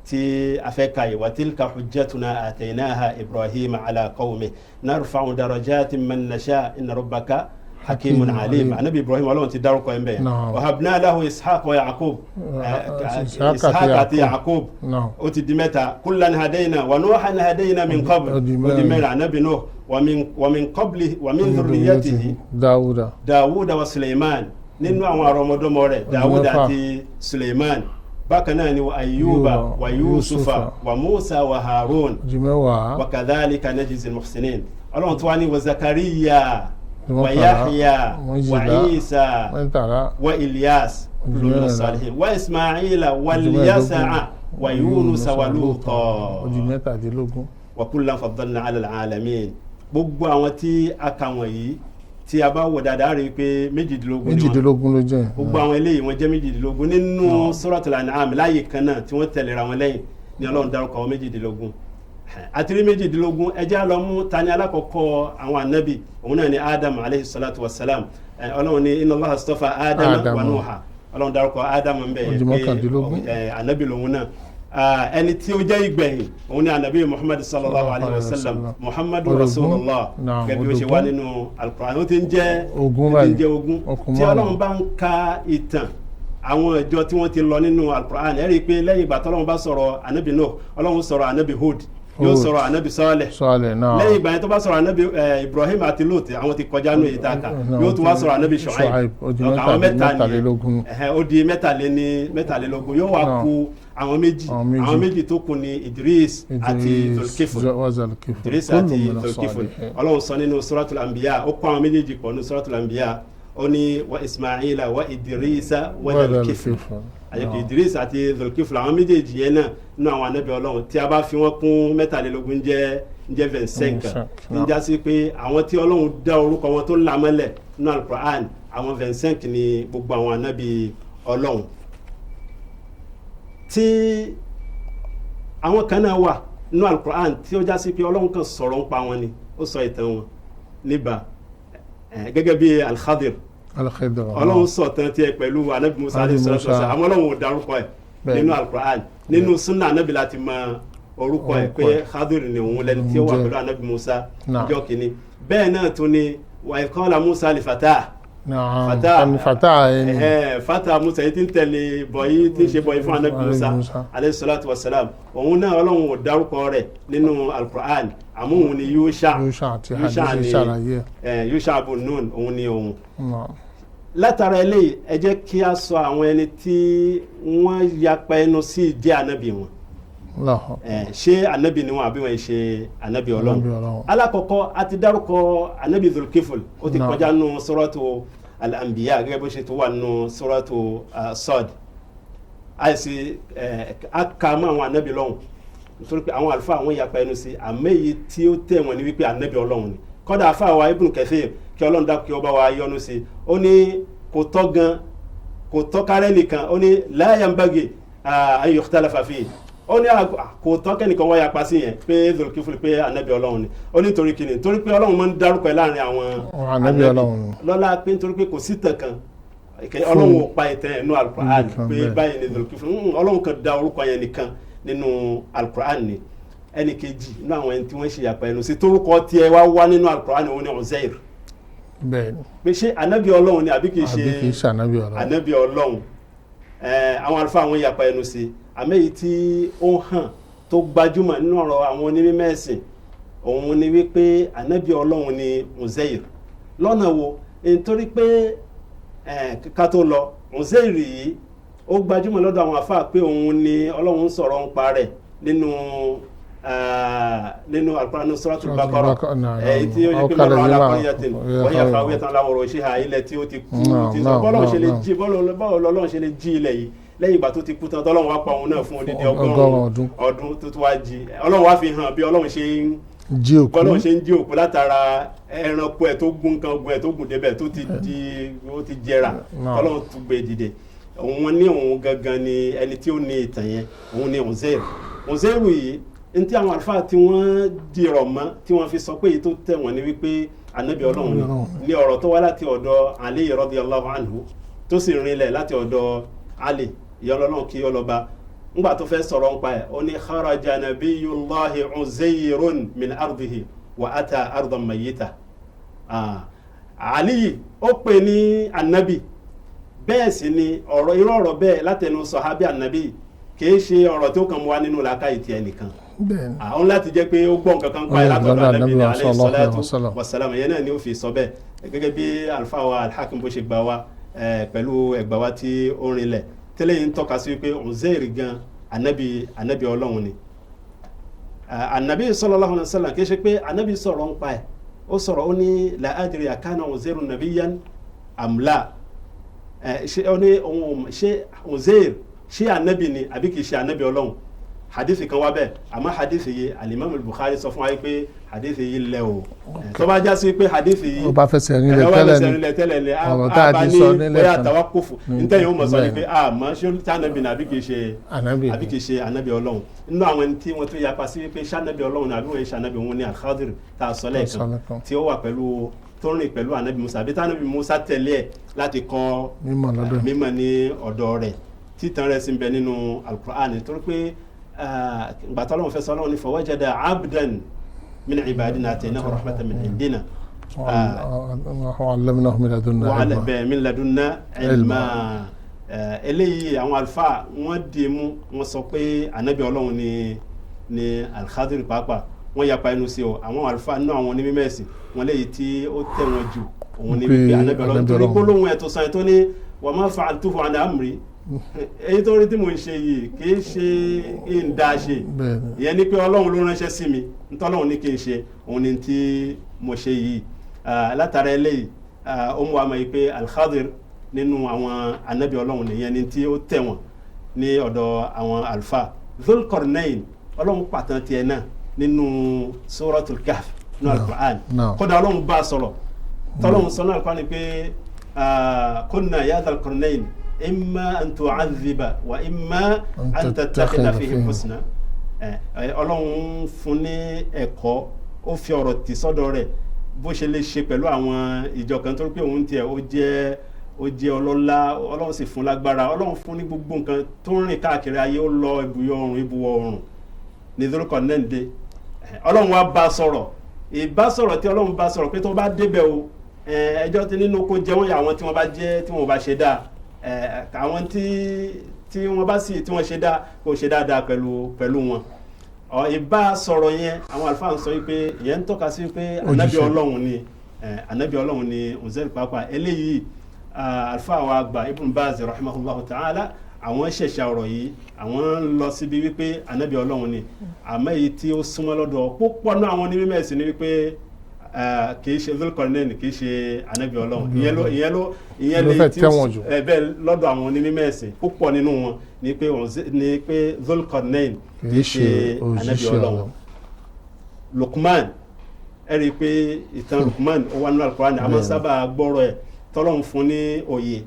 tí a fẹ́ ka yìí: wa tilka hujjatuna ataynaha Ibrahim ala qawmi narfa'u darajatin man nasha inna rabbaka hakimun alim. Anabi Ibrahim, Ọlọ́run ti dárúkọ ẹ̀ ń bẹ̀. Naam. Wahabna lahu Ishaq wa Yaqub. Ishaq Ishaq àti àti Yaqub, Naam. ó ti di mẹ́ta. Kullan hadayna wa Nuhan hadayna min qabl. Ó di Ó di mẹ́rin. mẹ́rin. Anabi Nuh, wa min qabli wa min dhurriyyatihi Dáwúdà. Dawuda wa Suleiman. Nínú àwọn àrọmọdọ́mọ rẹ̀, Dawuda mẹ́fà. àti Suleiman. Bákan náà ni wa Ayuba Ayuba, wa Yusufa Yusufa, wa Musa wa Harun. Ó di 10. Wa kadhalika najzi al-muhsinin. Ọlọ́run tó wá ní wa Zakariya Di wa 11. Yahya wa 12. Isa 13. wa Ilyas, Di kullu min 14. as-salihin, wa Ismaila wa Di Alyasa'a wa Yunusa wa Luta. Ó di 17. Wa kullan faddalna ala al-alamin. Gbogbo àwọn tí a kà wọ̀nyí, tí a bá wò dáadáa, rí i pé 18 ni wọ́n. 18 ló jẹ́. Gbogbo àwọn eléyìí, wọ́n jẹ́ 18 nínú Suratul An'am. Láàyè kan náà tí wọ́n tẹ̀léra wọn lẹ́yìn ní Ọlọ́run dárúkọ àwọn 18. Àti rí 18. Ẹ jẹ́ á lọ mú tani alákọ̀ọ́kọ́ àwọn ànábì. Òun náà ni Adam aleyhi salatu wa salam. Ọlọ́run ní inna Allaha astafa Adam Ádámù. wa Nuha. Ọlọ́run dárúkọ Adam ń bẹ̀ Ó di yẹn pé 19. Ànábì lòun náà. Ẹni tí ó jẹ́ ìgbẹ̀yìn, òun ni ànábì Muhammad sallallahu alayhi wa sallam, Muhammadu 20. rasulullah, Naam, gẹ́gẹ́ bí ó ṣe wá 20. nínú Al-Qur'an. Ó ti ń jẹ́ 20 ó ti ń báyìí. jẹ́ 20. 20 Tí márùn-ún. Ọlọ́run bá ń ka ìtàn àwọn ìjọ tí wọ́n ti lọ nínú Al-Qur'an, ẹ rí i pé lẹ́yìn ìgbà tọ́lọ́run bá sọ̀rọ̀ anabi Nuh, Ọlọ́run sọ̀rọ̀ anabi Hud, yóò Hud. sọ̀rọ̀ anabi Saleh. Sọ́ọ̀lẹ̀ náà. Lẹ́yìn ìgbà yẹn, tó bá sọ̀rọ̀ anabi Ibrahim àti Lut, àwọn ti kọjá nù èyí tá a kà, Náà, yóò tún wá sọ̀rọ̀ anabi Shu'aib. Shu'aib, ó di Àwọn mẹ́ta nìyẹn. 23. Ẹ̀hẹ́, ó di 23. Yóò wá Náà. kù àwọn méjì. Àwọn méjì. Àwọn méjì tó kù ní Idris àti Idris Zulkifl. wa Zulkifl. Idris Kullu àti min Zulkifl. as-salihin. Ọlọ́run sọ nínú Suratul Anbiya, ó kó àwọn méjèèjì pọ̀ nínú Suratul Anbiya. Ó ní wa Ismaila wa Idrisa wa Dhul-Kifl. Àyẹ̀kọ̀ Idris àti Dhul-Kifl, àwọn méjèèjì yẹn náà nínú àwọn ànábì Ọlọ́run tí a bá fi wọ́n kún 23 jẹ́ 25, ń já sí pé àwọn tí Ọlọ́run dá orúkọ wọn tó lámọ́lẹ̀ nínú Al-Qur'an, àwọn 25 ni gbogbo àwọn ànábì Ọlọ́run. Tí àwọn kan náà wà nínú Al-Qur'an tí ó já sí pé Ọlọ́run kan sọ̀rọ̀ ń pa wọn ni, ó sọ ìtàn wọn níbà, gẹ́gẹ́ bí Al-Khadir. Al-Khidr. Ọlọ́run sọ̀tàn tiẹ̀ pẹ̀lú anabi Musa alayhi salatu wa salam, àmọ́ Ọlọ́run ò dárúkọ ẹ̀ nínú Al-Qur'an. Nínú sunna anabi láti mọ orúkọ ẹ̀ pé Khadir ni òun, lẹni tí ó wà pẹ̀lú anabi Musa ọjọ́ kìíní. Bẹ́ẹ̀ náà tún ni wa idh qala Musa li fatah. Fata fata ẹni fata Musa yìí tí ń tẹ̀lé bọ̀yì, tí ń ṣe bọ̀yì fún anabi Musa alayhi salatu wa salam, òun náà Ọlọ́run ò dárúkọ rẹ̀ nínú Al-Qur'an, àmọ́ òun ni Yusha. Yusha àti hadith ṣàlàyé. Yusha bun Nun, òun ni òun. Látara eléyìí, ẹ jẹ́ kí a sọ àwọn ẹni tí wọ́n yapa ẹnu sí ìjẹ́ anabi wọn. Ṣé anabi ni wọn àbí wọn ṣe anabi Ọlọ́run? Alákọ̀ọ́kọ́, a ti dárúkọ anabi Zulkifl, ó ti kọjá nù suratu Al-Anbiya gẹ́gẹ́ bó ṣe tó wà nù suratu Sad. Àìsí aka mọ́ àwọn anabi lọ́hùn, nítorí pé àwọn àlùfáà àwọn yapa ẹnu sí, àmọ́ èyí tí ó tẹ̀ wọ́n ní wípé anabi Ọlọ́run ni. Kọ́dà àfáà wa Ibn Kathir, kí Ọlọ́run dákun kí ó bá wa yọ́nú sí, ó ní kò tọ́ gan, kò tọ́ kárẹ́ nìkan, ó ní la yanbaghi an yukhtalafa fihi, ó ní kò tọ́ kẹ́nìkan wáyà pa sí yẹn pé Zulkifli pé anabi Ọlọ́run ni. Ó ní torí kíni? Torí pé Ọlọ́run máa ń dárúkọ ẹ̀ láàrin àwọn anabi Ọlọ́run lọ́la, pé nítorí pé kò sí tàn kan, Ọlọ́run ò pa ìtàn ẹ̀ nínú Al-Qur'an pé báyìí ni Zulkifli. Ọlọ́run kan dá orúkọ yẹn nìkan nínú Al-Qur'an ni. Ẹnì kejì nínú àwọn ẹni tí wọ́n ṣe yàpá ẹnu sí torúkọ tiẹ̀ wá wá nínú Al-Qur'an, òun ni Uzair. Pé ṣé anabi Ọlọ́run ni àbí kì í ṣe anabi Ọlọ́run? Àwọn àlùfáà àwọn yàpá ẹnu sí, àmọ́ èyí tí ó hàn tó gbajúmọ̀ nínú ọ̀rọ̀ àwọn onímọ̀ ẹ̀sìn, òun ni wípé anabi Ọlọ́run ni Uzair. Lọ́nà wo? Nítorí pé ká tó lọ, Uzair yìí ó gbajúmọ̀ lọ́dọ̀ àwọn àfáà pé òun ni Ọlọ́run ń sọ̀rọ̀ ń pa rẹ̀ nínú Al-Qur'an, Suratul Baqara, èyí tí ó yẹ pé mọ́rọ̀ alákọ̀ọ́yàtìn wọ́n yà fàwé tán láwọn ọ̀rọ̀ ṣe ilẹ̀ tí ó ti kú, tí sọ bọ́lọ́run ṣe lè jí, bọ́lọ́run ṣe lè jí ilẹ̀ yìí lẹ́yìn ìgbà tó ti kú tán, tọ́lọ́run wá pa òun náà fún odidi 100 ọdún tó tún wá jí. Ọlọ́run wá fi hàn bí Ọlọ́run ṣe ń jí òkú, bọ́lọ́run ṣe ń jí òkú látara ẹranko ẹ̀ tó gún kan gun ẹ̀ tó gùn débẹ̀ tó ti di ó ti jẹrà, Ọlọ́run tún gbé dìde. Òun ní òun gangan ni ẹni tí ó ní ìtàn yẹn, òun ni Uzair. Uzair yìí, ní tí àwọn àlùfáà tí wọ́n dìrọ̀ mọ́, tí wọ́n fi sọ pé èyí tó tẹ̀ wọ́n ni wípé anabi Ọlọ́run ni ọ̀rọ̀ tó wá láti ọ̀dọ̀ Ali radiyallahu anhu, tó sì rinlẹ̀ láti ọ̀dọ̀ Ali, ìyọlọ́lọ́run kí ó lọ bá. Ńgbà tó fẹ́ sọ̀rọ̀ ńpa ẹ̀, ó ní kharaja nabiyullahi Uzairun min ardihi wa ata ardan mayyita. Ali ó pè ní anabi, bẹ́ẹ̀ sì ni ọ̀rọ̀ irú ọ̀rọ̀ bẹ́ẹ̀ látẹnu sọ̀hábí anabi kìí ṣe ọ̀rọ̀ tó kàn wá nínú làákàyè tiẹ̀ nìkan. Àwọn láti jẹ́ pé ó gbọ́ nǹkan kan pa ẹ̀ látọ̀dọ̀ anabi ní alayhi salatu wassalam, ìyẹn náà ni ó fi sọ bẹ́ẹ̀, gẹ́gẹ́ bí àlùfáà wa al-Hakim bó ṣe gbà wá pẹ̀lú ẹ̀gbà wa tí ó rinlẹ̀ tẹ́lẹ̀ yìí ń tọ́ka sí wípé Uzair gan anabi Ọlọ́run ni. Anabi sallallahu alaihi wasallam, kìí ṣe pé anabi sọ̀rọ̀ ń pa ẹ̀, ó sọ̀rọ̀, ó ní la adri akana Uzairu nabiyyan am la. Ṣé ó ní òun ṣé Uzair ṣé anabi ni àbí kìí ṣe anabi Ọlọ́run? Hadithi kan wá bẹ́ẹ̀, àmọ́ hadithi yìí, alimami Bukhari sọ fún wa pé hadithi yìí lẹ o. Tó bá já sí pé hadithi yìí ó bá fẹsẹ̀ rinlẹ̀ tẹ́lẹ̀ ni, ọ̀rọ̀ tá a ti sọ nílẹ̀ kan bóyá tawakufu ntẹ̀yìn ó mọ̀ sọ ni pé àmọ́ ṣé anabi ni àbí kìí ṣe àbí kìí ṣe anabi Ọlọ́run. Nínú àwọn ẹni tí wọ́n tún yapa sí pé ṣànàbí Ọlọ́run àbí wọ́n ṣe anabi, òun ni Al-Khadir tá a sọ lẹ́ẹ̀kan, tí ó wà pẹ̀lú tó rìn pẹ̀lú anabi Musa, àbí tànàbí Musa tẹ̀lé ẹ̀ láti kọ́ mímọ̀ ní ọ̀dọ̀ rẹ̀, títan rẹ̀ sì ń bẹ nínú Al-Qur'an. Torí pé gbàtọ́ Ọlọ́run fẹ́ sọ, Ọlọ́run ní fawajada abdan min ibadina atainahu rahmatan min indina wa min ladunna ilma. Eléyìí àwọn àlùfáà wọ́n dì mú, wọ́n sọ pé anabi Ọlọ́run ni Al-Khadir pàápàá. Wọ́n yapa ẹnu sí o, àwọn àlùfáà nínú àwọn onímọ̀ ẹ̀sìn wọn, léyìí tí ó tẹ̀ wọ́n jù òun ni wípé anabi Ọlọ́run, torí gbólóhùn ẹ̀ tó sọ yẹn tó ní wa ma fa'altuhu an amri, èyí tó rí tí mò ń ṣe yìí kì í ṣe ń dá ṣe, ìyẹn ni pé Ọlọ́run ló ránṣẹ́ sí mi, ntọ́lọ́run ní kí n ṣe òun ni tí mo ṣe yìí. Látara eléyìí, Ó mú wa mọ̀ yìí pé Al-Khadir nínú àwọn anabi Ọlọ́run nìyẹn ni tí ó tẹ̀wọ̀n ní ọ̀dọ̀ àwọn alfa. Dhul-Qarnayn, Ọlọ́run pàtàn tiẹ̀ náà nínú Suratul Kahf nínú Al-Qur'an. Kódà Ọlọ́run bá a sọ̀rọ̀, tọ́lọ́run sọ náà Al-Qur'an ni pé qulna ya Dhal-Qarnayn imma an tu'adhiba wa imma an tattakhidha fihim husna. Ọlọ́run fún ní ẹ̀kọ́, ó fi ọ̀rọ̀ tì sọ́dọ̀ rẹ̀ bó ṣe lè ṣe pẹ̀lú àwọn ìjọ kan, torí pé òun tiẹ̀ ó jẹ́ ọlọ́lá, Ọlọ́run sì fún lágbára, Ọlọ́run fún ní gbogbo nǹkan tó ń rìn káàkiri ayé, ó lọ ibùyọ oòrùn, ibùwọ̀ oòrùn ní Dhul-Qarnayn dé. Ọlọ́run wá bá sọ̀rọ̀, ìbá sọ̀rọ̀ tí Ọlọ́run bá sọ̀rọ̀ pé tó bá débẹ̀ o, ẹjọ́ tí nínú kó jẹ́ wọ́n yà, àwọn tí wọ́n bá jẹ́ tí wọ́n bá ṣe dáa, àwọn tí wọ́n bá sì tí wọ́n ṣe dáa, kó ṣe dáadáa pẹ̀lú wọn. Ìbá sọ̀rọ̀ yẹn, àwọn àlùfáà ń sọ wípé ìyẹn ń tọ́ka sí pé ànábì Ọlọ́run ni, ànábì Ọlọ́run ni Uzair pàápàá. Eléyìí, àlùfáà wa àgbà Ibn Baz rahimahullahu ta'ala, àwọn ṣẹ̀ṣẹ̀ ọ̀rọ̀ yìí, àwọn ń lọ síbi wípé ànábì Ọlọ́run ni. Àmọ́ èyí tí ó súnmọ́ lọ́dọ̀ púpọ̀ náà àwọn onímọ̀ ẹ̀sìn ni wípé kì í ṣe Dhul-Qarnayn, kì í ṣe ànábì Ọlọ́run. Ìyẹn ló lè fẹ́ tí tẹ̀wọ̀n jù. Bẹ́ẹ̀ lọ́dọ̀ àwọn onímọ̀ ẹ̀sìn púpọ̀ nínú wọn ni pé Dhul-Qarnayn kì í ṣe ànábì òjíṣẹ́ Ọlọ́run. Ọlọ́run. Lukman, ẹ rí i pé ìtàn Lukman ó wà nínú Al-Qur'an, a máa ń sábà gbọ́rọ̀ ẹ̀, tọ́lọ́run fún ní òye.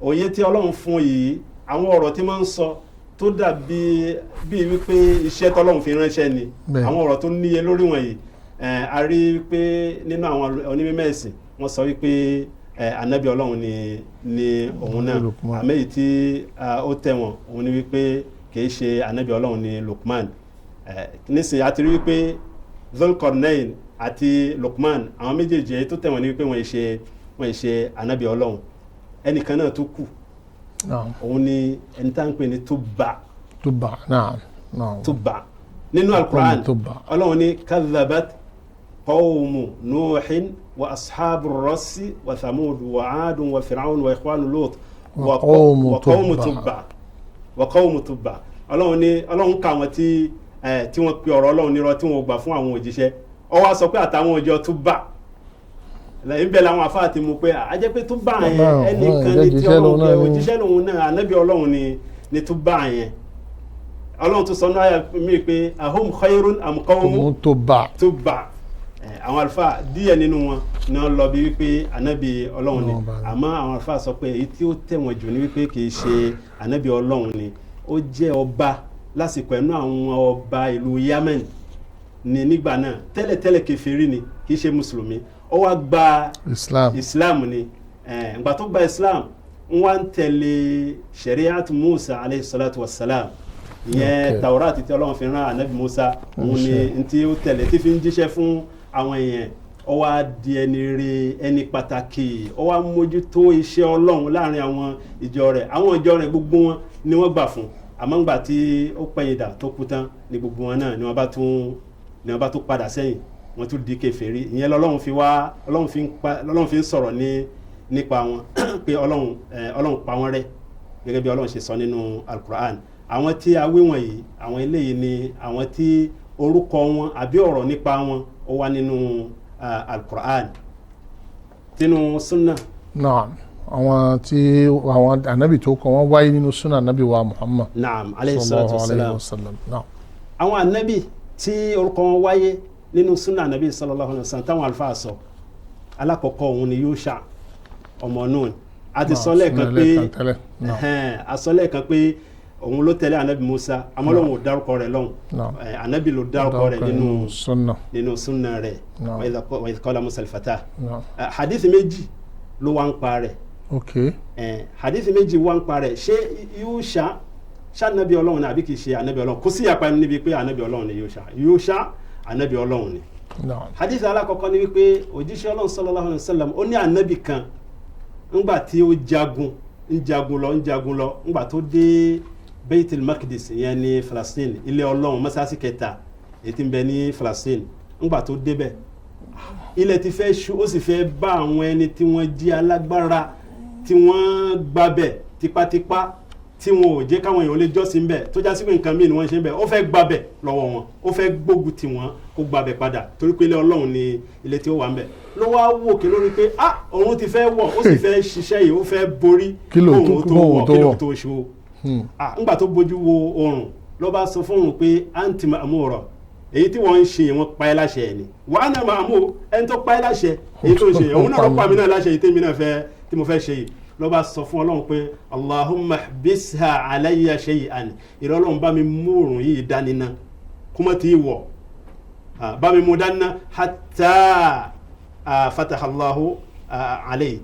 Òye tí Ọlọ́run fún yìí, àwọn ọ̀rọ̀ tí máa ń sọ tó dàbí bíi wípé iṣẹ́ tọ́lọ́run fi ránṣẹ́ ni. Àwọn ọ̀rọ̀ tó níye lórí wọ̀nyí, a rí pé nínú àwọn onímọ̀ ẹ̀sìn wọ́n sọ wípé ànábì Ọlọ́run ni òun náà. Lukman. Àmọ́ èyí tí ó tẹ̀wọ̀n òun ni wípé kì í ṣe ànábì Ọlọ́run ni Lukman. Nísìnyí a ti rí wípé Dhul-Qarnayn àti Lukman, àwọn méjèèjì, èyí tó tẹ̀wọ̀n ni wípé wọ́n ṣe ànábì Ọlọ́run. Ẹnìkan náà tó kù, òun ni ẹni tá à ń pè ní Tubba. Tubba, naam, naam. Tubba nínú Al-Qur'an, Tubba. Ọlọ́run ní kadhabat qawmu Nuhin wa ashabu rassi wa Thamud wa Adun wa Fir'aun wa ikhwanu Lut wa qawmu wa qawmu Tubba. Tubba wa qawmu Tubba. Ọlọ́run ní Ọlọ́run ká àwọn tí wọ́n pe ọ̀rọ̀ Ọlọ́run nírọ́, tí wọ́n gbà fún àwọn òjíṣẹ́. Ó wá sọ pé àtàwọn ìjọ Tubba lẹ́yìn bẹ́ẹ̀ làwọn afáà ti mú pé a jẹ́ pé Tubba yẹn Ọlọ́run, ẹnìkan Ọlọ́run ní tí jẹ́ Ọlọ́run òjíṣẹ́ pé lòun náà ni. Òjíṣẹ́ lòun náà, ànábì Ọlọ́run ni Tubba yẹn. Ọlọ́run tó sọ náà àyà mi pé ahum khairun am qawmu òun Tubba. Tubba. Àwọn àlùfáà díẹ̀ nínú wọn ni wọ́n lọ bí wípé ànábì Ọlọ́run ni. Ọlọ́run bá ní. Àmọ́ àwọn àlùfáà sọ pé èyí tí ó tẹ̀wọ̀n jù ni wípé kì í ṣe ànábì Ọlọ́run ni, ó jẹ́ ọba lásìkò ẹnu àwọn ọba ìlú Yemen ni nígbà náà. Tẹ́lẹ̀tẹ́lẹ̀ kèfèrí ni, kì í ṣe mùsùlùmí, ó wá gba Islam. Islam ni. Ìgbà tó gba Islam, ń wá ń tẹ̀lé shariat Musa alayhi salatu wa salam, ìyẹn Taurat tí Ọlọ́run fi rán anabi Musa, òun ni ntí ó tẹ̀lé tí fi ń jíṣẹ́ fún àwọn èèyàn. Ó wá di ẹni re, ẹni pàtàkì, ó wá mójútó iṣẹ́ Ọlọ́run láàrin àwọn ìjọ rẹ̀. Àwọn ìjọ rẹ̀ gbogbo wọn ni wọ́n gbà fún, àmọ́ ńgbà tí ó pẹ̀yìn dà tó kú tán ni gbogbo wọn náà ni wọ́n bá tún padà sẹ́yìn, wọ́n tún di kèfèrí. Ìyẹn lọ́lọ́run fi wá Ọlọ́run fi ń pa, Ọlọ́run fi ń sọ̀rọ̀ ní nípa wọn pé Ọlọ́run pa wọ́n rẹ́ gẹ́gẹ́ bí Ọlọ́run ṣe sọ nínú Alukur'an. Àwọn tí a wí wọ̀nyí, àwọn eléyìí ni àwọn tí orúkọ wọn àbí ọ̀rọ̀ nípa wọn ó wà nínú Alukur'an, tínú sunna. Naam, àwọn tí àwọn ànábì tó kọ wọn wáyé nínú sunna ànábì wa Muhammad Naam, alayhi salatu sallallahu alayhi wa salam. Wa sallam, naam. Àwọn ànábì tí orúkọ wọn wáyé nínú sunna ànábì sallallahu alayhi wa sallam táwọn àlùfáà sọ, alákọ̀ọ́kọ́ òun ni Yusha ọmọ Nun. A ti sọ lẹ́ẹ̀kan pé lẹ́ẹ̀kan tẹ́lẹ̀, naam. Ẹ̀hẹ́n, a sọ lẹ́ẹ̀kan pé òun ló tẹ̀lé ànábì Musa, àmọ́ Ọlọ́run ò dárúkọ rẹ̀ lọ́hùn. Naam. Ànábì ló dárúkọ rẹ̀ nínú sunna. Nínú sunna rẹ̀. Naam. Wa idh qala Musa al-fata. Naam. Hadith méjì ló wá ń pa rẹ̀. Hadith méjì wá ń pa rẹ̀. Ṣé Yusha ṣànábì Ọlọ́run ni àbí kìí ṣe ànábì Ọlọ́run? Kò sí ìyapa ẹnu níbi pé ànábì Ọlọ́run ni Yusha. Yusha ànábì Ọlọ́run ni. Hadith alákọ̀ọ́kọ́ ni wípé òjíṣẹ́ Ọlọ́run sallallahu alaihi wasallam ó ní ànábì kan, ńgbà tí ó jagun, ń jagun lọ, ń jagun lọ, ńgbà tó dé Baitul Maqdis, ìyẹn ní Palestine, ilé Ọlọ́run, mọ́sáàsì kẹta èyí tí ń bẹ ní Palestine, ńgbà tó débẹ̀, ilẹ̀ ti fẹ́ ṣú, ó sì fẹ́ bá àwọn ẹni tí wọ́n jí alágbára tí wọ́n gbabẹ̀ tipátipá. tí wọn ò jẹ́ káwọn èèyàn lè jọ́sìn bẹ̀, tó já sí pé nǹkan míì ni wọ́n ń ṣe bẹ̀, ó fẹ́ gbabẹ̀ lọ́wọ́ wọn, ó fẹ́ gbógun tì wọ́n kó gbabẹ̀ padà, torí pé ilé Ọlọ́run ni ilé tí ó wà ń bẹ̀. Ló wá wòkè lórí pé ah, òun ti fẹ́ wọ̀, ó sì fẹ́ ṣiṣẹ́ yìí, ó fẹ́ borí Kí ló kóun tó tó wọ̀, tó kí ló wọ̀. tó ṣe. Ah, ńgbà tó bójú wo oòrùn, ló bá sọ fún òun pé anti ma'mura, èyí tí wọ́n ń ṣe yẹn, wọ́n pa ẹ́ láṣẹ ẹ̀ ni, wa ana ma'mur, ẹni tó pa ẹ́ láṣẹ èyí tó ń ṣe yẹn, òun náà ló pa mí náà láṣẹ èyí tèmi náà fẹ́ tí mo fẹ́ ṣe yìí. Ló bá sọ fún Ọlọ́run pé Allahumma bisha alayya shay'an, ìrọ̀ Ọlọ́run, bá mi mú oòrùn yìí dání ná, kó má ti wọ̀. Ah, bá mi mú dání ná hatta fataha Allahu alayhi.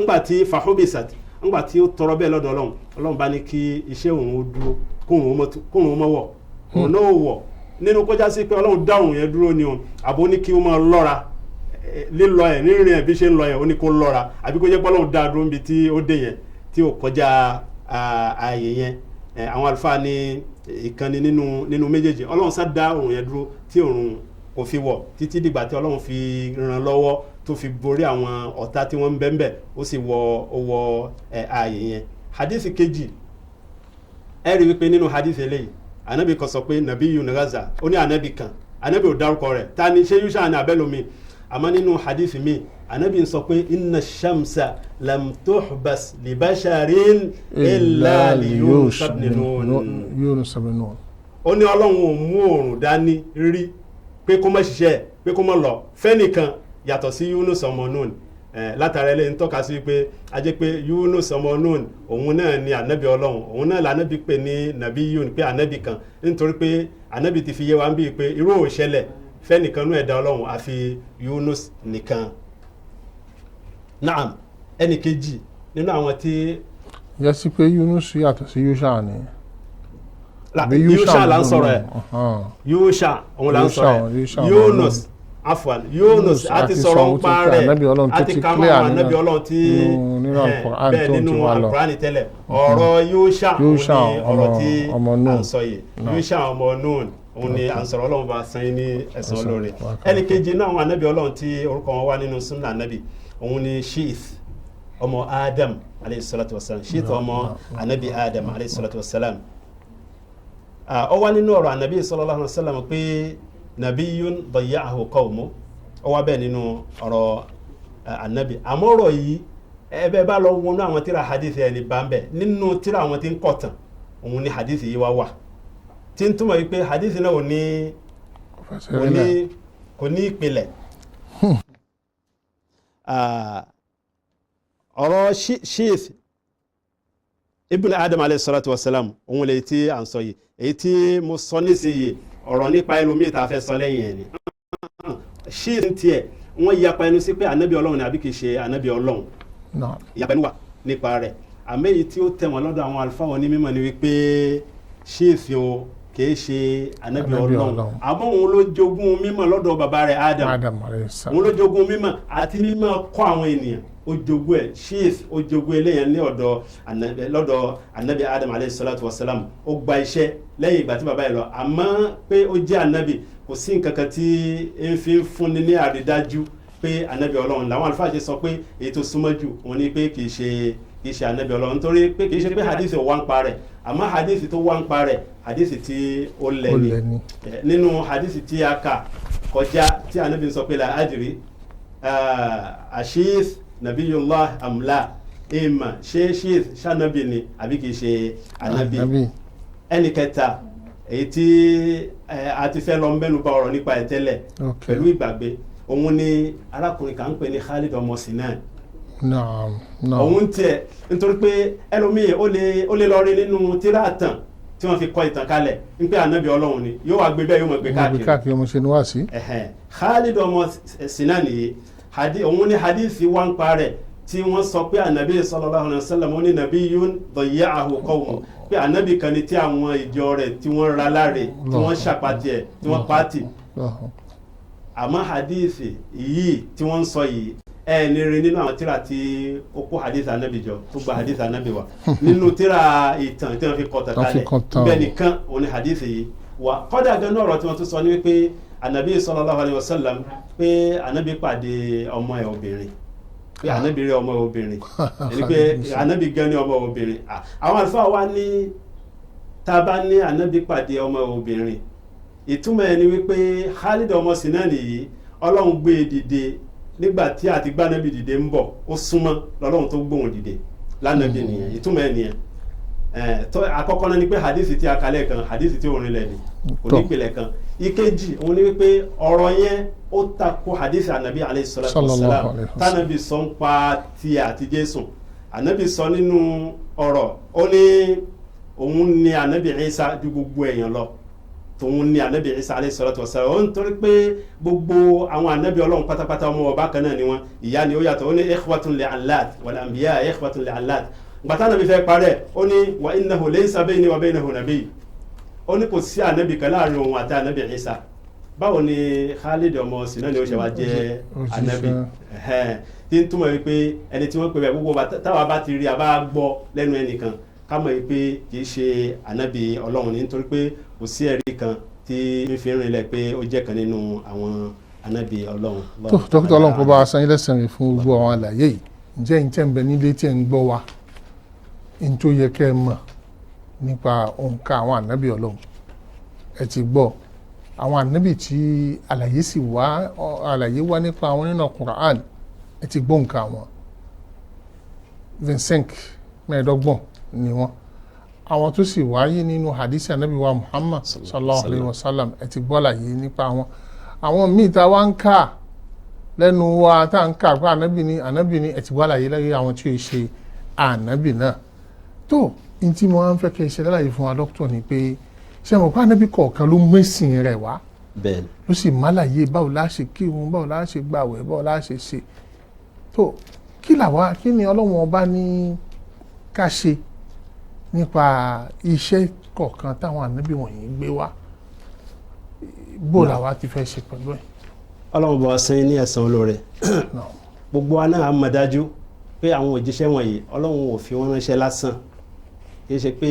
Ńgbà tí fahubisat, ńgbà tí ó tọrọ bẹ́ẹ̀ lọ́dọ̀ Ọlọ́run, Ọlọ́run bá ní kí iṣẹ́ òun ó dúró, kóun ó mọ́ wọ̀, òun náà wọ̀. Nínú kọjá sí pé Ọlọ́run dá òun yẹn dúró ni o, àbó ní kí ó máa lọ́ra lílọ ẹ̀, rírìn ẹ̀, bí ṣe ń lọ yẹn, ó ní kó lọ́ra, àbí kó jẹ́ pé Ọlọ́run dá dúró níbi tí ó dé yẹn, tí ó kọjá ààyè yẹn. Àwọn àlùfáà ní ìkànnì nínú méjèèjì, Ọlọ́run sá dá òun yẹn dúró tí òun kò fi wọ̀ títí dìgbà tí Ọlọ́run fi ràn lọ́wọ́ tó fi borí àwọn ọ̀tá tí wọ́n ń bẹ ńbẹ̀, ó sì wọ, ó wọ ààyè yẹn. Hadith kejì, ẹ rí wípé nínú hadith eléyìí, anabi kan sọ pé nabiyyun gaza, ó ní anabi kan, anabi ò dárúkọ rẹ̀, ta ni, ṣé Yusha ní abẹ́lómi? Àmọ́ nínú hadith mi, anabi ń sọ pé inna shamsa lam tuhbas li basharin illa li Yunus ibn Nun. Yunus ibn Nun. Ó ní Ọlọ́run ò mú oòrùn dání rí pé kó má ṣiṣẹ́, pé kó má lọ fẹ́nìkan yàtọ̀ sí Yunus ọmọ Nun. Látara ẹlẹ́yìn ń tọ́ka sí pé a jẹ́ pé Yunus ọmọ Nun, òun náà ni ànábì Ọlọ́run, òun náà lànábì pè ní nabiyyun, pé ànábì kan, nítorí pé ànábì ti fi yé wa ń bí pé irú ò ṣẹlẹ̀ fẹ́nìkan nú ẹ̀dá Ọlọ́run àfi Yunus nìkan. Naam, ẹnì kejì nínú àwọn tí Yẹ sí pé Yunus yàtọ̀ sí Yusha ni. Àbí Yusha là ń sọ̀rọ̀ ẹ̀. Ọ̀hán. Yusha òun là ń sọ̀rọ̀ ẹ̀. Yusha, Yunus, afwan, Yunus, a ti àti sọ̀rọ̀ sọ ń ohun tó pa pé rẹ̀, ànábì Ọlọ́run tó a ti ti ka mọ́ clear àwọn ànábì Ọlọ́run tí nínú Al-Qur'an bẹ́ẹ̀ tó ń ti nínú wá lọ. Al-Qur'an tẹ́lẹ̀. Ọ̀rọ̀ Yusha òun Yusha ni ọ̀rọ̀ tí ọmọ à ń Nun. sọ yìí. Yusha ọmọ Nun òun ni à ń sọ̀rọ̀. Ọlọ́run bá san yín ní ẹ̀san Ẹ̀san. olóore. Wákàtí. Ẹnì kejì náà àwọn ànábì Ọlọ́run tí orúkọ wọn wá nínú súnà ànábì, òun ni Shith ọmọ Adam alayhi salatu wasalam. Shith ọmọ ànábì Adam alayhi salatu wasalam. Ó wá nínú ọ̀rọ̀ ànábì sallallahu alaihi wasallam pé nabiyyun dayya'ahu qawmu, ó wá bẹ́ẹ̀ nínú ọ̀rọ̀ ànábì. Àmọ́ ọ̀rọ̀ yìí, ẹbẹ́ bá lọ wọnú àwọn tíra hadith ẹ̀ ní bá ń bẹ̀ nínú tíra àwọn tí ń kọ̀tàn, òun ni hadith yìí wá wà, tí ń túmọ̀ wípé hadith náà ò ní Kò fẹsẹ̀ kò rinlẹ̀. ní kò ní ìpìlẹ̀. Ọ̀rọ̀ Shith ibn Adam alayhi salatu wa salam, òun lè tí à ń sọ yìí. Èyí tí mo sọ nísìnyìí, ọ̀rọ̀ nípa ẹlòmíì tá a fẹ́ sọ lẹ́yìn ẹ̀ ni. Shith tiẹ̀, wọ́n yapa ẹnu sí pé ànábì Ọlọ́run ni àbí kìí ṣe ànábì Ọlọ́run. Naam. Ìyapa ẹnu wà nípa rẹ̀, àmọ́ èyí tí ó tẹ̀wọ̀n lọ́dọ̀ àwọn àlùfáà onímọ̀ ni wípé Shith o kìí ṣe ànábì Ànábì Ọlọ́run, Ọlọ́run. àmọ́ òun ló jogún mímọ̀ lọ́dọ̀ bàbá rẹ̀ Adam. Adam alayhi salam. Òun ló jogún mímọ̀ àti mímọ̀ kọ́ àwọn ènìyàn, ó jogún ẹ̀. Shith ó jogún eléyàn ní ọ̀dọ̀ lọ́dọ̀ anabi Adam alayhi salatu wa salam. Ó gba iṣẹ́ lẹ́yìn ìgbà tí bàbá yìí lọ, àmọ́ pé ó jẹ́ anabi, kò sí nǹkan kan tí ń fi fúnni ní àrídájú pé anabi Ọlọ́run. Làwọn àlùfáà ṣe sọ pé èyí tó súnmọ́ jù òun ni pé kì í ṣe anabi Ọlọ́run, nítorí pé kì í ṣe pé hadith ò wá ń pa rẹ̀, àmọ́ hadith tó wá ń pa rẹ̀, hadith tí ó lẹ̀ Ó ni. lẹ̀ ni. Nínú hadith tí a kà kọjá tí anabi sọ pé la adri ashith nabiyullah amla, ìmọ̀ ṣé Shith ṣànàbì ni àbí kìí ṣe anabi. Ànábì. Ẹnì kẹta, èyí tí a ti fẹ́ lọ mẹ́nu bà ọ̀rọ̀ nípa ẹ̀ tẹ́lẹ̀ pẹ̀lú ìgbàgbé, òun ni arákùnrin kan ń pè ní Khalid ọmọ Sinan. Naam. Naam. Òun tiẹ̀, nítorí pé ẹlòmíì ó lè lọ rí nínú tírà tàn tí wọ́n fi kọ ìtàn kalẹ̀ ń pé ànábì Ọlọ́run ni, yóò wá gbé bẹ́ẹ̀, yóò mọ̀ gbé Mo gbé káàkiri. Káàkiri mo ṣe ní wá sí. Ẹ̀hẹ̀n. Khalid ọmọ Sinan yìí, òun ni hadithi wá ń pa rẹ̀ tí wọ́n sọ pé ànábì sallallahu alaihi wasallam, ó ní nabiyyun dayya'ahu qawmu, pé ànábì kan ni tí àwọn ìjọ rẹ̀ tí wọ́n ra láre, tí wọ́n ṣàpàtì ẹ̀, tí wọ́n pàtì. Àmọ́ hadithi yìí tí wọ́n ń sọ yìí, ẹ ní rí nínú àwọn tíra tí ó kó hadith anabi jọ, tó gba hadith anabi wa, nínú tíra ìtàn tí wọ́n fi kọ tàn Tán fi kalẹ̀ kọ tàn. bẹ́ẹ̀ nìkan òun ni hadith yìí wà. Kọ́dà gan náà, ọ̀rọ̀ tí wọ́n tún sọ ni wípé anabi sallallahu alayhi wa sallam, pé anabi pàdé ọmọ ẹ̀ obìnrin. Pé ànábì rí ọmọ obìnrin, ẹni pé ànábì gan ni ọmọ obìnrin. Àwọn àlùfáà wa ní tá a bá ní ànábì pàdé ọmọ obìnrin, ìtumọ̀ ẹni wípé Khalid ọmọ Sinan yìí, Ọlọ́run gbé e dìde nígbà tí àti gbánábì dìde ń bọ̀, ó súnmọ́ lọ́lọ́run tó gbóhùn dìde lánàbì nìyẹn. Ìtumọ̀ ẹ nìyẹn. Tó àkọ́kọ́ náà ni pé hadith tí a kalẹ̀ kan, hadith tí òun rinlẹ̀ ni, kò ní ìpìlẹ̀ kan. Ìkejì òun ni wípé ọ̀rọ̀ yẹn ó tako hadith anabi alayhi salatu wassalam tánàbì sọ ń pa tiẹ̀ àti Jésù. Anabi sọ nínú ọ̀rọ̀, ó ní òun ni anabi Isa ju gbogbo èèyàn lọ, tòun ni anabi Isa alayhi salatu wassalam. Ó ń torí pé gbogbo àwọn anabi Ọlọ́run pátápátá ọmọ ọba kan náà ni wọn, ìyá ni ó yàtọ̀. Ó ní ikhwatun li allat wal anbiya ikhwatun li allat. Gbàtà anabi fẹ́ parẹ́, ó ní wa innahu laysa bayni wa baynahu nabiy, ó ní kò sí anabi kan láàrin òun àti anabi Isa. Báwo ni Khalid ọmọ Sinan ni ó ṣe wá jẹ́ anabi? Tí ń túmọ̀ wípé ẹni tí wọ́n pè bẹ́ẹ̀, gbogbo táwa bá ti rí a bá gbọ́ lẹ́nu ẹnìkan, ká mọ̀ wípé kì í ṣe anabi Ọlọ́run ní, nítorí pé kò sí ẹ̀rí kan tí ń fi rinlẹ̀ pé ó jẹ́ kan nínú àwọn anabi Ọlọ́run. Tó dókítà, Ọlọ́run kó bá wa san yín lẹ́san rẹ̀ fún gbogbo àwọn àlàyé yìí. Ǹjẹ́ ń tẹ́ ń bẹ nílé tí ẹ̀ ń gbọ́ wa, ń tó yẹ kẹ́ ẹ mọ̀ nípa òǹkà àwọn ànábì Ọlọ́run, ẹ ti gbọ́ àwọn ànábì tí àlàyé sì wá, àlàyé wá nípa àwọn nínú Quran. Ẹ ti gbọ́ òǹkà wọn, 25, 25 ni wọ́n. Àwọn tó sì wáyé nínú hadith ànábì wa Muhammad sallallahu alayhi wa sallam, ẹ ti gbọ́ àlàyé nípa wọn. Àwọn míì tá a wá ń kà lẹ́nu wa, tá à ń kà pé ànábì ni, ànábì ni, ẹ ti gbọ́ àlàyé lẹ́yìn àwọn tí ó ṣe ànábì náà. Tó n tí mo máa ń fẹ́ kẹ́ ẹ ṣe lálàyé fún wa, dókítà, ni pé ṣé mo kọ́ ànábì kọ̀ọ̀kan ló mẹ́sìn rẹ̀ wá, Bẹ́ẹ̀ni. ló sì málàyé báwo la ṣe kírun, báwo la ṣe gbàwẹ̀, báwo la ṣe ṣe. Tó kí làwa, kí ni Ọlọ́run ọba ní ká ṣe nípa iṣẹ́ kọ̀ọ̀kan táwọn ànábì wọ̀nyí gbé wá? Bó làwa ti fẹ́ ṣe pẹ̀lú ẹ̀? Ọlọ́run bá wa san yín ní ẹ̀san olóore. Náà. Gbogbo wa náà mọ̀ dájú pé àwọn òjíṣẹ́ wọ̀nyí, Ọlọ́run ò fi wọ́n ránṣẹ́ lásán. Kì í ṣe pé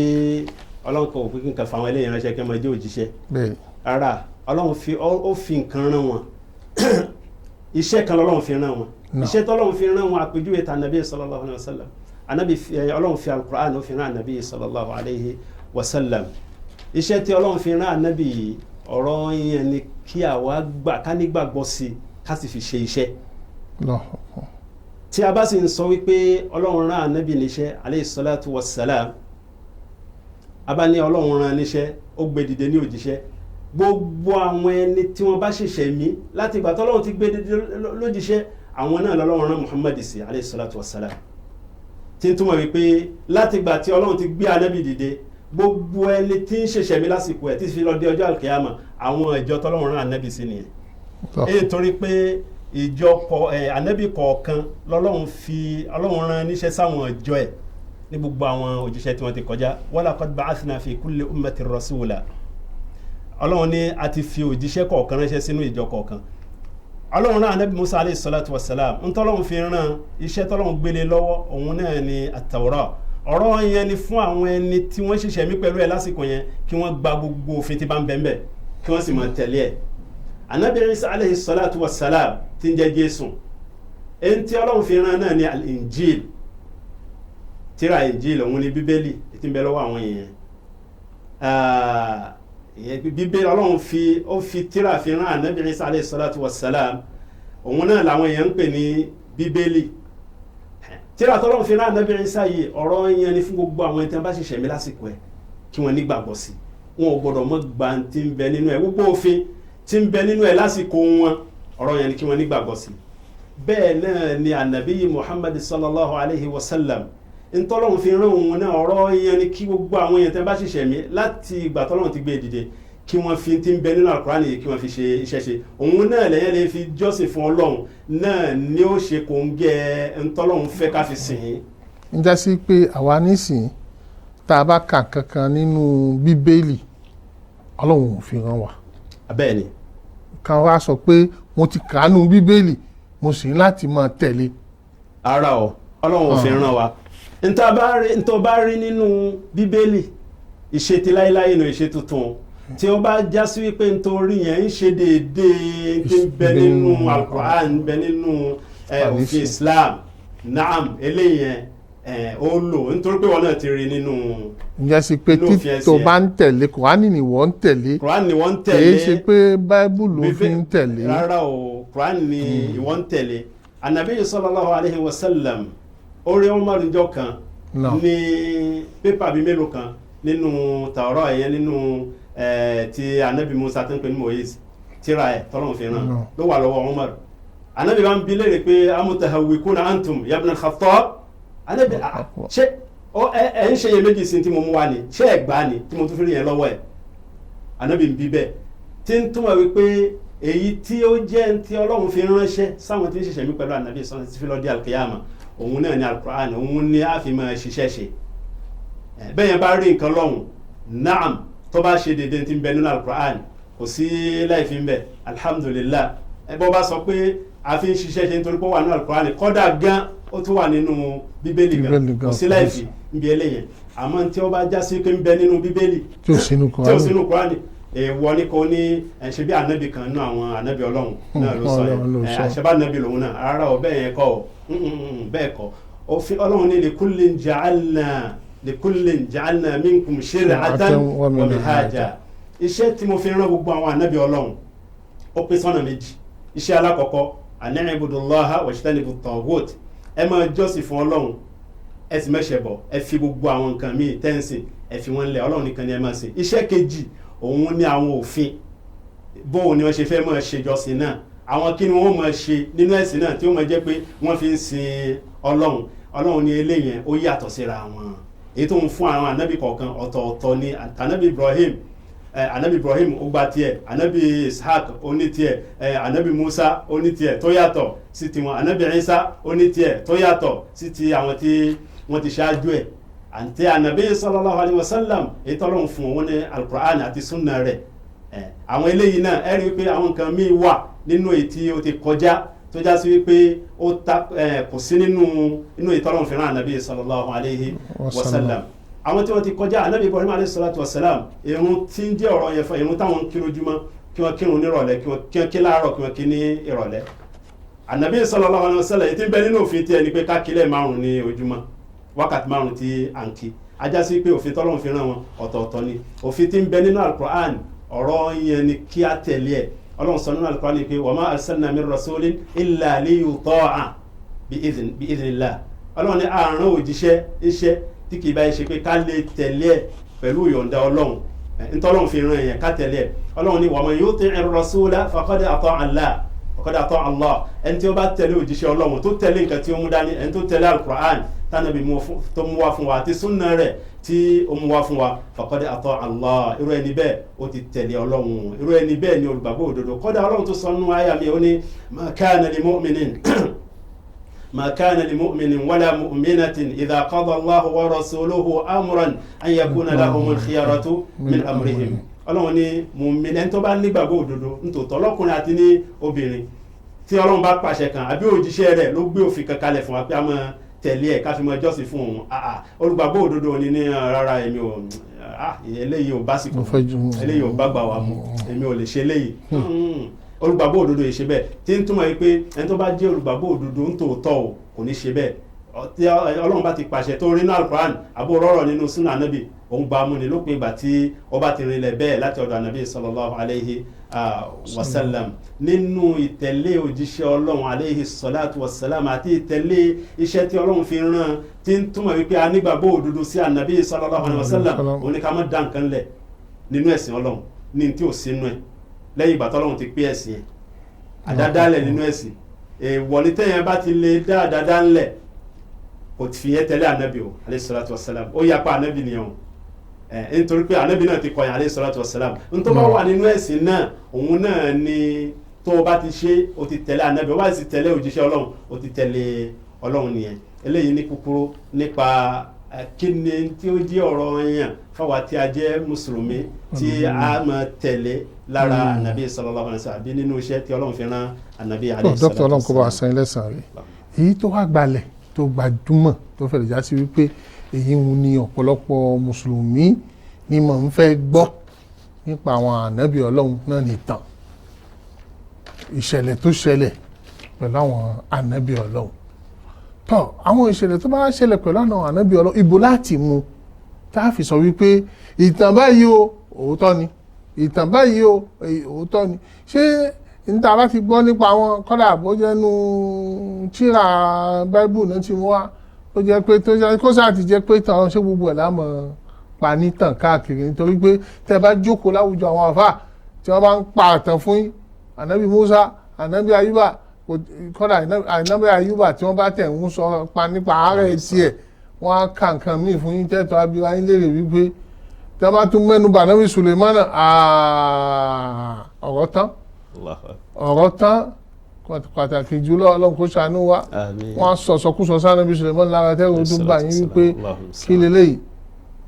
Ọlọ́run kò pé kí nǹkan fa àwọn eléyìí ránṣẹ́ kí wọ́n máa jẹ́ òjíṣẹ́. Rárá, Ọlọ́run fi ó fi nǹkan rán wọn, iṣẹ́ kan lọ́lọ́run fi rán wọn. Náà. Iṣẹ́ tọ́lọ́run fi rán wọn, àpèjúwe ta nàbí sallallahu alayhi wa sallam, anabi Ọlọ́run fi alukur'an ó fi rán anabi sallallahu alayhi wa sallam. Iṣẹ́ tí Ọlọ́run fi rán anabi yìí, ọ̀rọ̀ yẹn ni kí àwa gbà, ká nígbàgbọ́ sí i, ká sì fi ṣe iṣẹ́. Allahu Akbar. Tí a bá sì ń sọ wípé Ọlọ́run rán anabi níṣẹ́ alayhi salatu wa salam, a bá ní Ọlọ́run rán níṣẹ́, ó gbé dìde ní òjíṣẹ́, gbogbo àwọn ẹni tí wọ́n bá ṣẹ̀ṣẹ̀ mí láti ìgbà tọ́lọ́run ti gbé dìde lójíṣẹ́, àwọn náà lọ́lọ́run rán Muhammad sí alayhi salatu wa salam, tí ń túmọ̀ wípé láti ìgbà tí Ọlọ́run ti gbé anabi dìde, gbogbo ẹni tí ń ṣẹ̀ṣẹ̀ mí lásìkò ẹ̀ tí fi lọ dé ọjọ́ àlùkìyámà, àwọn ìjọ tọ́lọ́run rán anabi sí nìyẹn. Èyí torí pé ìjọ kọ ẹ anabi kọ̀ọ̀kan lọ́lọ́run fi Ọlọ́run rán níṣẹ́ sáwọn ìjọ ẹ̀ ní gbogbo àwọn òjíṣẹ́ tí wọ́n ti kọjá. Walaqad ba'athna fi kulli ummatin rasula, Ọlọ́run ní a ti fi òjíṣẹ́ kọ̀ọ̀kan ránṣẹ́ sínú ìjọ kọ̀ọ̀kan. Ọlọ́run rán anabi Musa alayhi salatu wassalam, ntọ́lọ́run fi rán, iṣẹ́ tọ́lọ́run gbélé lọ́wọ́, òun náà ni àtàwọ̀rọ̀. Ọ̀rọ̀ yẹn ni fún àwọn ẹni tí wọ́n ṣẹ̀ṣẹ̀ mí pẹ̀lú ẹ̀ lásìkò yẹn, kí wọ́n gba gbogbo òfin tí bá ń bẹ ńbẹ̀, kí wọ́n sì máa tẹ̀lé ẹ̀. Anabi Isa alayhi salatu wassalam tí ń jẹ́ Jésù, ẹni tí Ọlọ́run fi rán náà ni al-Injil, tíra Injil, òun ni Bíbélì tí ń bẹ lọ́wọ́ àwọn èèyàn. Ìyẹn Bíbélì, Ọlọ́run fi ó fi tíra fi rán anabi Isa alayhi salatu wassalam, òun náà làwọn èèyàn ń pè ní Bíbélì. Tíra tọ́lọ́run fi rán anabi Isa yìí, ọ̀rọ̀ yẹn ni fún gbogbo àwọn ẹni tí wọ́n bá ṣẹ̀ṣẹ̀ mí lásìkò ẹ̀, kí wọ́n nígbàgbọ́ sí. Wọn ò gbọ́dọ̀ mọ́ gbà tí ń bẹ nínú ẹ̀, gbogbo òfin tí ń bẹ nínú ẹ̀ lásìkò wọn, ọ̀rọ̀ yẹn ni kí wọ́n nígbàgbọ́ sí. Bẹ́ẹ̀ náà ni anabi yìí Muhammad sallallahu alayhi wa sallam, ntọ́lọ́run fi rán òun náà, ọ̀rọ̀ yẹn ni kí gbogbo àwọn èèyàn tẹ́ bá ṣẹ̀ṣẹ̀ mí láti ìgbà tọ́lọ́run ti gbé dìde, kí wọ́n fi ti ń bẹ nínú Al-Qur'ani yìí, kí wọ́n fi ṣe iṣẹ́ ṣe. Òun náà lẹ́yìn lè fi jọ́sìn fún Ọlọ́run náà ni ó ṣe kò ń gẹ ntọ́lọ́run fẹ́ ká fi sìn ín. Ń já sí pé àwa nísìnyí, tá a bá kà kankan nínú Bíbélì, Ọlọ́run ò fi rán wa. Bẹ́ẹ̀ ni. Kan wá sọ pé mo ti kà á nínú Bíbélì, mo sì ní láti máa tẹ̀lé. Ara ọ, Ọlọ́run ò fi rán wa. Ntọ́ bá rí nínú Bíbélì, ìṣe ti láéláé nù, ìṣe tuntun tí ó bá já sí wípé nítorí yẹn ń ṣe déédéé tí ń bẹ nínú Al-Qur'an, ń bẹ nínú òfin Islam. Naam, eléyẹn ẹ̀ ó lò nítorí pé wọn náà ti rí nínú Ǹjẹ́ sí pé nínú tí òfin ẹ̀sìn tó ẹ̀. bá ń tẹ̀lé Kùránì ni wọ́n ń tẹ̀lé, Quran ni wọ́n ń tẹ̀lé, kìí ṣe pé Báíbù ló fi ń tẹ̀lé. Rárá o, Quran ni ìwọ ń tẹ̀lé. Anabi sallallahu alayhi wa sallam, ó rí Umar níjọ́ kan ní pépà bíi mélòó kan nínú Tàórà ẹ̀yẹn, nínú ti anabi Musa tó ń pè ní Moise, tíra ẹ̀ tọ́lọ́run fi rán ló wà lọ́wọ́ Umar. Anabi bá ń bi léèrè pé amutahawwikuna antum ya ibn al-Khattab? Anabi, ṣé ẹ ń ṣe iyèméjì sí tí mo mú wá ni? Ṣé ẹ gbà ni tí mo tún fi rí yẹn lọ́wọ́ ẹ̀? Anabi ń bi bẹ́ẹ̀, tí ń túmọ̀ wípé èyí tí ó jẹ́ tí Ọlọ́run fi ránṣẹ́ sáwọn tí ń ṣiṣẹ́ mi pẹ̀lú anabi sọ́nà tí fi lọ di alkiyama, òun náà ni alukur'an, òun ni a fi máa ṣiṣẹ́ ṣe. Bẹ́ẹ̀ yẹn bá rí nǹkan lọ́hùn, naam, tó bá ṣe déédéé tí ń bẹ nínú alukur'an, kò sí láì fi ń bẹ, alhamdulillah. Ẹ bọ́ bá sọ pé a fi ń ṣiṣẹ́ ṣe nítorí pé ó wà nínú alukur'an, kọ́dà gan ó tún wà nínú Bíbélì gan, kò sí láì fi ń bí eléyẹn. Àmọ́ tí ó bá já sí pé ń bẹ nínú Bíbélì tí ò sínú tí ò sínú Kùránì, èèwọ̀ ni kò ní ṣe bí ànábì kan nínú àwọn ànábì Ọlọ́run náà ló sọ yẹn, àṣẹbá ànábì lòun náà. Rárá o, bẹ́ẹ̀ yẹn kọ́ o, bẹ́ẹ̀ kọ́. Òfin Ọlọ́run ní likullin ja'alna minkum shir'atan wa minhaja. Iṣẹ́ tí mo fi rán gbogbo àwọn ànábì Ọlọ́run, ó pín sọ́nà méjì. Iṣẹ́ alákọ̀ọ́kọ́, an i'budullaha wajtanibu at-taghut, ẹ máa jọ́sìn fún Ọlọ́run, ẹ sì mẹ́sẹ̀ bọ̀, ẹ fi gbogbo àwọn nǹkan míì tẹ́ǹsìn, ẹ fi wọ́n lẹ̀, Ọlọ́run nìkan ni ẹ máa sìn. Iṣẹ́ kejì, òun ni àwọn òfin, bóun ni wọ́n ṣe fẹ́ máa ṣe jọ́sìn náà, àwọn kí ni wọ́n máa ṣe nínú ẹ̀sìn náà tí ó máa jẹ́ pé wọ́n fi ń sin Ọlọ́run. Ọlọ́run ní eléyẹn ó yàtọ̀ síra wọn. Èyí tó ń fún àwọn ànábì kọ̀ọ̀kan ọ̀tọ̀ọ̀tọ̀ ni. Ànábì Ibrahim, anabi Ibrahim ó gba tiẹ̀, anabi Ishaq ó ní tiẹ̀, anabi Musa ó ní tiẹ̀ tó yàtọ̀ sí tiwọn, anabi Isa ó ní tiẹ̀ tó yàtọ̀ sí ti àwọn tí wọ́n ti ṣáájú ẹ̀, àti anabi sallallahu alayhi wa sallam, èyí tọ́lọ́run fún wọn ní alukur'an àti sunna rẹ̀. Àwọn eléyìí náà, ẹ rí i pé àwọn nǹkan míì wà nínú èyí tí ó ti kọjá tó já sí wípé ó ta kò sí nínú inú èyí tọ́lọ́run fi rán anabi sallallahu alayhi wa sallam. Àwọn tí wọ́n ti kọjá, anabi Ibrahim alayhi salatu wa salam, irun tí ń jẹ́ ọ̀rọ̀ yẹn fún irun táwọn ń kí lójúmọ́, kí wọ́n kírun nírọ̀lẹ́, kí wọ́n kí láàárọ̀, kí wọ́n kí ní ìrọ̀lẹ́. Anabi sallallahu alayhi wa sallam, èyí tí ń bẹ nínú òfin tí ẹni pé ká kílẹ̀ 5 ní ojúmọ́, wákàtí 5 tí à ń kí, ajá sí pé òfin tọ́lọ́run fi rán wọn ọ̀tọ̀ọ̀tọ̀ ni. Òfin tí ń bẹ nínú alukur'an, ọ̀rọ̀ yẹn ni kí á tẹ̀lé ẹ̀. Ọlọ́run sọ nínú alukur'an ni pé wa ma arsalna min rasulin illa liyuta'a bi idhnillah. Ọlọ́run ní àrùn òjíṣẹ́ iṣẹ́ tí kì í bá ṣe pé ká lè tẹ̀lé ẹ̀ pẹ̀lú ìyọ̀ǹda Ọlọ́run, ntọ́lọ́run fi ràn yẹn ká tẹ̀lé ẹ̀. Ọlọ́run ní wa man yuti'ir rasula faqad ata'a Allah, faqad ata'a Allah. Ẹni tí ó bá tẹ̀lé òjíṣẹ́ Ọlọ́run, tó tẹ̀lé nǹkan tí ó mú dání, ẹni tó tẹ̀lé alukur'an tánàbí tó mú wá fún wa àti súnà rẹ̀ tí ó mú wá fún wa, faqad ata'a Allah, irú ẹni bẹ́ẹ̀ ó ti tẹ̀lé Ọlọ́run, irú ẹni bẹ́ẹ̀ ni olùgbàgbọ́ òdodo. Kọ́dà Ọlọ́run tó sọ nínú àyà mi, ó ní ma kana li mu'minin ما كان لمؤمن ولا مؤمنة إذا قضى الله ورسوله أمرا أن يكون لهم الخيرة من أمرهم. Ọlọ́run ní mùmínì, ẹni tó bá nígbàgbọ́ òdodo nítòótọ́, lọ́kùnrin àti ní obìnrin, tí Ọlọ́run bá pàṣẹ kan àbí òjíṣẹ́ rẹ̀ ló gbé òfin kan kalẹ̀ fún wa pé a máa tẹ̀lé ẹ̀ ká fi máa jọ́sìn fún òun, olùgbàgbọ́ òdodo ni ní rárá, èmi ò, eléyìí ò bá sì kú, eléyìí ò bá gbà wá mu, èmi ò lè ṣe eléyìí. Olùgbàgbọ́ òdodo yìí ṣe bẹ́ẹ̀, tí ń túmọ̀ yìí pé ẹni tó bá jẹ́ olùgbàgbọ́ òdodo ń tòótọ́ o kò ní ṣe bẹ́ẹ̀. Tí Ọlọ́run bá ti pàṣẹ tó rí nínú alukoran àbó rọ̀rọ̀ nínú súnà ànábì, òun gba amúni lópin ìgbà tí ó bá ti rinlẹ̀ bẹ́ẹ̀ láti ọ̀dọ̀ ànábì sallallahu alayhi wa sallam. Nínú ìtẹ̀lé òjíṣẹ́ Ọlọ́run alayhi salatu wa salam àti ìtẹ̀lé iṣẹ́ tí Ọlọ́run fi rán, tí ń túmọ̀ wípé a nígbàgbọ́ òdodo sí ànábì sallallahu alayhi wa sallam, òun ni ká má dá nǹkan lẹ̀ nínú ẹ̀sìn Ọlọ́run ní tí ò sínú ẹ̀ lẹ́yìn ìgbà tọ́lọ́run ti pé ẹ̀sìn ẹ̀. Àdádálẹ̀ nínú ẹ̀sìn èèwọ̀ ní tẹ́yẹn bá ti lè dá àdádá ńlẹ̀, kò fi yẹn tẹ̀lé ànábì o alayhi salatu wassalam, ó yapa ànábì nìyẹn o, nítorí pé ànábì náà ti kọ̀yìn alayhi salatu wassalam. Nítorí bá wà nínú ẹ̀sìn náà, òun náà ni tó o bá ti ṣe, o ti tẹ̀lé ànábì, o bá sì tẹ̀lé òjíṣẹ́ Ọlọ́run, o ti tẹ̀lé Ọlọ́run nìyẹn. Eléyìí ní kúkúrú nípa kí ni tí ó jẹ́ ọ̀rọ̀ yẹn fáwa tí a jẹ́ mùsùlùmí tí a máa tẹ̀lé lára ànábì sallallahu alaihi wasallam àbí nínú iṣẹ́ tí Ọlọ́run fi rán ànábì alayhi salatu Dókítà, Ọlọ́run kó bá wa san ilé san rẹ̀. Èyí tó wá gbalẹ̀ tó gbajúmọ̀ tó fẹ̀rẹ̀ já sí wípé èyí ń ní ọ̀pọ̀lọpọ̀ mùsùlùmí ni mò ń fẹ́ gbọ́ nípa àwọn ànábì Ọlọ́run náà nìtàn ìṣẹ̀lẹ̀ tó ṣẹlẹ̀ pẹ̀lú àwọn ànábì Ọlọ́run. Tọ́ àwọn ìṣẹ̀lẹ̀ tó bá ṣẹlẹ̀ pẹ̀lú àwọn ànábì Ọlọ́run, ibo láti mú tá a fi sọ wípé ìtàn báyìí o, òótọ́ ni, ìtàn báyìí o, òótọ́ ni? Ṣé níta bá ti gbọ́ nípa wọn, kọ́dà bó jẹ́ nu tírà báíbù náà ti mú wá, ó jẹ́ pé tó jẹ́ kó sáà ti jẹ́ pé tàn, ṣé gbogbo ẹ̀ lámọ̀ pa nítàn káàkiri? Nítorí pé tẹ́ bá jókòó láwùjọ àwọn àfáà tí wọ́n bá ń pa àtàn fún yín, ànábì Musa, ànábì Ayúbà, kọ́dà ànábì Ayúbà tí wọ́n bá tẹ̀ ń sọ pa nípa àárẹ̀ tiẹ̀, wọ́n á ka nǹkan míì fún yín tẹ́tọ́ abíwá yín léèrè wípé tí wọ́n bá tún mẹ́nu bà ànábì Sulemana, ọ̀rọ̀ tán. Allahu akbar. Ọ̀rọ̀ tán. Pàtàkì jùlọ, Ọlọ́run kó ṣàánú wa. Àmín. Wọ́n á sọ sọkúsọ sànábì Sulemana lára tẹ́rù tó bà yín wípé Allahumma kí leléyìí,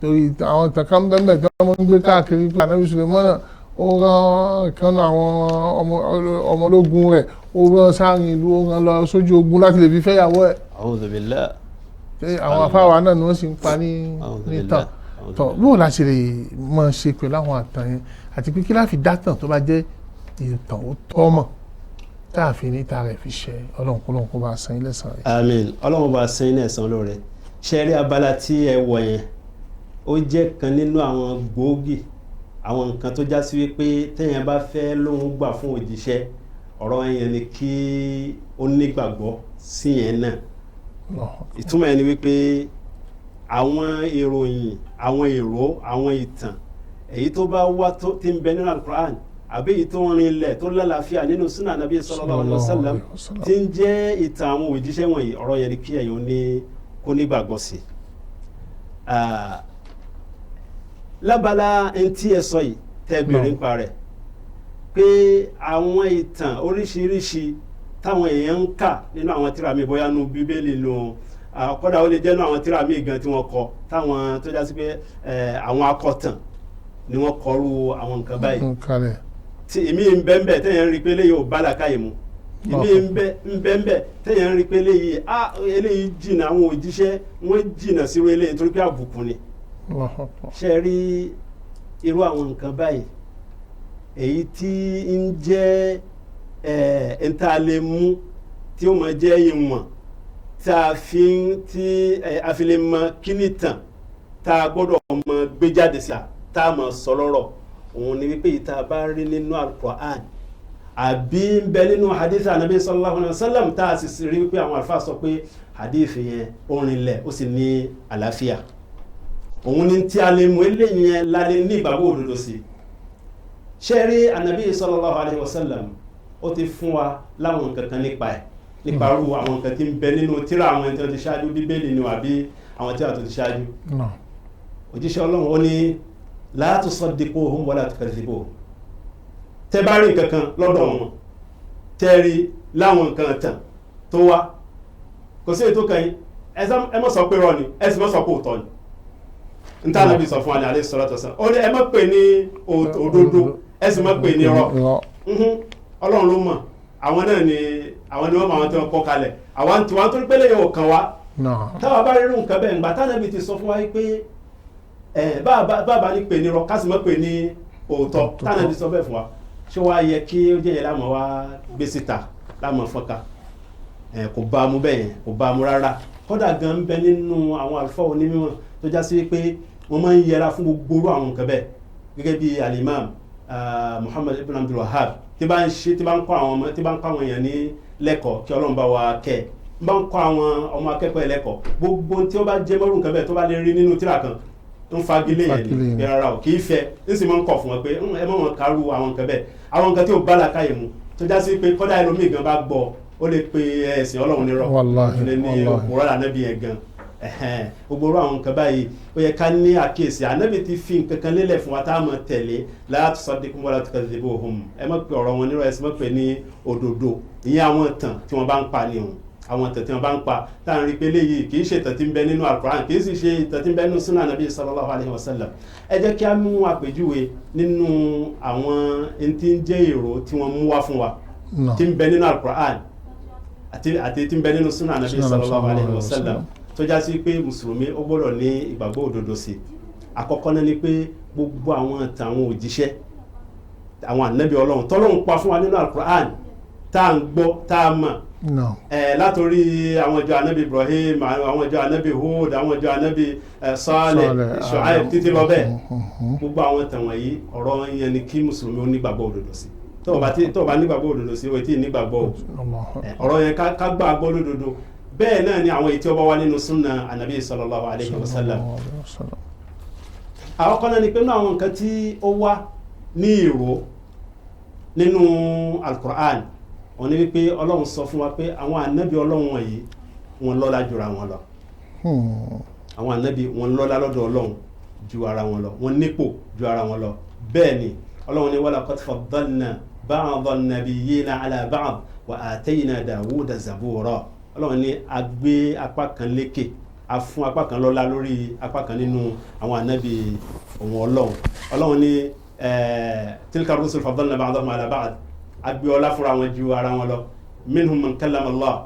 torí àwọn tàkà ń bẹ́ẹ̀ tí wọ́n ń gbé káàkiri pé ànábì Sulemana ó rán ìkànnì àwọn ọmọ ológun rẹ̀, ó rán sáàrin ìlú, ó rán lọ sójú ogun láti lè fi fẹ́yàwó ẹ̀. A'udhu billah. Ṣé àwọn afáwa náà ni wọ́n sì ń pa ní A'udhu ní billah. tàn A'udhu tọ́ billah. Bóò la ṣe lè máa ṣe pẹ̀lú àwọn àtàn yẹn, àti pé kí láfi dátàn tó bá jẹ́ ìtàn ó tọ́ mọ̀ tá a fi ní ta rẹ̀ fi ṣe Ọlọ́run, kó lóun kó bá a san ilé san rẹ̀? Àmín. Ọlọ́run bá san ní ẹ̀san lóore. Ṣe rí abala tí ẹ wọ̀ yẹn, ó jẹ́ kan nínú àwọn gbòógì àwọn nǹkan tó já sí wípé téèyàn bá fẹ́ lóun gbà fún òjíṣẹ́, ọ̀rọ̀ yẹn ni kí ó nígbàgbọ́ sí yẹn náà. Ìtumọ̀ yẹn ni wípé àwọn ìròyìn, àwọn ìró, àwọn ìtàn èyí tó bá wá tó ti ń bẹ nínú Al-Qur'an àbí èyí tó ń rinlẹ̀ tó lálàáfíà nínú sunnah Nabi sallallahu alaihi wasallam tí ń jẹ́ ìtàn àwọn òjíṣẹ́ wọ̀nyí, ọ̀rọ̀ yẹn ni kí ẹ̀yin ní kó nígbàgbọ́ sí. Lábala ẹni tí ẹ sọ yìí tẹ́ bèrè nípa rẹ̀ pé àwọn ìtàn oríṣiríṣi táwọn èèyàn ń kà nínú àwọn tírà mi, bóyá nu Bíbélì nu, kódà ó lè jẹ́ nínú àwọn tírà mi gan tí wọ́n kọ, táwọn tó já sí pé àwọn akọ̀tàn ni wọ́n kọrú àwọn nǹkan báyìí, kalẹ̀ tí èmi ń bẹ́ ń bẹ́ tẹ́yẹ̀ ń rí pé eléyìí ò bá làákàyè mu, èmi ń bẹ́ ń bẹ́ tẹ́yẹ̀ ń rí pé eléyìí, á eléyìí jìnnà, àwọn òjíṣẹ́ wọ́n jìnnà sírú eléyìí torí pé àbùkù ni. Allahu Akbar. Ṣe rí irú àwọn nǹkan báyìí, èyí tí ń jẹ́ ẹ̀ ń tá a lè mú tí ó máa jẹ́ ìwọ̀n tí a fi ń tí a fi lè mọ kíní tàn tá a gbọ́dọ̀ mọ gbé jáde sí tá a mọ̀ sọ lọ́rọ̀, òun ni wípé ìta bá rí nínú Al-Qur'an àbí ń bẹ nínú hadith anabi sallallahu alayhi wa sallam, tá a sì rí wípé àwọn àlùfáà sọ pé hadith yẹn ó rinlẹ̀, ó sì ní àlàáfíà, òun ni tí a lè mú eléyìí yẹn la lè ní ìgbàgbọ́ òdodo sí. Ṣe rí anabi sallallahu alayhi wa sallam, ó ti fún wa láwọn nǹkan kan nípa ẹ̀, nípa irú àwọn nǹkan tí ń bẹ nínú tírà àwọn ẹni tí wọ́n ti ṣáájú, Bíbélì ni àbí àwọn tírà tó ti ṣáájú. Òjíṣẹ́ Ọlọ́run ó ní la tusaddiquhum wala tukadhibuhum. Tẹ́ bá rí nǹkan kan lọ́dọ̀ wọn, tẹ́ rí láwọn nǹkan tàn tó wá, kò sí ètò kan yín, ẹ má sọ pé rọ ni, ẹ sì má sọ pé òótọ́ ni. N tá Ànábì sọ fún wa ní alayhi salatu wassalam, ó ní ẹ má pè ní òdodo, ẹ sì má pè ní irọ́. Irọ́. Ọlọ́run ló mọ̀, àwọn náà ni àwọn ni wọ́n mọ àwọn tí wọ́n kọ́ kalẹ̀, àwọn tí wọ́n tó pélé yẹn ò kàn wá. Táwa bá rírun nǹkan bẹ́ẹ̀, ńgbà tánàbí ti sọ fún wa pé ẹ bàbá ní pè ní irọ́, ká sì má pè ní òótọ́, tánàbí sọ bẹ́ẹ̀ fún wa, ṣé wàá yẹ kí ó jẹ́ yẹn láàmú wa gbé síta láàmú fọ́nká? Ẹ kò bá a mú bẹ́ẹ̀ yẹn, kò bá a mú rárá. Kódà gan ń bẹ nínú àwọn àlùfáà onímọ̀ tó já sí pé wọ́n máa ń yẹra fún gbogbo irú àwọn nǹkan bẹ́ẹ̀, gẹ́gẹ́ bí alimam Muhammad ibn Abdul Wahhab tí bá ń ṣe, tí bá ń kọ́ àwọn ọmọ, tí bá ń kọ́ àwọn èèyàn ní lẹ́kọ̀ọ́, kí Ọlọ́run bá wa kẹ́ ẹ̀, bá ń kọ́ àwọn ọmọ akẹ́kọ̀ọ́ ẹ̀ lẹ́kọ̀ọ́, gbogbo tí ó bá jẹ́ mọ́rù nǹkan bẹ́ẹ̀ tó bá lè rí nínú tírà kan, ń fagilé yẹn Fagilé ni yẹn. Pé rárá o, kì í fẹ́, ń sì máa ń kọ̀ fún wọn pé ẹ má wọn kárú àwọn nǹkan bẹ́ẹ̀, àwọn nǹkan tí ò bá làákàyè mu, tó já sí pé kọ́dà ẹlòmíì gan bá gbọ́, ó lè pe ẹ̀sìn Ọlọ́run nírọ́. Wàláhì, Ó lè ní wàláhì. òpùrọ́ lànàbí yẹn gan. Ẹ̀hẹ́n, gbogbo irú àwọn nǹkan báyìí, ó yẹ ká ní àkíyèsí. Ànábì ti fi nǹkan kan lélẹ̀ fún wa tá a máa tẹ̀lé: la tusaddiquhum wala tukadhibuhum. Ẹ má pe ọ̀rọ̀ wọn nírọ́, ẹ sì má pe ní òdodo. Ìyẹn àwọn ìtàn tí wọ́n bá ń pa ni òun, àwọn ìtàn tí wọ́n bá ń pa tá à ń rí pé léyìí kì í ṣe ìtàn tí ń bẹ nínú Al-Qur'an, kì í sì ṣe ìtàn tí ń bẹ nínú sunnah Ànábì sallallahu alayhi wa sallam. Ẹ jẹ́ kí á mú àpèjúwe nínú àwọn ẹni tí ń jẹ́ èrò tí wọ́n mú wá fún wa tí ń bẹ nínú Al-Qur'an àti tí ń bẹ nínú sunnah Ànábì Sunnah sallallahu alayhi wa sallallahu sallam, tó já sí pé mùsùlùmí ó gbọ́dọ̀ ní ìgbàgbọ́ òdodo sí. Àkọ́kọ́ náà ni pé gbogbo àwọn ìtàn àwọn òjíṣẹ́, àwọn ànábì Ọlọ́run tọ́lọ́run pa fún wa nínú Al-Qur'an. Tá à ń gbọ́, tá a mọ̀ látòrí àwọn ìjọ anabi Ibrahim, àwọn ìjọ anabi Hud, àwọn ìjọ anabi Saleh, Shu'aib, títí lọ bẹ́ẹ̀. Gbogbo àwọn tàn wọ̀nyí, ọ̀rọ̀ yẹn ni kí mùsùlùmí ó nígbàgbọ́ òdodo sí. Tó o bá tí tó o bá nígbàgbọ́ òdodo sí, o tí ì nígbàgbọ́ o. Ọ̀rọ̀ yẹn, ká gbà gbọ́ lódodo. Bẹ́ẹ̀ náà ni àwọn èyí tí ó bá wá nínú súnà anabi sallallahu alayhi wa sallam. Àwọn kan náà ni pé nínú àwọn nǹkan tí ó wá ní ìró nínú Al-Qur'an, wọ́n ní wípé Ọlọ́run sọ fún wa pé àwọn ànábì Ọlọ́run wọ̀nyí, wọn lọ́lá jura wọn lọ. Àwọn ànábì wọn lọ́lá lọ́dọ̀ Ọlọ́run ju ara wọn lọ, wọn nípò ju ara wọn lọ. Bẹ́ẹ̀ ni Ọlọ́run ní walaqad faddalna ba'da an-nabiyyina ala ba'd wa atayna Dawuda zabura. Ọlọ́run ní a gbé apá kan lékè, a fún apá kan lọ́lá lórí apá kan nínú àwọn ànábì òun Ọlọ́run. Ọlọ́run ní tilka rusul faddalna ba'dahum ala ba'd, a gbé ọlá fúnra wọn ju ara wọn lọ. Minhum man kallama Allah,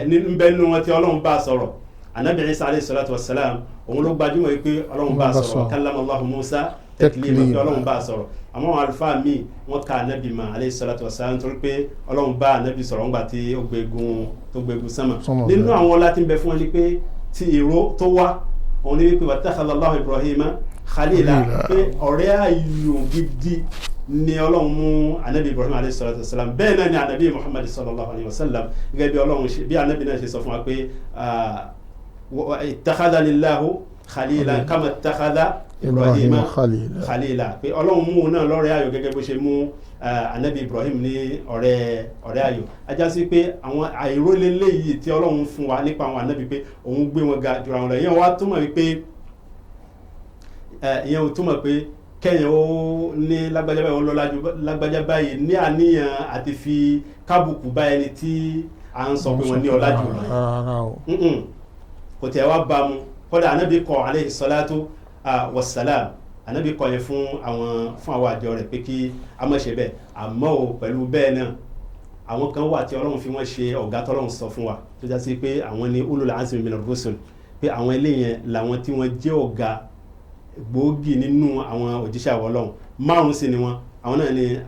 ń bẹ nínú wọn tí Ọlọ́run bá sọ̀rọ̀. Anabi Isa alayhi salatu wa salam, òun ló gbajúmọ̀ yìí pé Ọlọ́run bá sọ̀rọ̀, kallama Allahu Musa taklima, pé Ọlọ́run bá sọ̀rọ̀. Àmọ́ àwọn àlùfáà míì, wọ́n ka anabi ma alayhi salatu wa salam, nítorí pé Ọlọ́run bá anabi sọ̀rọ̀ ńgbà tí ó gbégun, tó gbégun sánmà. Nínú àwọn ọlá tí ń bẹ fún wọn ni pé tí ìró tó wá, òun ni wípé wattakhadha Allahu Ibrahima khalila, pé ọ̀rẹ́ ayò gidi ni Ọlọ́run mú anabi Ibrahim alayhi salatu wa salam. Bẹ́ẹ̀ náà ni anabi Muhammad sallallahu alayhi wa sallam, gẹ́gẹ́ bí Ọlọ́run, bí anabi náà ṣe sọ fún wa pé ittakhadhanillahu khalila kama ittakhadha Ibrahima khalila, pé Ọlọ́run mú un náà lọ́rẹ́ ayò gẹ́gẹ́ bó ṣe mú anabi Ibrahim ní ọ̀rẹ́ ayò. Ajá sí pé àwọn àìrólélé yìí tí Ọlọ́run fún wa nípa àwọn anabi, pé òun gbé wọn ga jura wọn lọ, ìyẹn wá túmọ̀ wípé, ìyẹn ò túmọ̀ pé kẹ́yìn ó ní lágbájá báyìí, ó lọ́lá ju lágbájá báyìí, ní àníyàn àti fi kábùkù bá ẹni tí à ń sọ pé wọ́n ní ọlá jù lọ. Kò tẹ̀ wá bá mu. Kódà anabi kọ alayhi salatu wassalam, anabi kọ yẹn fún àwọn àjọ rẹ̀ pé kí a má ṣe bẹ́ẹ̀. Àmọ́ o, pẹ̀lú bẹ́ẹ̀ náà, àwọn kan wà tí Ọlọ́run fi wọ́n ṣe ọ̀gá, tọ́lọ́run sọ fún wa, tó já sí pé àwọn ni ulul azmi minar rusul, pé àwọn eléyẹn làwọn tí wọ́n jẹ́ ọ̀gá gbòógì nínú àwọn òjíṣẹ́ àwọn Ọlọ́run. Márùn sí ni wọn. Àwọn náà ni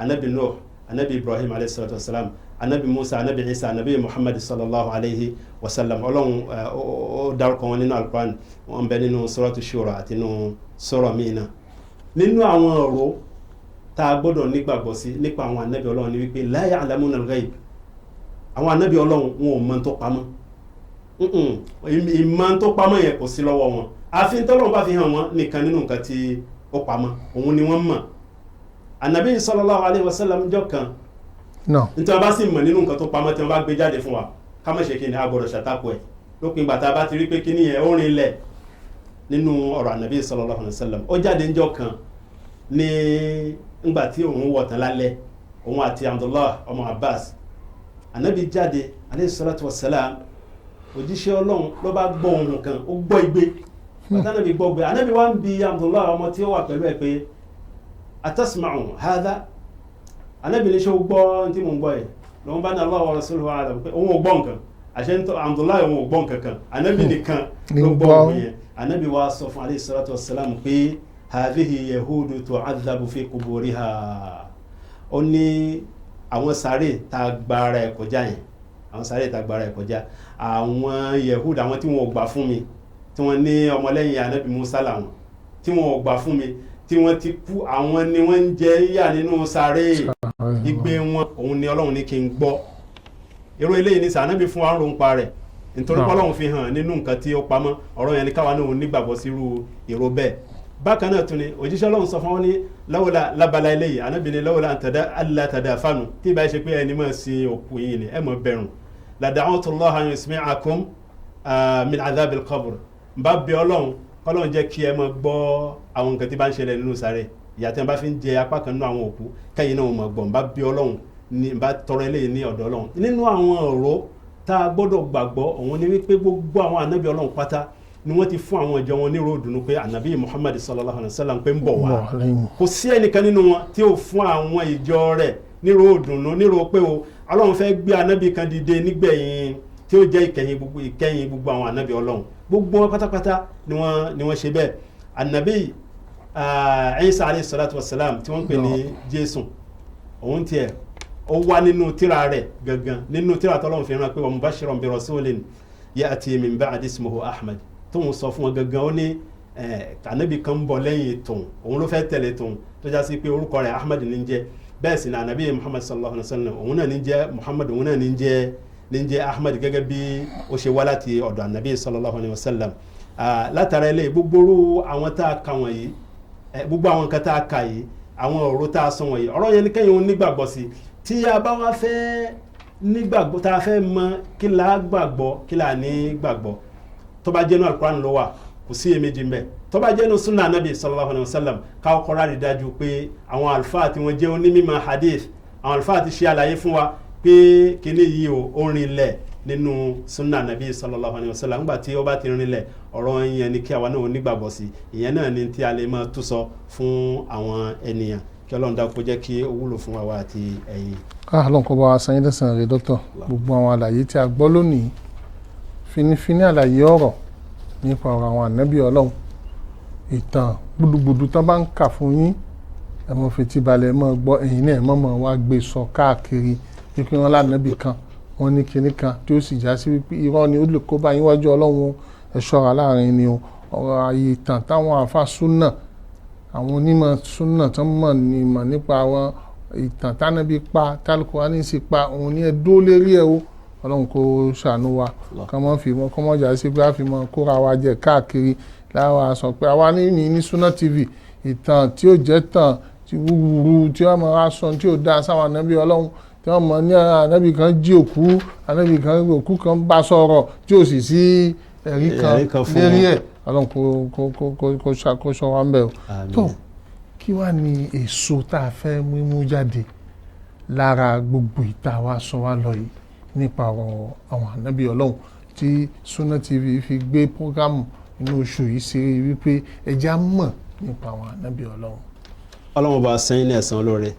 anabi Nuh, anabi Ibrahim alayhi salatu wasalam, anabi Musa, anabi Isa, anabi Muhammad sallallahu alayhi wa sallam. Ọlọ́run ó dárúkọ wọn nínú Alukuran, wọn bẹ nínú suratu Shura àti nínú sura míì náà. Nínú àwọn ọ̀rọ̀ tá a gbọ́dọ̀ nígbàgbọ́ sí nípa àwọn anabi Ọlọ́run ni wípé la ya'lamuna al-ghaib. Àwọn anabi Ọlọ́run, wọn ò mọ tó pamọ́. Ìmọ̀ tó pamọ́ yẹn kò sí lọ́wọ́ wọn, àfi tọ́lọ́run bá fi hàn wọ́n nìkan. Nínú nǹkan tí ó pamọ́, òun ni wọ́n mọ̀. Anabi sallallahu alayhi wa sallam jọ kan, nítorí wọn bá sì mọ̀ nínú nǹkan tó pamọ́, tí wọ́n bá gbé jáde fún wa, ká má ṣe kí ni, a gbọ́dọ̀ ṣàtakò ẹ̀, lópin ìgbà tá a bá ti rí pé kíní yẹn ó rinlẹ̀ nínú ọ̀rọ̀ anabi sallallahu alayhi wa sallam. Ó jáde ńjọ́ kan ní ńgbà tí òun wọ̀ tán lálẹ́, òun àti Abdullah ọmọ Abbas. Anabi jáde alayhi salatu wa salam, òjíṣẹ́ Ọlọ́run, ló bá gbọ́ ohùn kan, ó gbọ́ igbe. Bàtà anabi gbọ́ gbé, anabi wá ń bi Abdullah ọmọ tí ó wà pẹ̀lú ẹ̀ pé atasma'u hadha? Anabi ní, ṣe ó gbọ́ tí mò ń gbọ́ yìí? Lòun bá ní Allah wa rasuluhu a'lam, pé òun ò gbọ́ nǹkan. Àṣẹ ń tọ́ Abdullah, òun ò gbọ́ nǹkan kan, anabi nìkan ló gbọ́ òun yẹn. Anabi wa sọ fún alayhi salatu wa salam pé hadhihi yahudu tu'adhabu fi quburiha. Ó ní àwọn sáré tá a gba ara ẹ̀ kọjá yẹn, àwọn sáré tá a gba ara ẹ̀ kọjá, àwọn yahudu, àwọn tí wọn ò gbà fún mi, tí wọ́n ní ọmọlẹ́yìn anabi Musa làwọn, tí wọn ò gbà fún mi, tí wọ́n ti kú, àwọn ni wọ́n ń jẹ yíyà nínú sáré. Igbe wọn, òun ni Ọlọ́run ní kí n gbọ́. Irú eléyìí ní sànábì fún wa ń ron pa rẹ̀, nítorí pé Ọlọ́run fi hàn nínú nǹkan tí ó pamọ́. Ọ̀rọ̀ yẹn ni káwa náà nígbàgbọ́ sírú èrò bẹ́ẹ̀. Bákan náà tún ni òjíṣẹ́ Ọlọ́run sọ fún wọn ní lawla lábala eléyìí, Ànábì ní lawla alla tadafanu, tí ìbá ṣe pé ẹni máa sin òkú yìí ni ẹ máa bẹ̀rùn, la da'awtu Allaha an yusmi'akum min adhabil qabr, n bá bẹ Ọlọ́run kọ́lọ́run jẹ́ kí ẹ máa gbọ́ àwọn nǹkan tí bá ń ṣẹlẹ̀ nínú sáré, ìyà tí wọ́n bá fi ń jẹ apá kan nínú àwọn òkú, kẹ́yìn náà máa gbọ́. N bá bẹ Ọlọ́run ní, n bá tọrọ eléyìí ní ọ̀dọ̀ Ọlọ́run. Nínú àwọn ọ̀rọ̀ tá a gbọ́dọ̀ gbàgbọ́, òun ni wípé gbogbo àwọn ànábì Ọlọ́run pátá ni wọ́n ti fún àwọn ìjọ wọn ní ròdùnú pé ànábì Muhammad sallallahu alayhi wa sallam pé ń bọ̀ wá. Kò sí ẹnìkan nínú wọn tí ó fún àwọn ìjọ rẹ̀ ní ròdùnú, ní ro pé o Ọlọ́run fẹ́ gbé ànábì kan dìde nígbẹ̀yìn tí ó jẹ́ ìkẹyìn gbogbo àwọn ànábì Ọlọ́run. Gbogbo wọn pátápátá ni wọ́n ṣe bẹ́ẹ̀. Ànábì Isa alayhi salatu wa salam, tí wọ́n ń pè ní Jésù, òun tiẹ̀ Ó wá nínú tíra rẹ̀ gangan, nínú tíra tọ́lọ́run fi rán pé wa mubashiran bi rasulin ya'ti min ba'di ismuhu Ahmad, tóun sọ fún wọn gangan, ó ní ànábì kan ń bọ̀ lẹ́yìn tóun, òun ló fẹ́ tẹ̀lé tóun, tó já sí pé orúkọ rẹ̀ Ahmad ní ń jẹ́. Bẹ́ẹ̀ sì ni ànábì Muhammad sallallahu alayhi wa sallam, òun náà ní jẹ́ Muhammad, òun náà ní jẹ́ Ahmad, gẹ́gẹ́ bí ó ṣe wá láti ọ̀dọ̀ ànábì sallallahu alayhi wa sallam. Látara ilé gbogbo àwọn tá a kà wọ̀nyí, gbogbo àwọn nǹkan tá a kà yìí, àwọn ọ̀rọ̀ tá a sọ wọ̀nyí, ọ̀rọ̀ yẹn ní kẹ́yìn òun nígbàgbọ́ sí. Tí a bá wá fẹ́ nígbàgbọ́, tá a fẹ́ mọ kí la gbàgbọ́, kí la ní gbàgbọ́, tó bá jẹ́ inú Al-Qur'an ló wà, kò sí iyèméjì ń bẹ. Tó bá jẹ́ inú sunna anabi sallallahu alayhi wa sallam, ká kọ́ra rí dájú pé àwọn àlùfáà tí wọ́n jẹ́ onímọ̀ hadith, àwọn àlùfáà ti ṣe àlàyé fún wa pé kíní yìí o, ó rinlẹ̀ nínú sunna anabi sallallahu alayhi wa sallam. Nígbà tí ó bá ti rinlẹ̀, ọ̀rọ̀ yẹn ni kí àwa náà onígbàgbọ́ sí. Ìyẹn náà ni tí a lè máa tú sọ fún àwọn ènìyàn. Kí Ọlọ́run dákun kó jẹ́ kí ó wúlò fún àwa àti ẹ̀yin. Ọlọ́run kó bá wa san yín lẹ́san rẹ̀, dókítà. Gbogbo àwọn àlàyé tí a gbọ́ lónìí, finifini àlàyé ọ̀rọ̀ nípa ọ̀rọ̀ àwọn ànábì Ọlọ́run, ìtàn gbùdùgbùdù tán bá ń kà fún yín, ẹ mọ̀ fetí balẹ̀, ẹ mọ̀ gbọ́. Ẹ̀yin náà ẹ mọ̀ mọ̀ wá gbé sọ káàkiri wípé wọ́n lánàbì kan, wọ́n ní kinní kan, tí ó sì já sí wípé irọ́ ni, ó lè kó bá yín wájú Ọlọ́run. Ẹ ṣọ́ra láàrin ni o. Ọ̀rọ̀ ààyè ìtàn táwọn àfa súnà, àwọn onímọ̀ súnà tán mọ̀ ní mọ̀ nípa àwọn ìtàn tánàbí pa, tálùkùránì sì pa, òun ní ẹ dúró lérí ẹ o. Ọlọ́run kó ṣàánú wa, kọ́ mọ́ fi mọ́, kọ́ mọ́ jà sí pé a fi mọ́ kóra wa jẹ káàkiri láwa sọ pé àwa ní Sunna TV, ìtàn tí ó jẹ́ tàn tí wúwúrú tí wọ́n máa sọ tí ó dáa sáwọn ànábì Ọlọ́run, tí wọ́n mọ̀ ní ànábì kan jí òkú, ànábì kan, òkú kan bá sọ̀rọ̀, tí ó sì sí ẹ̀rí kan lérí ẹ̀. Ọlọ́run kó ṣọ́ wa ń bẹ̀ o. Tó kí wàá ní èso tá a fẹ́ mímú jáde lára gbogbo ìta wa sọ wá lọ yìí nípa ọ̀rọ̀ àwọn ànábì Ọlọ́run tí Sunna TV fi gbé programme inú oṣù yìí sí wípé ẹja mọ̀ nípa àwọn ànábì Ọlọ́run? Ọlọ́run bá sẹ́yìn ní ẹ̀san olóore.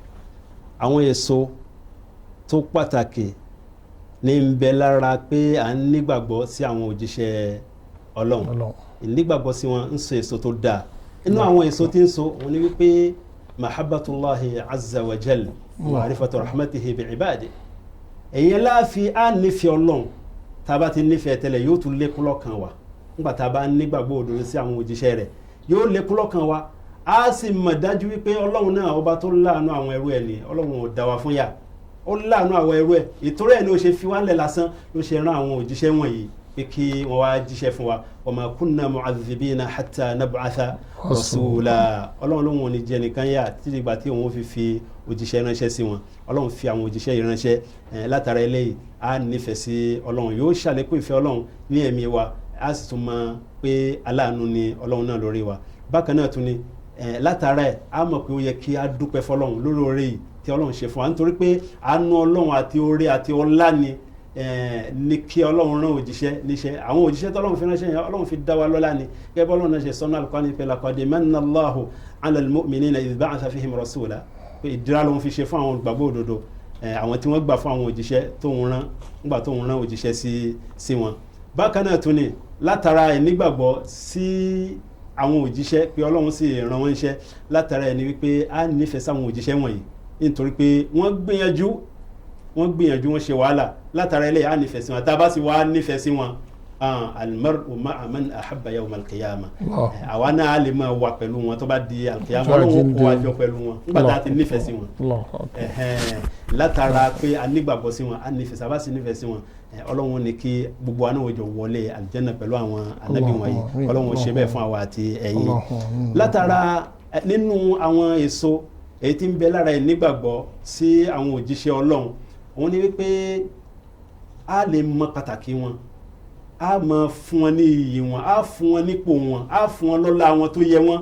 Àwọn èso tó pàtàkì ní ń bẹ lára pé à ń nígbàgbọ́ sí àwọn òjíṣẹ́ Ọlọ́run. Ìnígbàgbọ́ sí wọn ń so èso tó dáa. Inú àwọn èso tí ń so òun ni wípé mahabbatullahi azza wa jal, ma'rifatu rahmatihi bi ibadi. Èyí láàfin á nífẹ̀ẹ́ Ọlọ́run. Tá a bá ti nífẹ̀ẹ́ tẹ́lẹ̀, yóò tún lékún lọ́kàn wa. Nígbà tá a bá nígbàgbọ́ òdodo sí àwọn òjíṣẹ́ rẹ̀, yóò lékún lọ́kàn wa. Á sì mọ̀ dájú wípé Ọlọ́run náà, ọba tó láàánú àwọn ẹrú ẹ̀ ni. Ọlọ́run ò dá wa fún yà, ó láàánú àwọn ẹrú ẹ̀. Ìtorí ẹ̀ ni ó ṣe fi wá ńlẹ̀ lásán ló ṣe rán àwọn òjíṣẹ́ wọ̀nyí pé kí wọ́n wá jíṣẹ́ fún wa. Wa ma kunna mu'adhibina hatta nab'atha rasula. Ọlọ́run lóun ò ní jẹ nìkan yà títí ìgbà tí òun fi òjíṣẹ́ ránṣẹ́ sí wọn. Ọlọ́run fi àwọn òjíṣẹ́ yìí ránṣẹ́. Látara eléyìí, á nífẹ̀ẹ́ sí Ọlọ́run, yóò ṣàlékún ìfẹ́ Ọlọ́run ní ẹ̀mí wa, á sì tún mọ̀ pé aláàánú ni Ọlọ́run náà lórí wa. Bákan náà tún ni látara ẹ̀, á mọ̀ pé ó yẹ kí á dúpẹ́ fọlọ́run lórí oore yìí tí Ọlọ́run ṣe fún wa, nítorí pé àánú Ọlọ́run àti oore àti ọlá ni kí Ọlọ́run rán òjíṣẹ́ níṣẹ́. Àwọn òjíṣẹ́ tọ́lọ́run fi ránṣẹ́ yẹn, Ọlọ́run fi dá wa lọ́lá ni, gẹ́gẹ́ bọ́lọ́run náà ṣe sọ́nà Al-Qur'an pé laqad manna Allahu ala al-mu'minina idh ba'atha fihim rasula, pé ìdíra lòun fi ṣe fún àwọn olùgbàgbọ́ òdodo, àwọn tí wọ́n gbà fún àwọn òjíṣẹ́ tóun rán nígbà tóun rán òjíṣẹ́ sí wọn. Bákan náà tún ni látara ìnígbàgbọ́ sí àwọn òjíṣẹ́ pé Ọlọ́run sì rán wọn níṣẹ́, látara ẹni wípé a nífẹ̀ẹ́ sáwọn òjíṣẹ́ wọ̀nyí, nítorí pé wọ́n gbìyànjú, wọ́n gbìyànjú, wọ́n ṣe wàhálà. Látara eléyìí, a nífẹ̀ẹ́ sí wọn. Tá a bá sì wá nífẹ̀ẹ́ sí wọn, almar'u ma'a man ahabba yawm al-qiyamah, àwa náà a lè máa wà pẹ̀lú wọn tó bá di al-qiyamah. Ọlọ́run kó wa jọ pẹ̀lú wọn nígbà tá a ti nífẹ̀ẹ́ sí wọn. Látara pé a nígbàgbọ́ sí wọn, a nífẹ̀ẹ́ sábà sí nífẹ̀ẹ́ sí wọn, Ọlọ́run ní kí gbogbo wa náà jọ wọlé aljanna pẹ̀lú àwọn ànábì wọ̀nyí. Ọlọ́run ṣe bẹ́ẹ̀ fún àwa àti ẹ̀yin. Látara nínú àwọn èso èyí tí ń bẹ lára ẹ̀ nígbàgbọ́ sí àwọn òjíṣẹ́ Ọlọ́run, òun ni wípé a lè mọ pàtàkì wọn, a mọ fún wọn ní iyì wọn, a fún wọn nípò wọn, a fún wọn lọ́lá wọn tó yẹ wọn.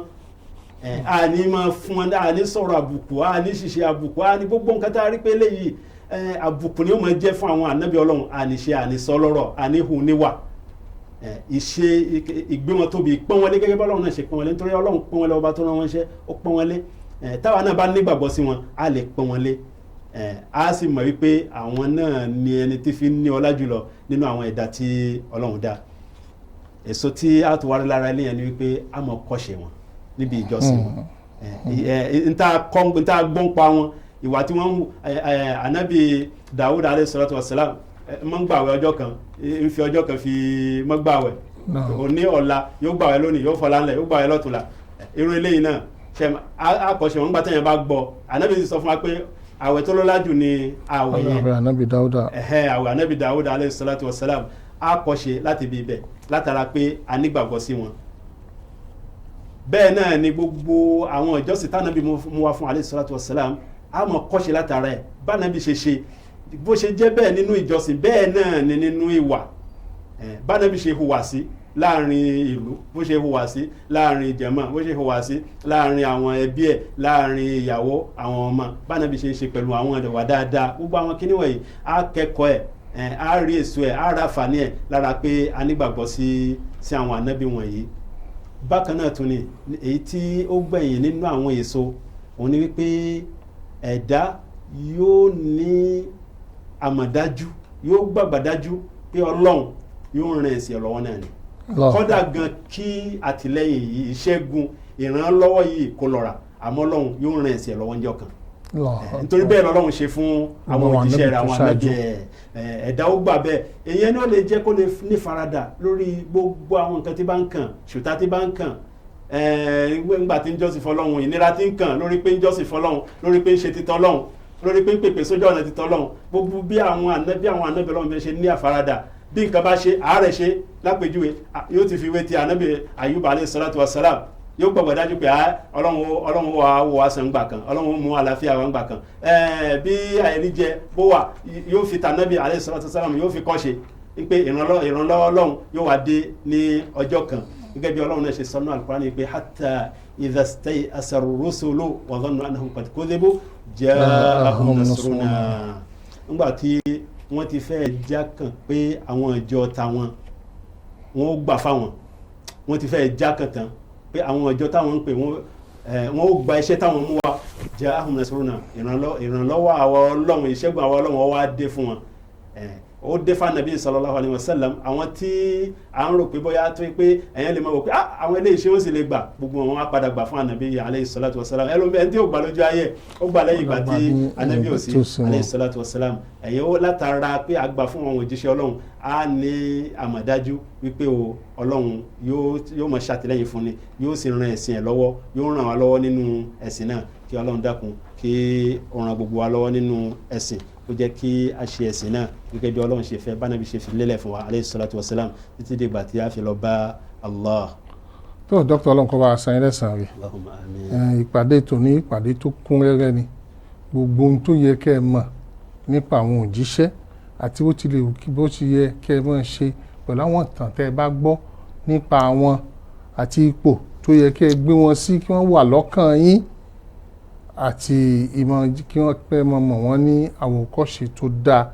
A ní máa fún wọn, a ní sọ̀rọ̀ àbùkù, a ní ṣiṣẹ́ àbùkù, a ní gbogbo nǹkan tá a rí pé eléyìí àbùkù ni ó máa jẹ́ fún àwọn ànábì Ọlọ́run, a ní ṣe, a ní sọ lọ́rọ̀, a ní hù níwà ìṣe ìgbé wọn tóbi, pọ́n wọn lé gẹ́gẹ́ bá Ọlọ́run náà ṣe pọ́n wọn lé, nítorí Ọlọ́run pọ́n wọn lé, ọba tó rán wọn ṣẹ́, ó pọ́n wọn lé. Táwa náà bá nígbàgbọ́ sí wọn, a lè pọ́n wọn lé, a sì mọ̀ wípé àwọn náà ni ẹni tí fi ń ní ọlá jùlọ nínú àwọn ẹ̀dá tí Ọlọ́run dá. Èso tí a tún wá rí lára ilé yẹn ni wípé a mọ̀ kọ́ṣe wọn níbi ìjọsìn wọn. N ta gbọ́n pa wọn. Ìwà tí wọ́n ń hù, anabi Dawud alayhi salatu wasalam máa ń gbàwẹ̀ ọjọ́ kan, ń fi ọjọ́ kan fi mọ́ gbàwẹ̀, òní ọ̀la yóò gbàwẹ̀, lónìí yóò fọlá ńlẹ̀, yóò gbàwẹ̀ lọ́tùnla. Irú eléyìí náà ṣe àkọ́ṣe wọn gbà tẹ̀yìn bá gbọ́. Anabi sọ fún wa pé àwẹ̀ tó lọ́lá jù ni àwẹ̀ yẹn, àwẹ̀ anabi Dawuda. Àwẹ̀ anabi Dawuda alayhi salatu wasalam. Àkọ́ṣe láti ibi ibẹ̀ látara pé a nígbàgbọ́ sí wọn. Bẹ́ẹ̀ náà ni gbogbo àwọn ìjọsìn tánàbí mú wa fún alayhi salatu wasalam, a mọ̀ kọ́ṣe látara ẹ̀, bánàbí ṣe ṣe, bó ṣe jẹ́ bẹ́ẹ̀ nínú ìjọsìn, bẹ́ẹ̀ náà ni nínú ìwà, bánàbí ṣe hùwà sí láàrin ìlú, bó ṣe hùwà sí láàrin jàmá, bó ṣe hùwà sí láàrin àwọn ẹbí ẹ̀, láàrin ìyàwó, àwọn ọmọ, bánàbí ṣe ń ṣe pẹ̀lú àwọn ìwà dáadáa. Gbogbo àwọn kíní wọ̀nyí, á kẹ́kọ̀ọ́ ẹ̀, á rí èso ẹ̀, á ra àǹfààní ẹ̀ lára pé a nígbàgbọ́ sí àwọn ànábì wọ̀nyí. Bákan náà tún ni èyí tí ó gbẹ̀yìn nínú àwọn èso òun ni wípé ẹ̀dá yóò ní àmọ̀dájú, yóò gbàgbàdájú pé Ọlọ́run yóò ràn ẹ̀sìn lọ́wọ́ náà ni, kódà gan kí àtìlẹ́yìn yìí, ìṣẹ́gun, ìrànlọ́wọ́ yìí kó lọ́ra, àmọ́ Ọlọ́run yóò ràn ẹ̀sìn lọ́wọ́ níjọ́ kan. Nítorí bẹ́ẹ̀ lọ́lọ́run ṣe fún àwọn òjíṣẹ́ rẹ̀, àwọn ànábì. Ẹ̀dá ó gbà bẹ́ẹ̀, èyàn náà lè jẹ́ kó lè ní faradà lórí gbogbo àwọn nǹkan tí bá ń kàn, ṣùtá tí bá ń kàn nígbà tí ń jọ́sìn fọlọ́run, ìnira tí ń kàn lórí pé ń jọ́sìn fọlọ́run, lórí pé ń ṣe títọ́ Ọlọ́run, lórí pé ń pèpè sójú ọ̀nà títọ́ Ọlọ́run. Gbogbo bí àwọn ànábì, àwọn ànábì Ọlọ́run bí ṣe ní àfaradà, bí nǹkan bá ṣe àárẹ̀ ṣe lápèjúwe, yóò ti fi wé ti ànábì Ayuba alayhi salatu wa salam, yóò gbàgbọ́ dájú pé Ọlọ́run wà wò wá sàn gbà kan, Ọlọ́run mú àlàáfíà wá gbà kan. Bí àìrí jẹ bó wà, yóò fi tànábì alayhi salatu wa salam, yóò fi kọ́ ṣe pé ìrànlọ́wọ́ Ọlọ́run yóò wá dé ní ọjọ́ kan, gẹ́gẹ́ bí Ọlọ́run náà ṣe sọ nínú Al-Qur'ani pé hatta idha stay'asa ar-rusulu wa dhannu annahum qad kudhibu ja'ahum nasruna. Nígbà tí wọ́n ti fẹ́ já kàn pé àwọn ìjọ tàwọn wọ́n ó gbà fáwọn, wọ́n ti fẹ́ já kàn tán pé àwọn ìjọ táwọn ń pè wọ́n ó gba iṣẹ́ táwọn mú wa, ja'ahum nasruna, ìrànlọ́wọ́ àwọn Ọlọ́run, ìṣẹ́gun àwọn Ọlọ́run wá dé fún wọn. Ó dé fún anabi sallallahu alayhi wa sallam. Àwọn tí à ń rò pé bóyá tó pé ẹ̀yàn lè máa wò pé àwọn eléyìí ṣé wọ́n sì lè gbà, gbogbo wọn á padà gbà fún anabi alayhi salatu wa salam. Ẹlòmíì, ẹni tí ó gbà lójú ayé, ó gbà lẹ́yìn ìgbà tí anabi ò sí alayhi salatu wa salam. Ẹ̀yìn ó látara pé a gbà fún àwọn òjíṣẹ́ Ọlọ́run, á ní àmọ̀dájú wípé o Ọlọ́run yóò máa ṣàtìlẹ́yìn fún ni, yóò sì ran ẹ̀sìn ẹ̀ lọ́wọ́, yóò ràn wá lọ́wọ́ nínú ẹ̀sìn náà. Kí Ọlọ́run dákun kí ó ràn gbogbo wa lọ́wọ́ nínú ẹ̀sìn, ó jẹ́ kí a ṣe ẹ̀sìn náà gẹ́gẹ́ bí Ọlọ́run ṣe fẹ́, bánabi ṣe fi lélẹ̀ fún wa alayhi salatu wa salam, títí dìgbà tí a fi lọ bá Allah. Tó dókítà, Ọlọ́run kó bá a san yín lẹ́san rẹ̀. Allahumma àmín. Ìpàdé tòní, ìpàdé tó kún rẹ́rẹ́ ni. Gbogbo ohun tó yẹ kẹ́ ẹ mọ̀ nípa àwọn òjíṣẹ́ àti bó ti lè wù kí bó ti yẹ kẹ́ ẹ mọ̀ ṣe pẹ̀lú àwọn ìtàn tẹ́ ẹ bá gbọ́ nípa wọn àti ipò tó yẹ kẹ́ ẹ gbé wọn sí kí wọ́n wà lọ́kàn yín, àti ìmọ̀ kí wọ́n pẹ́ mọ̀ mọ̀ wọ́n ní àwòkọ́ṣe tó dáa.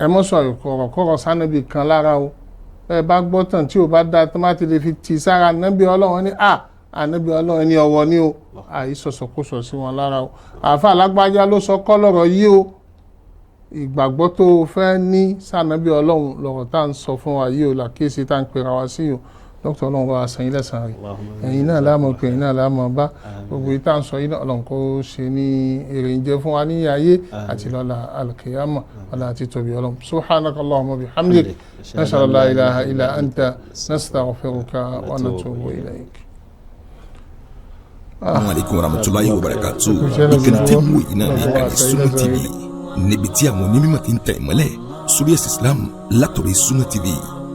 Ẹ mọ́ sọ ọ̀rọ̀kọ́rọ̀ sánàbì kan lára o. Ẹ bá gbọ́ tàn tí ò bá dáa tó má ti lè fi tì sára ànábì Ọlọ́run ní à ànábì Ọlọ́run ní ọwọ́ ní o, àìsọ̀sọ̀kósọ̀ sí wọn lára o. Àáfà alágbájá ló sọ kọ́ lọ́rọ̀ yìí o. Ìgbàgbọ́ tó o fẹ́ ní sànábì Ọlọ́run lọ̀rọ̀ tá à ń sọ fún wa yìí o, làkíyèsí tá à ń pera wa sí o. Dókítà, Ọlọ́run bá wa san yín lẹ́san rẹ̀. Ẹ̀yin náà láàmú pé ẹ̀yin náà láàmú bá gbogbo yìí tá à ń sọ yìí náà. Ọlọ́run kó ṣe ní èrè ń jẹ fún wa ní ayé àti lọ́la alkiyama, ọlá àti tóbi Ọlọ́run. Subhanaka Allahumma bihamdik, nashhadu an la ilaha illa anta, nastaghfiruka wa natubu ilayk. Assalamu alaikum warahmatullahi wabarakatuh. Ìkànnì tẹ́ ń wò yìí náà ní ìkànnì Sunna TV, níbi tí àwọn onímọ̀ ti ń tẹ̀ ìmọ́lẹ̀ sórí ẹ̀sìn Islam látọ̀rọ̀. Sunna TV,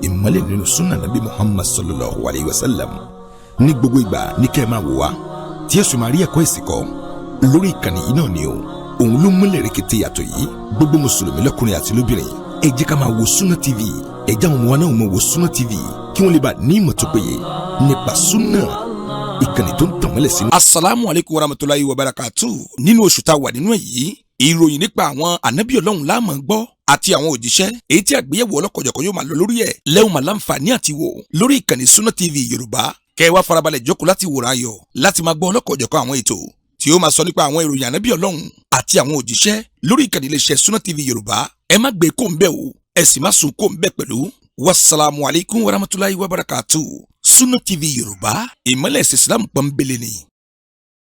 ìmọ́lẹ̀ nínú sunna nabi Muhammad sallallahu alayhi wa sallam. Ní gbogbo ìgbà ní kẹ́ ẹ máa wò wá, tí ẹ sì máa rí ẹ̀kọ́ ẹ̀sìn kọ́ lórí ìkànnì yìí náà ni o. Òun ló múlẹ̀ rẹ̀kẹ̀tẹ̀ yàtọ̀ yìí. Gbogbo mùsùlùmí lọ́kùnrin àti lóbìnrin, ẹ jẹ́ ká máa wo Sunna TV. Ẹ jẹ́ àwọn ọmọ wa náà máa wo Sunna TV kí wọ́n lè bá ní ìmọ̀ tó péye nípa sunna, ìkànnì tó ń tàn mọ́lẹ̀ sí. Asalaamu aleykum warahmatulahi wabarakatu. Nínú oṣù tá a wà nínú ẹ̀ yìí, ìròyìn nípa àwọn ànábì Ọlọ́run la máa gbọ́ àti àwọn òjíṣẹ́, èyí tí àgbéyẹ̀wò ọlọ́kọ̀jọ̀kọ̀ yóò máa lọ lórí ẹ̀, lẹ́hùn máa láǹfààní àti wò lórí ìkànnì Sunna TV Yorùbá. Kẹ́ ẹ wá farabalẹ̀ jókòó láti wòran ayọ̀ láti máa gbọ́ ọlọ́kọ̀jọ̀kọ̀ àwọn ètò tí ó máa sọ nípa àwọn ìròyìn ànábì Ọlọ́run àti àwọn òjíṣẹ́ lórí ìkànnì iléeṣẹ́ Sunna TV Yorùbá. Ẹ má gbé kó ń bẹ̀ o, ẹ sì má sùn kó ń bẹ̀ pẹ̀lú. Wasalaamu alaykum warahmatulahi wabarakatu. Sunna TV Yorùbá, ìmọ́lẹ̀ ẹ̀sìn Islam pọ́nbélé ni.